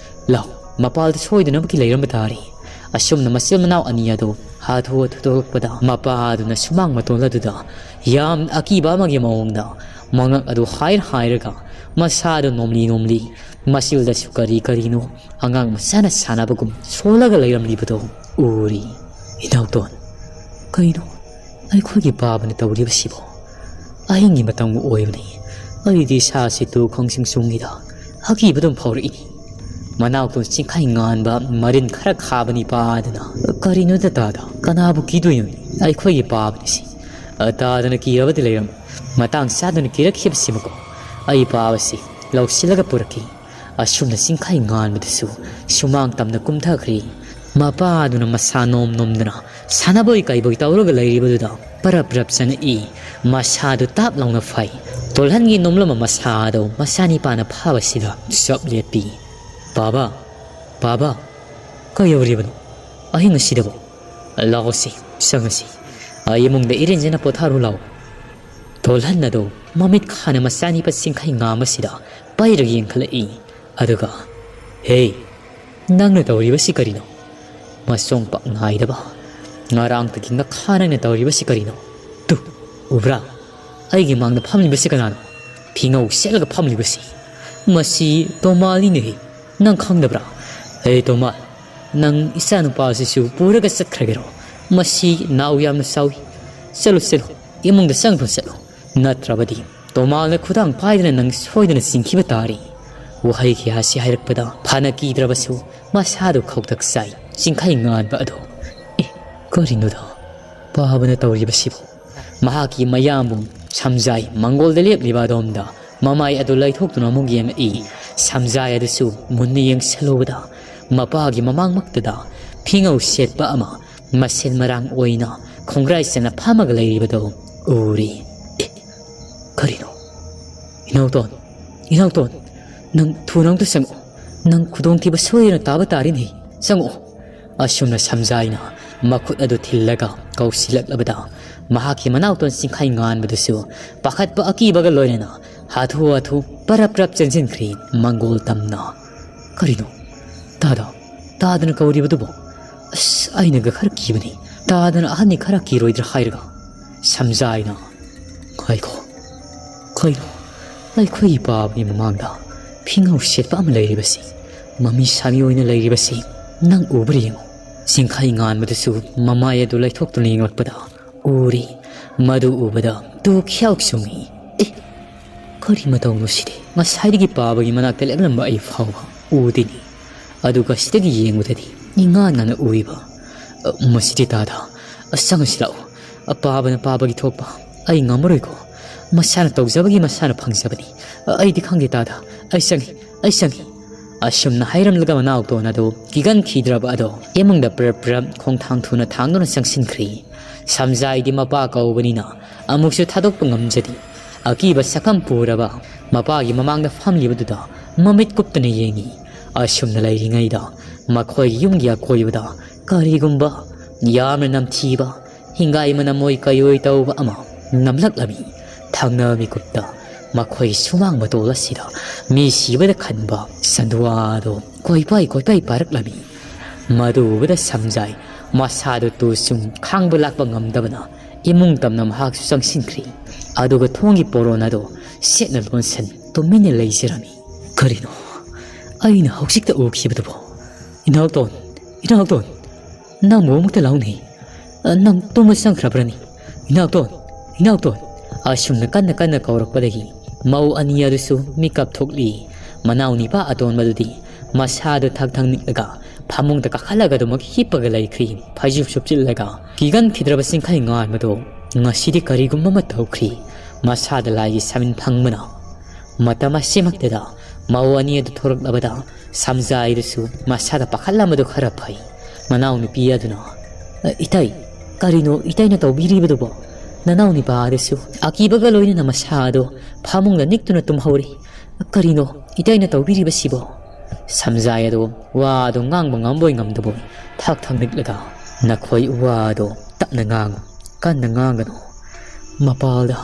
ꯂꯥꯎ, ꯃꯄꯥꯜꯗ ꯁꯣꯏꯗꯅꯃꯛꯀꯤ ꯂꯩꯔꯝꯕ ꯇꯥꯔꯦ꯫ ꯑꯁꯨꯝꯅ ꯃꯆꯤꯜ ꯃꯅꯥꯎ ꯑꯅꯤ ꯑꯗꯨ ꯍꯥꯊꯨ ꯍꯥꯊꯨ ꯊꯣꯛꯂꯛꯄꯗ ꯃꯄꯥ ꯑꯗꯨꯅ ꯁꯨꯃꯥꯡ ꯃꯇꯣꯜ ꯑꯗꯨꯗ ꯌꯥꯝꯅ ꯑꯀꯤꯕ ꯑꯃꯒꯤ ꯃꯑꯣꯡꯗ ꯃꯉꯛ ꯑꯗꯨ ꯍꯥꯏꯔ ꯍꯥꯏꯔꯒ ꯃꯁꯥꯗꯨ ꯅꯣꯝꯂꯤ ꯅꯣꯝꯂꯤ ꯃꯆꯤꯜꯗꯁꯨ ꯀꯔꯤ ꯀꯔꯤꯅꯣ ꯑꯉꯥꯡ ꯃꯆꯥꯅ ꯁꯥꯟꯅꯕꯒꯨꯝ ꯁꯣꯜꯂꯒ ꯂꯩꯔꯝꯂꯤꯕꯗꯨ ꯎꯔꯤ꯫ ꯏꯅꯥꯎꯇꯣꯟ, ꯀꯩꯅꯣ ꯑꯩꯈꯣꯏꯒꯤ ꯄꯥꯕꯅ ꯇꯧꯔꯤꯕꯁꯤꯕꯣ? ꯑꯍꯤꯡꯒꯤ ꯃꯇꯝꯒ ꯑꯣꯏꯕꯅꯤ꯫ ꯑꯩꯗꯤ ꯏꯁꯥꯁꯤ ꯇꯨ ꯈꯪꯁꯤꯡ ꯁꯨꯡꯉꯤꯗ ꯑꯀꯤꯕ ꯑꯗꯨꯝ ꯐꯥꯎꯔꯛꯏ꯫ ꯃꯅꯥꯎꯇꯣꯟ ꯆꯤꯡꯈꯩ ꯉꯥꯟꯕ ꯃꯔꯤꯟ ꯈꯔ ꯈꯥꯕ ꯅꯤꯄꯥ ꯑꯗꯨꯅ, "ꯀꯔꯤꯅꯣꯗ ꯇꯥꯗ? ꯀꯅꯥꯕꯨ ꯀꯤꯗꯣꯏꯅꯣ? ꯑꯩꯈꯣꯏꯒꯤ ꯄꯥꯕꯅꯤꯁꯤ꯫ ꯇꯥꯗꯅ ꯀꯤꯔꯕꯗꯤ ꯂꯩꯔꯝꯃꯣ꯫ ꯃꯇꯥꯡ ꯆꯥꯗꯅ ꯀꯤꯔꯛꯈꯤꯕꯁꯤꯃꯀꯣ ꯑꯩ ꯄꯥꯕꯁꯤ ꯂꯧꯁꯤꯜꯂꯒ ꯄꯨꯔꯛꯈꯤ꯫" ꯑꯁꯨꯝꯅ ꯆꯤꯡꯈꯩ ꯉꯥꯟꯕꯗꯨꯁꯨ ꯁꯨꯃꯥꯡ ꯇꯝꯅ ꯀꯨꯝꯊꯈ꯭ꯔꯦ꯫ ꯃꯄꯥꯗꯨꯅ ꯃꯁꯥ ꯅꯣꯝ ꯅꯣꯝꯗꯅ ꯁꯥꯟꯅꯕꯣꯏ ꯀꯩꯕꯣꯏ ꯇꯧꯔꯒ ꯂꯩꯔꯤꯕꯗꯨꯗ ꯄꯔꯞ ꯄꯔꯞ ꯆꯪꯉꯛꯏ꯫ ꯃꯁꯥꯗꯨ ꯇꯥꯞ ꯂꯥꯎꯅ ꯐꯩ꯫ ꯇꯣꯜꯍꯟꯒꯤ ꯅꯣꯝꯂꯝꯕ ꯃꯁꯥꯗꯨ ꯃꯆꯥꯅꯤꯄꯥꯅ ꯐꯥꯕꯁꯤꯗ ꯆꯞ ꯂꯦꯞꯄꯤ꯫ "ꯄꯥꯕ, ꯄꯥꯕ, ꯀꯩꯗꯧꯔꯤꯕꯅꯣ ꯑꯍꯤꯡ ꯑꯁꯤꯗꯕꯨ? ꯂꯥꯛꯑꯣꯁꯤ, ꯆꯪꯉꯁꯤ꯫ ꯑꯩ ꯏꯃꯨꯡꯗ ꯏꯔꯦꯟꯖꯅ ꯄꯣꯊꯥꯔꯨ ꯂꯥꯛꯑꯣ꯫" ꯇꯣꯜꯍꯟ ꯑꯗꯨ ꯃꯃꯤꯠ ꯈꯥꯅ ꯃꯆꯥꯅꯤꯄꯥ ꯆꯤꯡꯈꯩ ꯉꯥꯟꯕꯁꯤꯗ ꯄꯩꯔꯒ ꯌꯦꯡꯈꯠꯂꯛꯏ꯫ ꯑꯗꯨꯒ, "ꯍꯦ, ꯅꯪꯅ ꯇꯧꯔꯤꯕꯁꯤ ꯀꯔꯤꯅꯣ? ꯃꯁꯣꯡ ꯄꯥꯛ ꯅꯥꯏꯗꯕ, ꯉꯔꯥꯡꯗꯒꯤ ꯉꯈꯥ ꯅꯪꯅ ꯇꯧꯔꯤꯕꯁꯤ ꯀꯔꯤꯅꯣ? ꯇꯨ, ꯎꯕ꯭ꯔꯥ? ꯑꯩꯒꯤ ꯃꯥꯡꯗ ꯐꯝꯂꯤꯕꯁꯤ ꯀꯅꯥꯅꯣ? ꯐꯤꯉꯧ ꯁꯦꯠꯂꯒ ꯐꯝꯂꯤꯕꯁꯤ?" "ꯃꯁꯤ ꯇꯣꯃꯥꯜꯅꯤꯅꯦꯍꯦ, ꯅꯪ ꯈꯪꯗꯕ꯭ꯔꯥ? ꯑꯦ ꯇꯣꯃꯥꯜ, ꯅꯪ ꯏꯆꯥꯅꯨꯄꯥꯁꯤꯁꯨ ꯄꯨꯔꯒ ꯆꯠꯈ꯭ꯔꯒꯦꯔꯣ? ꯃꯁꯤ ꯅꯥꯎ ꯌꯥꯝꯅ ꯆꯥꯎꯏ꯫ ꯆꯠꯂꯨ, ꯆꯠꯂꯨ, ꯏꯃꯨꯡꯗ ꯆꯪꯗꯨꯅ ꯆꯠꯂꯨ꯫ ꯅꯠꯇ꯭ꯔꯕꯗꯤ ꯇꯣꯃꯥꯜꯅ ꯈꯨꯗꯥꯡ ꯄꯥꯏꯗꯨꯅ ꯅꯪ ꯁꯣꯏꯗꯅ ꯆꯤꯡꯈꯤꯕ ꯇꯥꯔꯤ꯫" ꯋꯥꯍꯩ ꯀꯌꯥꯁꯤ ꯍꯥꯏꯔꯛꯄꯗ ꯐꯅ ꯀꯤꯗ꯭ꯔꯕꯁꯨ ꯃꯁꯥꯗꯨ ꯈꯧꯇꯛ ꯆꯥꯏ꯫ ꯆꯤꯡꯈꯩ ꯉꯥꯟꯕ ꯑꯗꯣ, "ꯑꯦ, ꯀꯔꯤꯅꯣꯗ ꯄꯥꯕꯅ ꯇꯧꯔꯤꯕꯁꯤꯕꯨ?" ꯃꯍꯥꯛꯀꯤ ꯃꯌꯥꯝꯕꯨ ꯁꯝꯖꯥꯏ ꯃꯪꯒꯣꯜꯗ ꯂꯦꯞꯂꯤꯕ ꯑꯗꯣꯝꯗ ꯃꯃꯥꯏ ꯑꯗꯨ ꯂꯩꯊꯣꯛꯇꯨꯅ ꯑꯃꯨꯛ ꯌꯦꯡꯂꯛꯏ꯫ ꯁꯝꯖꯥꯏ ꯑꯗꯨꯁꯨ ꯃꯨꯟꯅ ꯌꯦꯡꯁꯤꯜꯂꯨꯕꯗ ꯃꯄꯥꯒꯤ ꯃꯃꯥꯡꯃꯛꯇꯗ ꯐꯤꯉꯧ ꯁꯦꯠꯄ ꯑꯃ ꯃꯁꯦꯟ ꯃꯔꯥꯡ ꯑꯣꯏꯅ ꯈꯣꯡꯒ꯭ꯔꯥꯏ ꯆꯟꯅ ꯐꯝꯃꯒ ꯂꯩꯔꯤꯕꯗꯨ ꯎꯔꯤ꯫ "ꯑꯦ, ꯀꯔꯤꯅꯣ? ꯏꯅꯥꯎꯇꯣꯟ, ꯏꯅꯥꯎꯇꯣꯟ, ꯅꯪ ꯊꯨꯅ ꯑꯃꯨꯛꯇ ꯆꯪꯉꯛꯑꯣ꯫ ꯅꯪ ꯈꯨꯗꯣꯡꯊꯤꯕ ꯁꯣꯏꯗꯅ ꯇꯥꯕ ꯇꯥꯔꯤꯅꯦ꯫ ꯆꯪꯉꯛꯑꯣ꯫" ꯑꯁꯨꯝꯅ ꯁꯝꯖꯥꯏꯅ ꯃꯈꯨꯠ ꯑꯗꯨ ꯊꯤꯜꯂꯒ ꯀꯧꯁꯤꯜꯂꯛꯂꯕꯗ ꯃꯍꯥꯛꯀꯤ ꯃꯅꯥꯎꯇꯣꯟ ꯆꯤꯡꯈꯩ ꯉꯥꯟꯕꯗꯨꯁꯨ ꯄꯥꯈꯠꯄ ꯑꯀꯤꯕꯒ ꯂꯣꯏꯅꯅ ꯍꯥꯊꯨ ꯍꯥꯊꯨ ꯄꯔꯞ ꯄꯔꯞ ꯆꯦꯟꯁꯤꯟꯈ꯭ꯔꯤ ꯃꯪꯒꯣꯜ ꯇꯝꯅ꯫ "ꯀꯔꯤꯅꯣ? ꯇꯥꯗ, ꯇꯥꯗꯅ ꯀꯧꯔꯤꯕꯗꯨꯕꯨ? ꯑꯁ, ꯑꯩꯅꯒ ꯈꯔ ꯀꯤꯕꯅꯤ꯫ ꯇꯥꯗꯅ ꯑꯍꯟꯅꯤ ꯈꯔ ꯀꯤꯔꯣꯏꯗ꯭ꯔꯥ ꯍꯥꯏꯔꯒ꯫" ꯁꯝꯖꯥꯏꯅ, "ꯉꯥꯏꯈꯣ, ꯀꯩꯅꯣ? ꯑꯩꯈꯣꯏꯒꯤ ꯄꯥꯕꯒꯤ ꯃꯃꯥꯡꯗ ꯐꯤꯉꯧ ꯁꯦꯠꯄ ꯑꯃ ꯂꯩꯔꯤꯕꯁꯤ, ꯃꯃꯤ ꯁꯥꯃꯤ ꯑꯣꯏꯅ ꯂꯩꯔꯤꯕꯁꯤ ꯅꯪ ꯎꯕ꯭ꯔꯥ ꯌꯦꯡꯉꯨ꯫" ꯆꯤꯡꯈꯩ ꯉꯥꯟꯕꯗꯨꯁꯨ ꯃꯃꯥꯏ ꯑꯗꯨ ꯂꯩꯊꯣꯛꯇꯨꯅ ꯌꯦꯡꯂꯛꯄꯗ ꯎꯔꯤ꯫ ꯃꯗꯨ ꯎꯕꯗ ꯇꯨ ꯈ꯭ꯌꯥꯎ ꯆꯨꯡꯏ꯫ "ꯑꯦ, ꯀꯔꯤ ꯃꯇꯧꯅꯣ ꯁꯤꯗꯤ? ꯉꯁꯥꯏꯗꯒꯤ ꯄꯥꯕꯒꯤ ꯃꯅꯥꯛꯇ ꯂꯦꯞꯂꯝꯕ ꯑꯩ ꯐꯥꯎꯕ ꯎꯗꯦꯅꯦ꯫ ꯑꯗꯨꯒ ꯁꯤꯗꯒꯤ ꯌꯦꯡꯕꯗꯗꯤ ꯏꯉꯥꯟ ꯉꯥꯟꯅ ꯎꯏꯕ꯫ ꯑ, ꯃꯁꯤꯗꯤ ꯇꯥꯗ꯫ ꯑ, ꯆꯪꯉꯁꯤ ꯂꯥꯛꯑꯣ꯫ ꯑ, ꯄꯥꯕꯅ ꯄꯥꯕꯒꯤ ꯊꯣꯛꯄ ꯑꯩ ꯉꯝꯃꯔꯣꯏꯀꯣ꯫ ꯃꯁꯥꯅ ꯇꯧꯖꯕꯒꯤ ꯃꯁꯥꯅ ꯐꯪꯖꯕꯅꯤ꯫ ꯑ, ꯑꯩꯗꯤ ꯈꯪꯗꯦ ꯇꯥꯗ꯫ ꯑꯩ ꯆꯪꯉꯤ, ꯑꯩ ꯆꯪꯉꯤ꯫" ꯑꯁꯨꯝꯅ ꯍꯥꯏꯔꯝꯂꯒ ꯃꯅꯥꯎꯇꯣꯟ ꯑꯗꯨ ꯀꯤꯒꯟꯈꯤꯗ꯭ꯔꯕ ꯑꯗꯣ ꯏꯃꯨꯡꯗ ꯄ꯭ꯔꯞ ꯄ꯭ꯔꯞ ꯈꯣꯡꯊꯥꯡ ꯊꯨꯅ ꯊꯥꯡꯗꯨꯅ ꯆꯪꯁꯤꯟꯈ꯭ꯔꯤ꯫ ꯁꯝꯖꯥꯏꯗꯤ ꯃꯄꯥ ꯀꯧꯕꯅꯤꯅ ꯑꯃꯨꯛꯁꯨ ꯊꯥꯗꯣꯛꯄ ꯉꯝꯖꯗꯦ꯫ ꯑꯀꯤꯕ ꯁꯛꯐꯝ ꯄꯨꯔꯕ ꯃꯄꯥꯒꯤ ꯃꯃꯥꯡꯗ ꯐꯝꯂꯤꯕꯗꯨꯗ ꯃꯃꯤꯠ ꯀꯨꯞꯇꯅ ꯌꯦꯡꯉꯤ꯫ ꯑꯁꯨꯝꯅ ꯂꯩꯔꯤꯉꯩꯗ ꯃꯈꯣꯏꯒꯤ ꯌꯨꯝꯒꯤ ꯑꯀꯣꯏꯕꯗ ꯀꯔꯤꯒꯨꯝꯕ ꯌꯥꯝꯅ ꯅꯝꯊꯤꯕ ꯍꯤꯡꯒꯥꯏ ꯃꯅꯝ ꯑꯣꯏ ꯀꯩꯑꯣꯏ ꯇꯧꯕ ꯑꯃ ꯅꯝꯂꯛꯂꯝꯃꯤ꯫ ꯊꯪꯅꯕ ꯃꯤꯀꯨꯞꯇ ꯃꯈꯣꯏꯒꯤ ꯁꯨꯃꯥꯡ ꯃꯇꯣꯜ ꯑꯁꯤꯗ ꯃꯤ ꯁꯤꯕꯗ ꯈꯟꯕ ꯁꯟꯗꯨꯋꯥꯗꯣ ꯀꯣꯏꯄꯥꯏ ꯀꯣꯏꯄꯥꯏ ꯄꯥꯏꯔꯛꯂꯝꯃꯤ꯫ ꯃꯗꯨ ꯎꯕꯗ ꯁꯝꯖꯥꯏ ꯃꯁꯥꯗꯨ ꯇꯨ ꯁꯨꯝ ꯈꯥꯡꯕ ꯂꯥꯛꯄ ꯉꯝꯗꯕꯅ ꯏꯃꯨꯡ ꯇꯝꯅ ꯃꯍꯥꯛꯁꯨ ꯆꯪꯁꯤꯟꯈ꯭ꯔꯤ꯫ ꯑꯗꯨꯒ ꯊꯣꯡꯒꯤ ꯄꯣꯔꯣꯟ ꯑꯗꯨ ꯁꯦꯠꯅ ꯂꯣꯟꯁꯟ ꯇꯨꯃꯤꯟꯅ ꯂꯩꯖꯔꯝꯃꯤ꯫ ꯀꯔꯤꯅꯣ ꯑꯩꯅ ꯍꯧꯖꯤꯛꯇ ꯎꯈꯤꯕꯗꯨꯕꯣ? ꯏꯅꯥꯎꯇꯣꯟ, ꯏꯅꯥꯎꯇꯣꯟ, ꯅꯪꯕꯨ ꯑꯃꯨꯛꯇ ꯂꯥꯎꯅꯦ꯫ ꯅꯪ ꯇꯨꯝꯕ ꯆꯪꯈ꯭ꯔꯕ꯭ꯔꯅꯤ? ꯏꯅꯥꯎꯇꯣꯟ, ꯏꯅꯥꯎꯇꯣꯟ꯫ ꯑꯁꯨꯝꯅ ꯀꯟꯅ ꯀꯟꯅ ꯀꯧꯔꯛꯄꯗꯒꯤ ꯃꯧ ꯑꯅꯤ ꯑꯗꯨꯁꯨ ꯃꯤꯀꯞ ꯊꯣꯛꯂꯤ꯫ ꯃꯅꯥꯎ ꯅꯤꯄꯥ ꯑꯇꯣꯟꯕꯗꯨꯗꯤ ꯃꯁꯥꯗꯨ ꯊꯛ ꯊꯛ ꯅꯤꯛꯂꯒ ꯐꯃꯨꯡꯗ ꯀꯥꯈꯠꯂꯒ ꯑꯗꯨꯃꯛ ꯍꯤꯞꯄꯒ ꯂꯩꯈ꯭ꯔꯤ꯫ ꯐꯩꯖꯨꯞ ꯁꯨꯞꯆꯤꯜꯂꯒ ꯀꯤꯒꯟꯈꯤꯗ꯭ꯔꯕ ꯆꯤꯡꯈꯩ ꯉꯥꯟꯕꯗꯣ ꯉꯁꯤꯗꯤ ꯀꯔꯤꯒꯨꯝꯕ ꯑꯃ ꯇꯧꯈ꯭ꯔꯤ꯫ ꯃꯁꯥꯗ ꯂꯥꯏꯒꯤ ꯁꯃꯤꯟ ꯐꯪꯕꯅ꯫ ꯃꯇꯝ ꯑꯁꯤꯃꯛꯇꯗ ꯃꯧ ꯑꯅꯤ ꯑꯗꯨ ꯊꯣꯔꯛꯂꯕꯗ ꯁꯝꯖꯥꯏꯗꯨꯁꯨ ꯃꯁꯥꯗ ꯄꯥꯈꯠꯂꯝꯕꯗꯨ ꯈꯔ ꯐꯩ꯫ ꯃꯅꯥꯎꯅꯨꯄꯤ ꯑꯗꯨꯅ, "ꯏꯇꯩ, ꯀꯔꯤꯅꯣ ꯏꯇꯩꯅ ꯇꯧꯕꯤꯔꯤꯕꯗꯨꯕꯣ? ꯅꯅꯥꯎ ꯅꯤꯄꯥ ꯑꯗꯨꯁꯨ ꯑꯀꯤꯕꯒ ꯂꯣꯏꯅꯅ ꯃꯁꯥ ꯑꯗꯨ ꯐꯃꯨꯡꯗ ꯅꯤꯛꯇꯨꯅ ꯇꯨꯝꯍꯧꯔꯤ꯫ ꯀꯔꯤꯅꯣ ꯏꯇꯩꯅ ꯇꯧꯕꯤꯔꯤꯕꯁꯤꯕꯣ?" ꯁꯝꯖꯥꯏ ꯑꯗꯨ ꯋꯥ ꯑꯗꯨ ꯉꯥꯡꯕ ꯉꯝꯕꯣꯏ ꯉꯝꯗꯕꯣꯏ ꯊꯛ ꯊꯛ ꯅꯤꯛꯂꯒ, "ꯅꯈꯣꯏ ꯋꯥ ꯑꯗꯨ ꯇꯞꯅ ꯉꯥꯡꯉꯨ, ꯀꯟꯅ ꯉꯥꯡꯒꯅꯨ꯫ ꯃꯄꯥꯜꯗ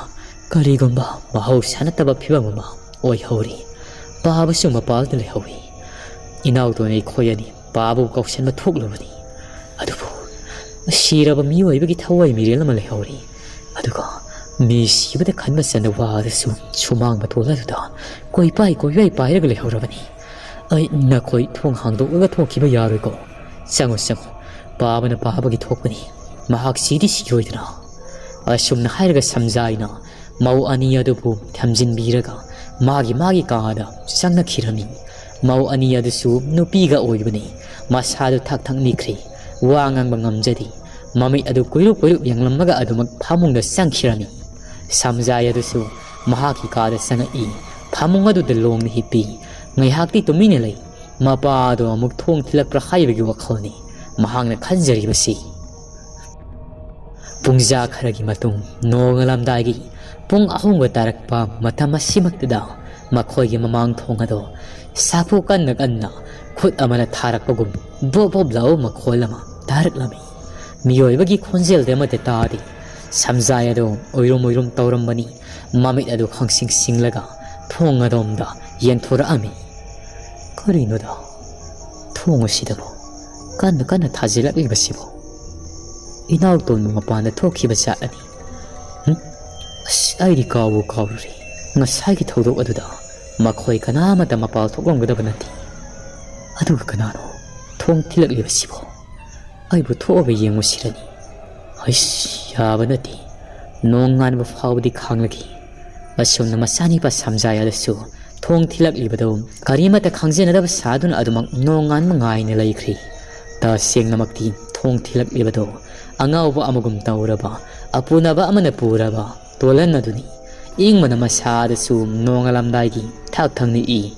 ꯀꯔꯤꯒꯨꯝꯕ ꯃꯍꯧꯁꯥ ꯅꯠꯇꯕ ꯐꯤꯕꯝ ꯑꯃ ꯑꯣꯏꯍꯧꯔꯤ꯫ ꯄꯥꯕꯁꯨ ꯃꯄꯥꯜꯗ ꯂꯩꯍꯧꯏ꯫ ꯏꯅꯥꯎꯇꯣꯟ ꯑꯩꯈꯣꯏ ꯑꯅꯤ ꯄꯥꯕꯕꯨ ꯀꯧꯁꯟꯕ ꯊꯣꯛꯂꯨꯕꯅꯤ꯫ ꯑꯗꯨꯕꯨ ꯁꯤꯔꯕ ꯃꯤꯑꯣꯏꯕꯒꯤ ꯊꯋꯥꯏ ꯃꯤꯔꯦꯜ ꯑꯃ ꯂꯩꯍꯧꯔꯤ꯫ ꯑꯗꯨꯒ ꯃꯤ ꯁꯤꯕꯗ ꯈꯟꯕ ꯆꯟꯗ ꯋꯥ ꯑꯗꯨꯁꯨ ꯁꯨꯃꯥꯡ ꯃꯇꯣꯜ ꯑꯗꯨꯗ ꯀꯣꯏꯄꯥꯏ ꯀꯣꯏꯄꯥꯏ ꯄꯥꯏꯔꯒ ꯂꯩꯍꯧꯔꯕꯅꯤ꯫ ꯑꯩ ꯅꯈꯣꯏ ꯊꯣꯡ ꯍꯥꯡꯗꯣꯛꯂꯒ ꯊꯣꯛꯈꯤꯕ ꯌꯥꯔꯣꯏꯀꯣ? ꯆꯪꯉꯨ, ꯆꯪꯉꯨ꯫ ꯄꯥꯕꯅ ꯄꯥꯕꯒꯤ ꯊꯣꯛꯄꯅꯤ꯫ ꯃꯍꯥꯛ ꯁꯤꯗꯤ ꯁꯤꯔꯣꯏꯗꯅ?" ꯑꯁꯨꯝꯅ ꯍꯥꯏꯔꯒ ꯁꯝꯖꯥꯏꯅ ꯃꯧ ꯑꯅꯤ ꯑꯗꯨꯕꯨ ꯊꯝꯖꯤꯟꯕꯤꯔꯒ ꯃꯥꯒꯤ ꯃꯥꯒꯤ ꯀꯥꯗ ꯆꯪꯅꯈꯤꯔꯝꯃꯤ꯫ ꯃꯧ ꯑꯅꯤ ꯑꯗꯨꯁꯨ ꯅꯨꯄꯤꯒ ꯑꯣꯏꯕꯅꯤ꯫ ꯃꯁꯥꯗꯨ ꯊꯛ ꯊꯛ ꯅꯤꯛꯈ꯭ꯔꯤ꯫ ꯋꯥ ꯉꯥꯡꯕ ꯉꯝꯖꯗꯦ꯫ ꯃꯃꯤꯠ ꯑꯗꯨ ꯀꯨꯏꯔꯨꯞ ꯀꯨꯏꯔꯨꯞ ꯌꯦꯡꯂꯝꯃꯒ ꯑꯗꯨꯃꯛ ꯐꯃꯨꯡꯗ ꯆꯪꯈꯤꯔꯝꯃꯤ꯫ ꯁꯝꯖꯥꯏ ꯑꯗꯨꯁꯨ ꯃꯍꯥꯛꯀꯤ ꯀꯥꯗ ꯆꯪꯉꯛꯏ꯫ ꯐꯃꯨꯡ ꯑꯗꯨꯗ ꯂꯣꯡꯅ ꯍꯤꯞꯄꯤ꯫ ꯉꯥꯏꯍꯥꯛꯇꯤ ꯇꯨꯃꯤꯟꯅ ꯂꯩ꯫ ꯃꯄꯥ ꯑꯗꯨ ꯑꯃꯨꯛ ꯊꯣꯡ ꯊꯤꯜꯂꯛꯄ꯭ꯔꯥ ꯍꯥꯏꯕꯒꯤ ꯋꯥꯈꯜꯅꯤ ꯃꯍꯥꯛꯅ ꯈꯟꯖꯔꯤꯕꯁꯤ꯫ ꯄꯨꯡꯖꯥ ꯈꯔꯒꯤ ꯃꯇꯨꯡ, ꯅꯣꯡꯉꯥꯜꯂꯝꯗꯥꯏꯒꯤ ꯄꯨꯡ ꯑꯍꯨꯝꯒ ꯇꯥꯔꯛꯄ ꯃꯇꯝ ꯑꯁꯤꯃꯛꯇꯗ ꯃꯈꯣꯏꯒꯤ ꯃꯃꯥꯡ ꯊꯣꯡ ꯑꯗꯨ ꯁꯥꯐꯨ ꯀꯟꯅ ꯀꯟꯅ ꯈꯨꯠ ꯑꯃꯅ ꯊꯥꯔꯛꯄꯒꯨꯝ ꯕꯣꯞ ꯕꯣꯞ ꯂꯥꯎꯕ ꯃꯈꯣꯜ ꯑꯃ ꯇꯥꯔꯛꯂꯝꯃꯤ꯫ ꯃꯤꯑꯣꯏꯕꯒꯤ ꯈꯣꯟꯖꯦꯜꯗꯤ ꯑꯃꯠꯇ ꯇꯥꯗꯦ꯫ ꯁꯝꯖꯥꯏ ꯑꯗꯨ ꯎꯏꯔꯨꯝ ꯎꯏꯔꯨꯝ ꯇꯧꯔꯝꯕꯅꯤ꯫ ꯃꯃꯤꯠ ꯑꯗꯨ ꯈꯪꯁꯤꯡ ꯁꯤꯡꯂꯒ ꯊꯣꯡ ꯑꯗꯣꯝꯗ ꯌꯦꯡꯊꯣꯔꯛꯑꯝꯃꯤ꯫ ꯀꯔꯤꯅꯣꯗ? ꯊꯣꯡ ꯑꯁꯤꯗꯕꯨ ꯀꯟꯅ ꯀꯟꯅ ꯊꯥꯖꯤꯜꯂꯛꯂꯤꯕꯁꯤꯕꯨ? ꯏꯅꯥꯎꯇꯣꯟꯕ ꯃꯄꯥꯟꯗ ꯊꯣꯛꯈꯤꯕ ꯖꯥꯠꯂꯅꯤ꯫ ꯍꯨꯝ? ꯑꯁ, ꯑꯩꯗꯤ ꯀꯥꯎꯕꯨ ꯀꯥꯎꯔꯨꯔꯦ꯫ ꯉꯁꯥꯏꯒꯤ ꯊꯧꯗꯣꯛ ꯑꯗꯨꯗ ꯃꯈꯣꯏ ꯀꯅꯥꯃꯠꯇ ꯃꯄꯥꯜ ꯊꯣꯛꯂꯝꯒꯗꯕ ꯅꯠꯇꯦ꯫ ꯑꯗꯨꯒ ꯀꯅꯥꯅꯣ ꯊꯣꯡ ꯊꯤꯜꯂꯛꯂꯤꯕꯁꯤꯕꯣ? ꯑꯩꯕꯨ ꯊꯣꯛꯑꯒ ꯌꯦꯡꯉꯨꯁꯤꯔꯅꯤ꯫ ꯍꯩꯁ, ꯌꯥꯕ ꯅꯠꯇꯦ꯫ ꯅꯣꯡ ꯉꯥꯟꯕ ꯐꯥꯎꯕꯗꯤ ꯈꯥꯡꯂꯒꯦ꯫ ꯑꯁꯨꯝꯅ ꯃꯆꯥꯅꯤꯄꯥ ꯁꯝꯖꯥꯏ ꯑꯗꯨꯁꯨ ꯊꯣꯡ ꯊꯤꯜꯂꯛꯂꯤꯕꯗꯧ ꯀꯔꯤꯃꯠꯇ ꯈꯪꯖꯅꯗꯕ ꯁꯥꯗꯨꯅ ꯑꯗꯨꯃꯛ ꯅꯣꯡ ꯉꯥꯟꯕ ꯉꯥꯏꯅ ꯂꯩꯈ꯭ꯔꯦ꯫ ꯇꯁꯦꯡꯅꯃꯛꯇꯤ ꯊꯣꯡ ꯊꯤꯜꯂꯛꯂꯤꯕꯗꯣ ꯑꯉꯥꯎꯕ ꯑꯃꯒꯨꯝ ꯇꯧꯔꯕ, ꯑꯄꯨꯅꯕ ꯑꯃꯅ ꯄꯨꯔꯕ ꯇꯣꯜꯍꯟ ꯑꯗꯨꯅꯤ꯫ ꯏꯪꯕꯅ ꯃꯁꯥꯗꯁꯨ ꯅꯣꯡꯉꯥꯜꯂꯝꯗꯥꯏꯒꯤ ꯊꯛ ꯊꯛ ꯅꯤꯛꯏ꯫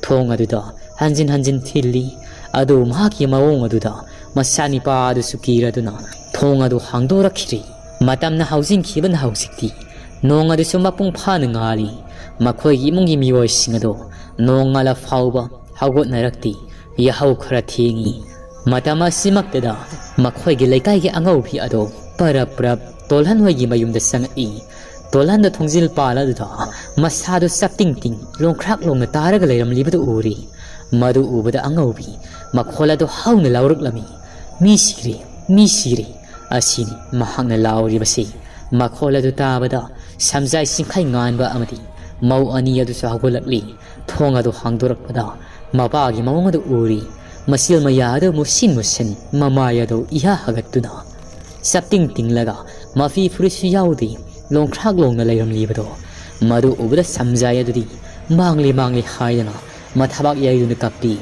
ꯊꯣꯡ ꯑꯗꯨꯗ ꯍꯟꯖꯤꯟ ꯍꯟꯖꯤꯟ ꯊꯤꯜꯂꯤ꯫ ꯑꯗꯨ ꯃꯍꯥꯛꯀꯤ ꯃꯑꯣꯡ ꯑꯗꯨꯗ ꯃꯆꯥꯅꯤꯄꯥ ꯑꯗꯨꯁꯨ ꯀꯤꯔꯗꯨꯅ ꯊꯣꯡ ꯑꯗꯨ ꯍꯥꯡꯗꯣꯔꯛꯈꯤꯔꯦ꯫ ꯃꯇꯝꯅ ꯍꯧꯖꯤꯟꯈꯤꯕꯅ ꯍꯧꯖꯤꯛꯇꯤ ꯅꯣꯡ ꯑꯗꯨꯁꯨ ꯃꯄꯨꯡ ꯐꯥꯅ ꯉꯥꯜꯂꯤ꯫ ꯃꯈꯣꯏꯒꯤ ꯏꯃꯨꯡꯒꯤ ꯃꯤꯑꯣꯏꯁꯤꯡ ꯑꯗꯨ ꯅꯣꯡꯉꯥꯜꯂ ꯐꯥꯎꯕ ꯍꯧꯒꯠꯅꯔꯛꯇꯦ꯫ ꯌꯥꯍꯧ ꯈꯔ ꯊꯦꯡꯉꯤ꯫ ꯃꯇꯝ ꯑꯁꯤꯃꯛꯇꯗ ꯃꯈꯣꯏꯒꯤ ꯂꯩꯀꯥꯏꯒꯤ ꯑꯉꯧꯕꯤ ꯑꯗꯨ ꯄꯔꯞ ꯄꯔꯞ ꯇꯣꯜꯍꯟ ꯍꯣꯏꯒꯤ ꯃꯌꯨꯝꯗ ꯆꯪꯉꯛꯏ꯫ ꯇꯣꯜꯍꯟꯗ ꯊꯣꯡꯖꯤꯜ ꯄꯥꯜ ꯑꯗꯨꯗ ꯃꯁꯥꯗꯨ ꯆꯞꯇꯤꯡ ꯇꯤꯡ, ꯂꯣꯡꯈ꯭ꯔꯥꯛ ꯂꯣꯡꯅ ꯇꯥꯔꯒ ꯂꯩꯔꯝꯂꯤꯕꯗꯨ ꯎꯔꯤ꯫ ꯃꯗꯨ ꯎꯕꯗ ꯑꯉꯧꯕꯤ ꯃꯈꯣꯜ ꯑꯗꯨ ꯍꯧꯅ ꯂꯥꯎꯔꯛꯂꯝꯃꯤ, "ꯃꯤ ꯁꯤꯔꯦ! ꯃꯤ ꯁꯤꯔꯦ!" ꯑꯁꯤꯅꯤ ꯃꯍꯥꯛꯅ ꯂꯥꯎꯔꯤꯕꯁꯤ꯫ ꯃꯈꯣꯜ ꯑꯗꯨ ꯇꯥꯕꯗ ꯁꯝꯖꯥꯏ ꯆꯤꯡꯈꯩ ꯉꯥꯟꯕ ꯑꯃꯗꯤ ꯃꯧ ꯑꯅꯤ ꯑꯗꯨꯁꯨ ꯍꯧꯒꯠꯂꯛꯂꯤ꯫ ꯊꯣꯡ ꯑꯗꯨ ꯍꯥꯡꯗꯣꯔꯛꯄꯗ ꯃꯄꯥꯒꯤ ꯃꯑꯣꯡ ꯑꯗꯨ ꯎꯔꯤ꯫ ꯃꯆꯤꯜ ꯃꯌꯥ ꯑꯗꯨ ꯃꯨꯁꯤꯟ ꯃꯨꯁꯤꯟ, ꯃꯃꯥꯏ ꯑꯗꯨ ꯏꯍꯥ ꯍꯥꯒꯠꯇꯨꯅ ꯆꯞꯇꯤꯡ ꯇꯤꯡꯂꯒ ꯃꯐꯤ ꯐꯨꯔꯤꯠꯁꯨ ꯌꯥꯎꯗꯦ, ꯂꯣꯡꯈ꯭ꯔꯥꯛ ꯂꯣꯡꯅ ꯂꯩꯔꯝꯂꯤꯕꯗꯣ꯫ ꯃꯗꯨ ꯎꯕꯗ ꯁꯝꯖꯥꯏ ꯑꯗꯨꯗꯤ ꯃꯥꯡꯂꯦ ꯃꯥꯡꯂꯦ ꯍꯥꯏꯗꯅ ꯃꯊꯕꯥꯛ ꯌꯩꯗꯨꯅ ꯀꯞꯄꯤ꯫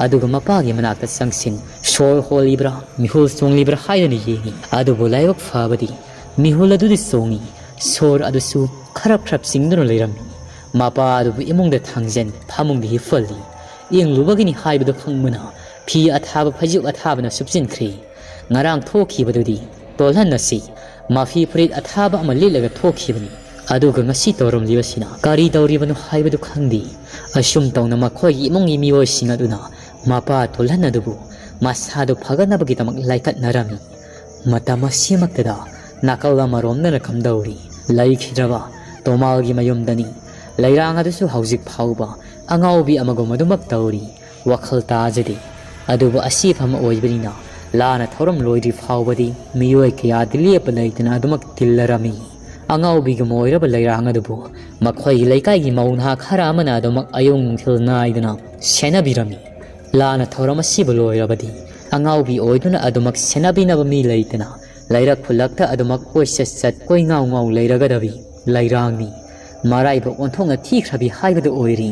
ꯑꯗꯨꯒ ꯃꯄꯥꯒꯤ ꯃꯅꯥꯛꯇ ꯆꯪꯁꯤꯟ ꯁꯣꯔ ꯍꯣꯜꯂꯤꯕ꯭ꯔꯥ ꯃꯤꯍꯨꯜ ꯆꯣꯡꯂꯤꯕ꯭ꯔꯥ ꯍꯥꯏꯗꯨꯅ ꯌꯦꯡꯏ꯫ ꯑꯗꯨꯕꯨ ꯂꯥꯏꯕꯛ ꯐꯕꯗꯤ ꯃꯤꯍꯨꯜ ꯑꯗꯨꯗꯤ ꯆꯣꯡꯏ, ꯁꯣꯔ ꯑꯗꯨꯁꯨ ꯈꯔꯞ ꯈꯔꯞ ꯆꯤꯡꯗꯨꯅ ꯂꯩꯔꯝꯃꯤ꯫ ꯃꯄꯥ ꯑꯗꯨꯕꯨ ꯏꯃꯨꯡꯗ ꯊꯥꯡꯖꯟ ꯐꯃꯨꯡꯗ ꯍꯤꯞꯍꯜꯂꯤ꯫ ꯏꯪꯂꯨꯕꯒꯤꯅꯤ ꯍꯥꯏꯕꯗꯨ ꯈꯪꯕꯅ ꯐꯤ ꯑꯊꯥꯕ ꯐꯩꯖꯨꯞ ꯑꯊꯥꯕꯅ ꯁꯨꯞꯆꯤꯟꯈ꯭ꯔꯦ꯫ ꯉꯔꯥꯡ ꯊꯣꯛꯈꯤꯕꯗꯨꯗꯤ ꯇꯣꯜꯍꯟ ꯑꯁꯤ ꯃꯐꯤ ꯐꯨꯔꯤꯠ ꯑꯊꯥꯕ ꯑꯃ ꯂꯤꯠꯂꯒ ꯊꯣꯛꯈꯤꯕꯅꯤ꯫ ꯑꯗꯨꯒ ꯉꯁꯤ ꯇꯧꯔꯝꯂꯤꯕꯁꯤꯅ ꯀꯔꯤ ꯇꯧꯔꯤꯕꯅꯣ ꯍꯥꯏꯕꯗꯨ ꯈꯪꯗꯦ꯫ ꯑꯁꯨꯝ ꯇꯧꯅ ꯃꯈꯣꯏꯒꯤ ꯏꯃꯨꯡꯒꯤ ꯃꯤꯑꯣꯏꯁꯤꯡ ꯑꯗꯨꯅ ꯃꯄꯥ ꯇꯣꯜꯍꯟ ꯑꯗꯨꯕꯨ ꯃꯁꯥꯗꯨ ꯐꯒꯠꯅꯕꯒꯤꯗꯃꯛ ꯂꯥꯏꯀꯠꯅꯔꯝꯃꯤ꯫ ꯃꯇꯝ ꯑꯁꯤꯃꯛꯇꯗ ꯅꯥꯀꯜ ꯑꯃꯔꯣꯝꯗꯅ ꯀꯝꯗꯧꯔꯤ? ꯂꯩꯈꯤꯗ꯭ꯔꯕ ꯇꯣꯃꯥꯜꯒꯤ ꯃꯌꯨꯝꯗꯅꯤ꯫ ꯂꯩꯔꯥꯡ ꯑꯗꯨꯁꯨ ꯍꯧꯖꯤꯛ ꯐꯥꯎꯕ ꯑꯉꯥꯎꯕꯤ ꯑꯃꯒꯨꯝ ꯑꯗꯨꯃꯛ ꯇꯧꯔꯤ꯫ ꯋꯥꯈꯜ ꯇꯥꯖꯗꯦ꯫ ꯑꯗꯨꯕꯨ ꯑꯁꯤꯐꯝ ꯑꯣꯏꯕꯅꯤꯅ ꯂꯥꯟꯅ ꯊꯧꯔꯝ ꯂꯣꯏꯗ꯭ꯔꯤ ꯐꯥꯎꯕꯗꯤ ꯃꯤꯑꯣꯏ ꯀꯌꯥꯗꯤ ꯂꯦꯞꯄ ꯂꯩꯇꯅ ꯑꯗꯨꯃꯛ ꯇꯤꯜꯂꯔꯝꯃꯤ꯫ ꯑꯉꯥꯎꯕꯤꯒꯨꯝ ꯑꯣꯏꯔꯕ ꯂꯩꯔꯥꯡ ꯑꯗꯨꯕꯨ ꯃꯈꯣꯏꯒꯤ ꯂꯩꯀꯥꯏꯒꯤ ꯃꯧ ꯅꯍꯥ ꯈꯔ ꯑꯃꯅ ꯑꯗꯨꯃꯛ ꯑꯌꯨꯛ ꯅꯨꯡꯊꯤꯜ ꯅꯥꯏꯗꯅ ꯁꯦꯟꯅꯕꯤꯔꯝꯃꯤ꯫ ꯂꯥꯟꯅ ꯊꯧꯔꯝ ꯑꯁꯤꯕꯨ ꯂꯣꯏꯔꯕꯗꯤ ꯑꯉꯥꯎꯕꯤ ꯑꯣꯏꯗꯨꯅ ꯑꯗꯨꯃꯛ ꯁꯦꯟꯅꯕꯤꯅꯕ ꯃꯤ ꯂꯩꯇꯅ ꯂꯩꯔꯛ ꯈꯨꯜꯂꯛꯇ ꯑꯗꯨꯃꯛ ꯀꯣꯏꯆꯠ ꯆꯠ ꯀꯣꯏꯉꯥꯎ ꯉꯥꯎ ꯂꯩꯔꯒꯗꯕꯤ ꯂꯩꯔꯥꯡꯅꯤ꯫ ꯃꯔꯥꯏꯕꯛ ꯑꯣꯟꯊꯣꯛꯅ ꯊꯤꯈ꯭ꯔꯕꯤ ꯍꯥꯏꯕꯗꯨ ꯑꯣꯏꯔꯤ꯫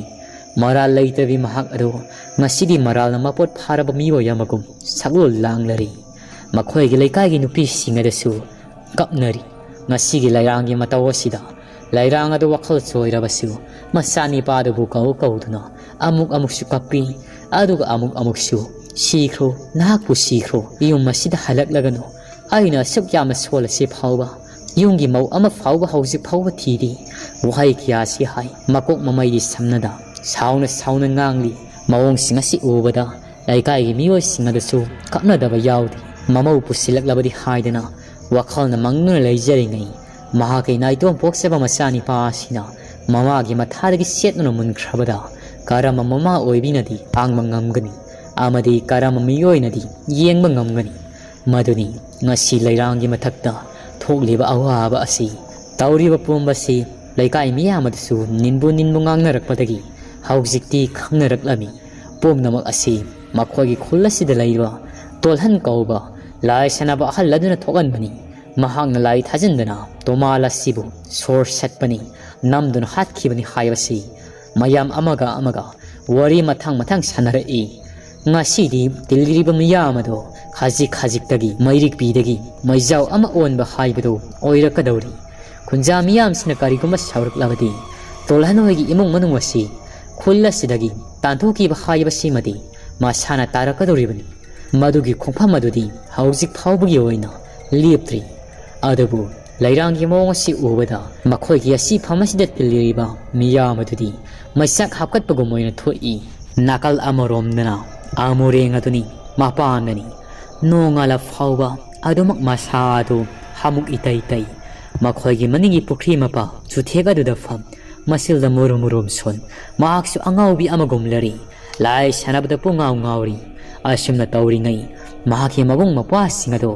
ꯃꯔꯥꯜ ꯂꯩꯇꯕꯤ ꯃꯍꯥꯛ ꯑꯗꯨ ꯉꯁꯤꯗꯤ ꯃꯔꯥꯜꯅ ꯃꯄꯣꯠ ꯐꯥꯔꯕ ꯃꯤꯑꯣꯏ ꯑꯃꯒꯨꯝ ꯁꯛꯂꯣꯜ ꯂꯥꯡꯂꯔꯤ꯫ ꯃꯈꯣꯏꯒꯤ ꯂꯩꯀꯥꯏꯒꯤ ꯅꯨꯄꯤꯁꯤꯡ ꯑꯗꯨꯁꯨ ꯀꯞꯅꯔꯤ꯫ ꯉꯁꯤꯒꯤ ꯂꯩꯔꯥꯡꯒꯤ ꯃꯇꯧ ꯑꯁꯤꯗ ꯂꯩꯔꯥꯡ ꯑꯗꯨ ꯋꯥꯈꯜ ꯆꯣꯏꯔꯕꯁꯨ ꯃꯆꯥꯅꯤꯄꯥꯗꯨꯕꯨ ꯀꯧ ꯀꯧꯗꯨꯅ ꯑꯃꯨꯛ ꯑꯃꯨꯛꯁꯨ ꯀꯞꯄꯤ, ꯑꯗꯨꯒ ꯑꯃꯨꯛ ꯑꯃꯨꯛꯁꯨ "ꯁꯤꯈ꯭ꯔꯣ, ꯅꯍꯥꯛꯄꯨ ꯁꯤꯈ꯭ꯔꯣ, ꯌꯨꯝ ꯑꯁꯤꯗ ꯍꯜꯂꯛꯂꯒꯅꯨ, ꯑꯩꯅ ꯑꯁꯨꯛ ꯌꯥꯝꯅ ꯁꯣꯜꯂꯁꯤ ꯐꯥꯎꯕ ꯌꯨꯝꯒꯤ ꯃꯧ ꯑꯃ ꯐꯥꯎꯕ ꯍꯧꯖꯤꯛ ꯐꯥꯎꯕ ꯊꯤꯔꯤ" ꯋꯥꯍꯩ ꯀꯌꯥꯁꯤ ꯍꯥꯏ꯫ ꯃꯀꯣꯛ ꯃꯃꯩꯗꯤ ꯁꯝꯅꯗ ꯁꯥꯎꯅ ꯁꯥꯎꯅ ꯉꯥꯡꯂꯤ꯫ ꯃꯑꯣꯡꯁꯤꯡ ꯑꯁꯤ ꯎꯕꯗ ꯂꯩꯀꯥꯏꯒꯤ ꯃꯤꯑꯣꯏꯁꯤꯡ ꯑꯗꯨꯁꯨ ꯀꯞꯅꯗꯕ ꯌꯥꯎꯗꯦ꯫ ꯃꯃꯧ ꯄꯨꯁꯤꯜꯂꯛꯂꯕꯗꯤ ꯍꯥꯏꯗꯅ ꯋꯥꯈꯜꯅ ꯃꯪꯗꯨꯅ ꯂꯩꯖꯔꯤꯉꯩ, ꯃꯍꯥꯛꯀꯤ ꯅꯥꯏꯇꯣꯝ ꯄꯣꯛꯆꯕ ꯃꯆꯥꯅꯤꯄꯥ ꯑꯁꯤꯅ ꯃꯃꯥꯒꯤ ꯃꯊꯥꯗꯒꯤ ꯁꯦꯠꯇꯨꯅ ꯃꯨꯟꯈ꯭ꯔꯕꯗ ꯀꯔꯝꯕ ꯃꯃꯥ ꯑꯣꯏꯕꯤꯅꯗꯤ ꯈꯥꯡꯕ ꯉꯝꯒꯅꯤ? ꯑꯃꯗꯤ ꯀꯔꯝꯕ ꯃꯤꯑꯣꯏꯅꯗꯤ ꯌꯦꯡꯕ ꯉꯝꯒꯅꯤ? ꯃꯗꯨꯅꯤ ꯉꯁꯤ ꯂꯩꯔꯥꯡꯒꯤ ꯃꯊꯛꯇ ꯊꯣꯛꯂꯤꯕ ꯑꯋꯥꯕ ꯑꯁꯤ꯫ ꯇꯧꯔꯤꯕ ꯄꯨꯝꯕꯁꯤ ꯂꯩꯀꯥꯏ ꯃꯤꯌꯥꯝ ꯑꯗꯨꯁꯨ ꯅꯤꯟꯕꯨ ꯅꯤꯟꯕꯨ ꯉꯥꯡꯅꯔꯛꯄꯗꯒꯤ ꯍꯧꯖꯤꯛꯇꯤ ꯈꯪꯅꯔꯛꯂꯝꯃꯤ꯫ ꯄꯨꯝꯅꯃꯛ ꯑꯁꯤ ꯃꯈꯣꯏꯒꯤ ꯈꯨꯜ ꯑꯁꯤꯗ ꯂꯩꯕ ꯇꯣꯜꯍꯟ ꯀꯧꯕ ꯂꯥꯏ ꯁꯥꯟꯅꯕ ꯑꯍꯜ ꯑꯗꯨꯅ ꯊꯣꯛꯍꯟꯕꯅꯤ꯫ ꯃꯍꯥꯛꯅ ꯂꯥꯏ ꯊꯥꯖꯤꯟꯗꯅ ꯇꯣꯃꯥꯜ ꯑꯁꯤꯕꯨ ꯁꯣꯔ ꯁꯠꯄꯅꯤ, ꯅꯝꯗꯨꯅ ꯍꯥꯠꯈꯤꯕꯅꯤ ꯍꯥꯏꯕꯁꯤ ꯃꯌꯥꯝ ꯑꯃꯒ ꯑꯃꯒ ꯋꯥꯔꯤ ꯃꯊꯪ ꯃꯊꯪ ꯁꯥꯟꯅꯔꯛꯏ꯫ ꯉꯁꯤꯗꯤ ꯇꯤꯜꯂꯤꯔꯤꯕ ꯃꯤꯌꯥꯝ ꯑꯗꯣ ꯈꯖꯤꯛ ꯈꯖꯤꯛꯇꯒꯤ ꯃꯩꯔꯤꯛꯄꯤꯗꯒꯤ ꯃꯩꯖꯥꯎ ꯑꯃ ꯑꯣꯟꯕ ꯍꯥꯏꯕꯗꯨ ꯑꯣꯏꯔꯛꯀꯗꯧꯔꯤ꯫ ꯈꯨꯟꯖꯥ ꯃꯤꯌꯥꯝꯁꯤꯅ ꯀꯔꯤꯒꯨꯝꯕ ꯁꯥꯎꯔꯛꯂꯕꯗꯤ ꯇꯣꯜꯍꯟ ꯍꯣꯏꯒꯤ ꯏꯃꯨꯡ ꯃꯅꯨꯡ ꯑꯁꯤ ꯈꯨꯜ ꯑꯁꯤꯗꯒꯤ ꯇꯥꯟꯊꯣꯛꯈꯤꯕ ꯍꯥꯏꯕꯁꯤꯃꯗꯤ ꯃꯁꯥꯅ ꯇꯥꯔꯛꯀꯗꯧꯔꯤꯕꯅꯤ꯫ ꯃꯗꯨꯒꯤ ꯈꯣꯡꯐꯝ ꯑꯗꯨꯗꯤ ꯍꯧꯖꯤꯛ ꯐꯥꯎꯕꯒꯤ ꯑꯣꯏꯅ ꯂꯦꯞꯇ꯭ꯔꯤ꯫ ꯑꯗꯨꯕꯨ ꯂꯩꯔꯥꯡꯒꯤ ꯃꯑꯣꯡ ꯑꯁꯤ ꯎꯕꯗ ꯃꯈꯣꯏꯒꯤ ꯑꯁꯤꯐꯝ ꯑꯁꯤꯗ ꯇꯤꯜꯂꯤꯔꯤꯕ ꯃꯤꯌꯥꯝ ꯑꯗꯨꯗꯤ ꯃꯩꯆꯥꯛ ꯍꯥꯞꯀꯠꯄꯒꯨꯝ ꯑꯣꯏꯅ ꯊꯣꯛꯏ꯫ ꯅꯥꯀꯜ ꯑꯃꯔꯣꯝꯗꯅ ꯑꯃꯨꯔꯦꯡ ꯑꯗꯨꯅꯤ, ꯃꯄꯥꯟꯗꯅꯤ ꯅꯣꯡꯉꯥꯜꯂ ꯐꯥꯎꯕ ꯑꯗꯨꯃꯛ ꯃꯁꯥ ꯑꯗꯨ ꯍꯥꯃꯨꯛ ꯏꯇꯩ ꯇꯩ꯫ ꯃꯈꯣꯏꯒꯤ ꯃꯅꯤꯡꯒꯤ ꯄꯨꯈ꯭ꯔꯤ ꯃꯄꯥ ꯆꯨꯊꯦꯛ ꯑꯗꯨꯗ ꯐꯝ, ꯃꯁꯤꯜꯗ ꯃꯨꯔꯨꯝ ꯃꯨꯔꯨꯝ ꯁꯣꯟ꯫ ꯃꯍꯥꯛꯁꯨ ꯑꯉꯥꯎꯕꯤ ꯑꯃꯒꯨꯝꯂꯔꯤ꯫ ꯂꯥꯏ ꯁꯥꯟꯅꯕꯗ ꯄꯨꯡꯉꯥꯎ ꯉꯥꯎꯔꯤ꯫ ꯑꯁꯨꯝꯅ ꯇꯧꯔꯤꯉꯩ ꯃꯍꯥꯛꯀꯤ ꯃꯕꯨꯡ ꯃꯧꯄ꯭ꯋꯥꯁꯤꯡ ꯑꯗꯨ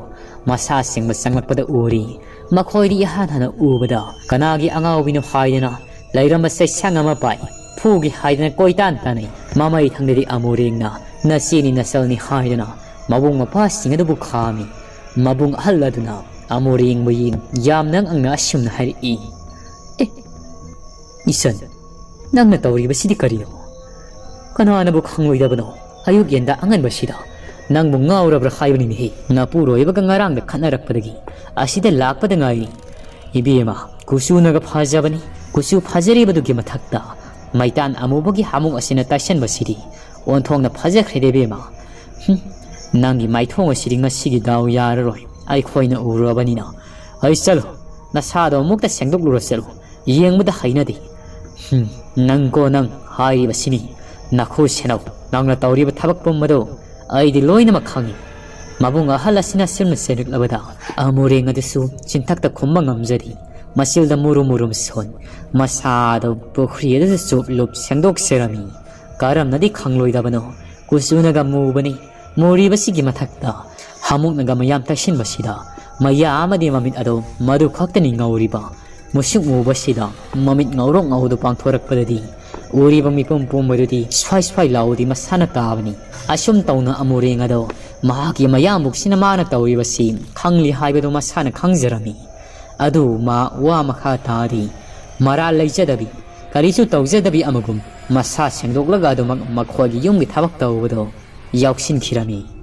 ꯃꯁꯥ ꯁꯦꯡꯕ ꯆꯪꯂꯛꯄꯗ ꯎꯔꯤ꯫ ꯃꯈꯣꯏꯗꯤ ꯏꯍꯥꯟ ꯍꯥꯟꯅ ꯎꯕꯗ ꯀꯅꯥꯒꯤ ꯑꯉꯥꯎꯕꯤꯅꯣ ꯍꯥꯏꯗꯅ ꯂꯩꯔꯝꯕ ꯆꯩꯁꯥꯡ ꯑꯃ ꯄꯥꯏ꯫ ꯐꯨꯒꯦ ꯍꯥꯏꯗꯅ ꯀꯣꯏꯇꯥꯟ ꯇꯥꯟꯅꯩ꯫ ꯃꯃꯩ ꯊꯪꯗꯗꯤ ꯑꯃꯨꯔꯦꯡꯅ "ꯅꯆꯦꯅꯤ ꯅꯆꯜꯅꯤ" ꯍꯥꯏꯗꯨꯅ ꯃꯕꯨꯡ ꯃꯧꯄ꯭ꯋꯥꯁꯤꯡ ꯑꯗꯨꯕꯨ ꯈꯥꯝꯃꯤ꯫ ꯃꯕꯨꯡ ꯑꯍꯜ ꯑꯗꯨꯅ ꯑꯃꯨꯔꯦꯡꯕꯨ ꯌꯦꯡ ꯌꯥꯝꯅ ꯉꯛꯅ ꯑꯁꯨꯝꯅ ꯍꯥꯏꯔꯛꯏ, "ꯑꯦ, ꯏꯆꯟ, ꯅꯪꯅ ꯇꯧꯔꯤꯕꯁꯤꯗꯤ ꯀꯔꯤꯅꯣ? ꯀꯅꯥꯅꯕꯨ ꯈꯪꯂꯣꯏꯗꯕꯅꯣ? ꯑꯌꯨꯛ ꯌꯦꯟꯗ ꯑꯉꯟꯕꯁꯤꯗ ꯅꯪꯕꯨ ꯉꯥꯎꯔꯕ꯭ꯔꯥ ꯍꯥꯏꯕꯅꯤꯅꯦꯍꯦ꯫ ꯅꯄꯨꯔꯣꯏꯕꯒ ꯉꯔꯥꯡꯗ ꯈꯠꯅꯔꯛꯄꯗꯒꯤ ꯑꯁꯤꯗ ꯂꯥꯛꯄꯗ ꯉꯥꯏꯔꯤ꯫ ꯏꯕꯦꯝꯃ, ꯀꯨꯆꯨꯅꯒ ꯐꯖꯕꯅꯤ꯫ ꯀꯨꯆꯨ ꯐꯖꯔꯤꯕꯗꯨꯒꯤ ꯃꯊꯛꯇ ꯃꯩꯇꯥꯟ ꯑꯃꯨꯕꯒꯤ ꯍꯥꯃꯨꯡ ꯑꯁꯤꯅ ꯇꯩꯁꯟꯕꯁꯤꯗꯤ ꯑꯣꯟꯊꯣꯛꯅ ꯐꯖꯈ꯭ꯔꯦꯗ ꯏꯕꯦꯝꯃ꯫ ꯍꯨꯝ, ꯅꯪꯒꯤ ꯃꯥꯏꯊꯣꯡ ꯑꯁꯤꯗꯤ ꯉꯁꯤꯒꯤ ꯗꯥꯎ ꯌꯥꯔꯔꯣꯏ꯫ ꯑꯩꯈꯣꯏꯅ ꯎꯔꯨꯔꯕꯅꯤꯅ꯫ ꯑꯩ ꯆꯠꯂꯣ, ꯅꯁꯥꯗꯣ ꯑꯃꯨꯛꯇ ꯁꯦꯡꯗꯣꯛꯂꯨꯔꯣ ꯆꯠꯂꯣ꯫ ꯌꯦꯡꯕꯗ ꯍꯩꯅꯗꯦ꯫ ꯍꯨꯝ, ꯅꯪꯀꯣ ꯅꯪ ꯍꯥꯏꯔꯤꯕꯁꯤꯅꯤ꯫ ꯅꯈꯨ ꯁꯦꯟꯅꯧ, ꯅꯪꯅ ꯇꯧꯔꯤꯕ ꯊꯕꯛ ꯄꯨꯝꯕꯗꯣ ꯑꯩꯗꯤ ꯂꯣꯏꯅꯃꯛ ꯈꯪꯏ꯫" ꯃꯕꯨꯡ ꯑꯍꯜ ꯑꯁꯤꯅ ꯑꯁꯨꯝꯅ ꯆꯩꯔꯛꯂꯕꯗ ꯑꯃꯨꯔꯦꯡ ꯑꯗꯨꯁꯨ ꯆꯤꯟꯊꯛꯇ ꯈꯨꯝꯕ ꯉꯝꯖꯗꯦ꯫ ꯃꯆꯤꯜꯗ ꯃꯨꯔꯨꯝ ꯃꯨꯔꯨꯝ ꯁꯣꯟ, ꯃꯁꯥꯗꯣ ꯄꯨꯈ꯭ꯔꯤ ꯑꯗꯨꯗ ꯆꯨꯞ ꯂꯨꯞ ꯁꯦꯡꯗꯣꯛꯆꯔꯝꯃꯤ꯫ ꯀꯔꯝꯅꯗꯤ ꯈꯪꯂꯣꯏꯗꯕꯅꯣ? ꯀꯨꯆꯨꯅꯒ ꯃꯨꯕꯅꯤ꯫ ꯃꯨꯔꯤꯕꯁꯤꯒꯤ ꯃꯊꯛꯇ ꯍꯥꯃꯨꯛꯅꯒ ꯃꯌꯥꯝ ꯇꯩꯁꯤꯟꯕꯁꯤꯗ ꯃꯌꯥ ꯑꯃꯗꯤ ꯃꯃꯤꯠ ꯑꯗꯣ ꯃꯗꯨ ꯈꯛꯇꯅꯤ ꯉꯧꯔꯤꯕ꯫ ꯃꯨꯁꯨꯛ ꯃꯨꯕꯁꯤꯗ ꯃꯃꯤꯠ ꯉꯧꯔꯣꯛ ꯉꯧꯗꯨ ꯄꯥꯡꯊꯣꯔꯛꯄꯗꯗꯤ ꯎꯔꯤꯕ ꯃꯤꯄꯨꯝ ꯄꯨꯝꯕꯗꯨꯗꯤ ꯁ꯭ꯋꯥꯏ ꯁ꯭ꯋꯥꯏ ꯂꯥꯎꯕꯗꯤ ꯃꯁꯥꯅ ꯇꯥꯕꯅꯤ꯫ ꯑꯁꯨꯝ ꯇꯧꯅ ꯑꯃꯨꯔꯦꯡ ꯑꯗꯣ ꯃꯍꯥꯛꯀꯤ ꯃꯌꯥꯝꯕꯨꯛꯁꯤꯅ ꯃꯥꯅ ꯇꯧꯔꯤꯕꯁꯤ ꯈꯪꯂꯤ ꯍꯥꯏꯕꯗꯨ ꯃꯁꯥꯅ ꯈꯪꯖꯔꯝꯃꯤ꯫ ꯑꯗꯨ ꯃꯥ ꯋꯥ ꯃꯈꯥ ꯇꯥꯔꯤ꯫ ꯃꯔꯥꯜ ꯂꯩꯖꯗꯕꯤ, ꯀꯔꯤꯁꯨ ꯇꯧꯖꯗꯕꯤ ꯑꯃꯒꯨꯝ ꯃꯁꯥ ꯁꯦꯡꯗꯣꯛꯂꯒ ꯑꯗꯨꯃꯛ ꯃꯈꯣꯏꯒꯤ ꯌꯨꯝꯒꯤ ꯊꯕꯛ ꯇꯧꯕꯗꯣ ꯌꯥꯎꯁꯤꯟꯈꯤꯔꯝꯃꯤ꯫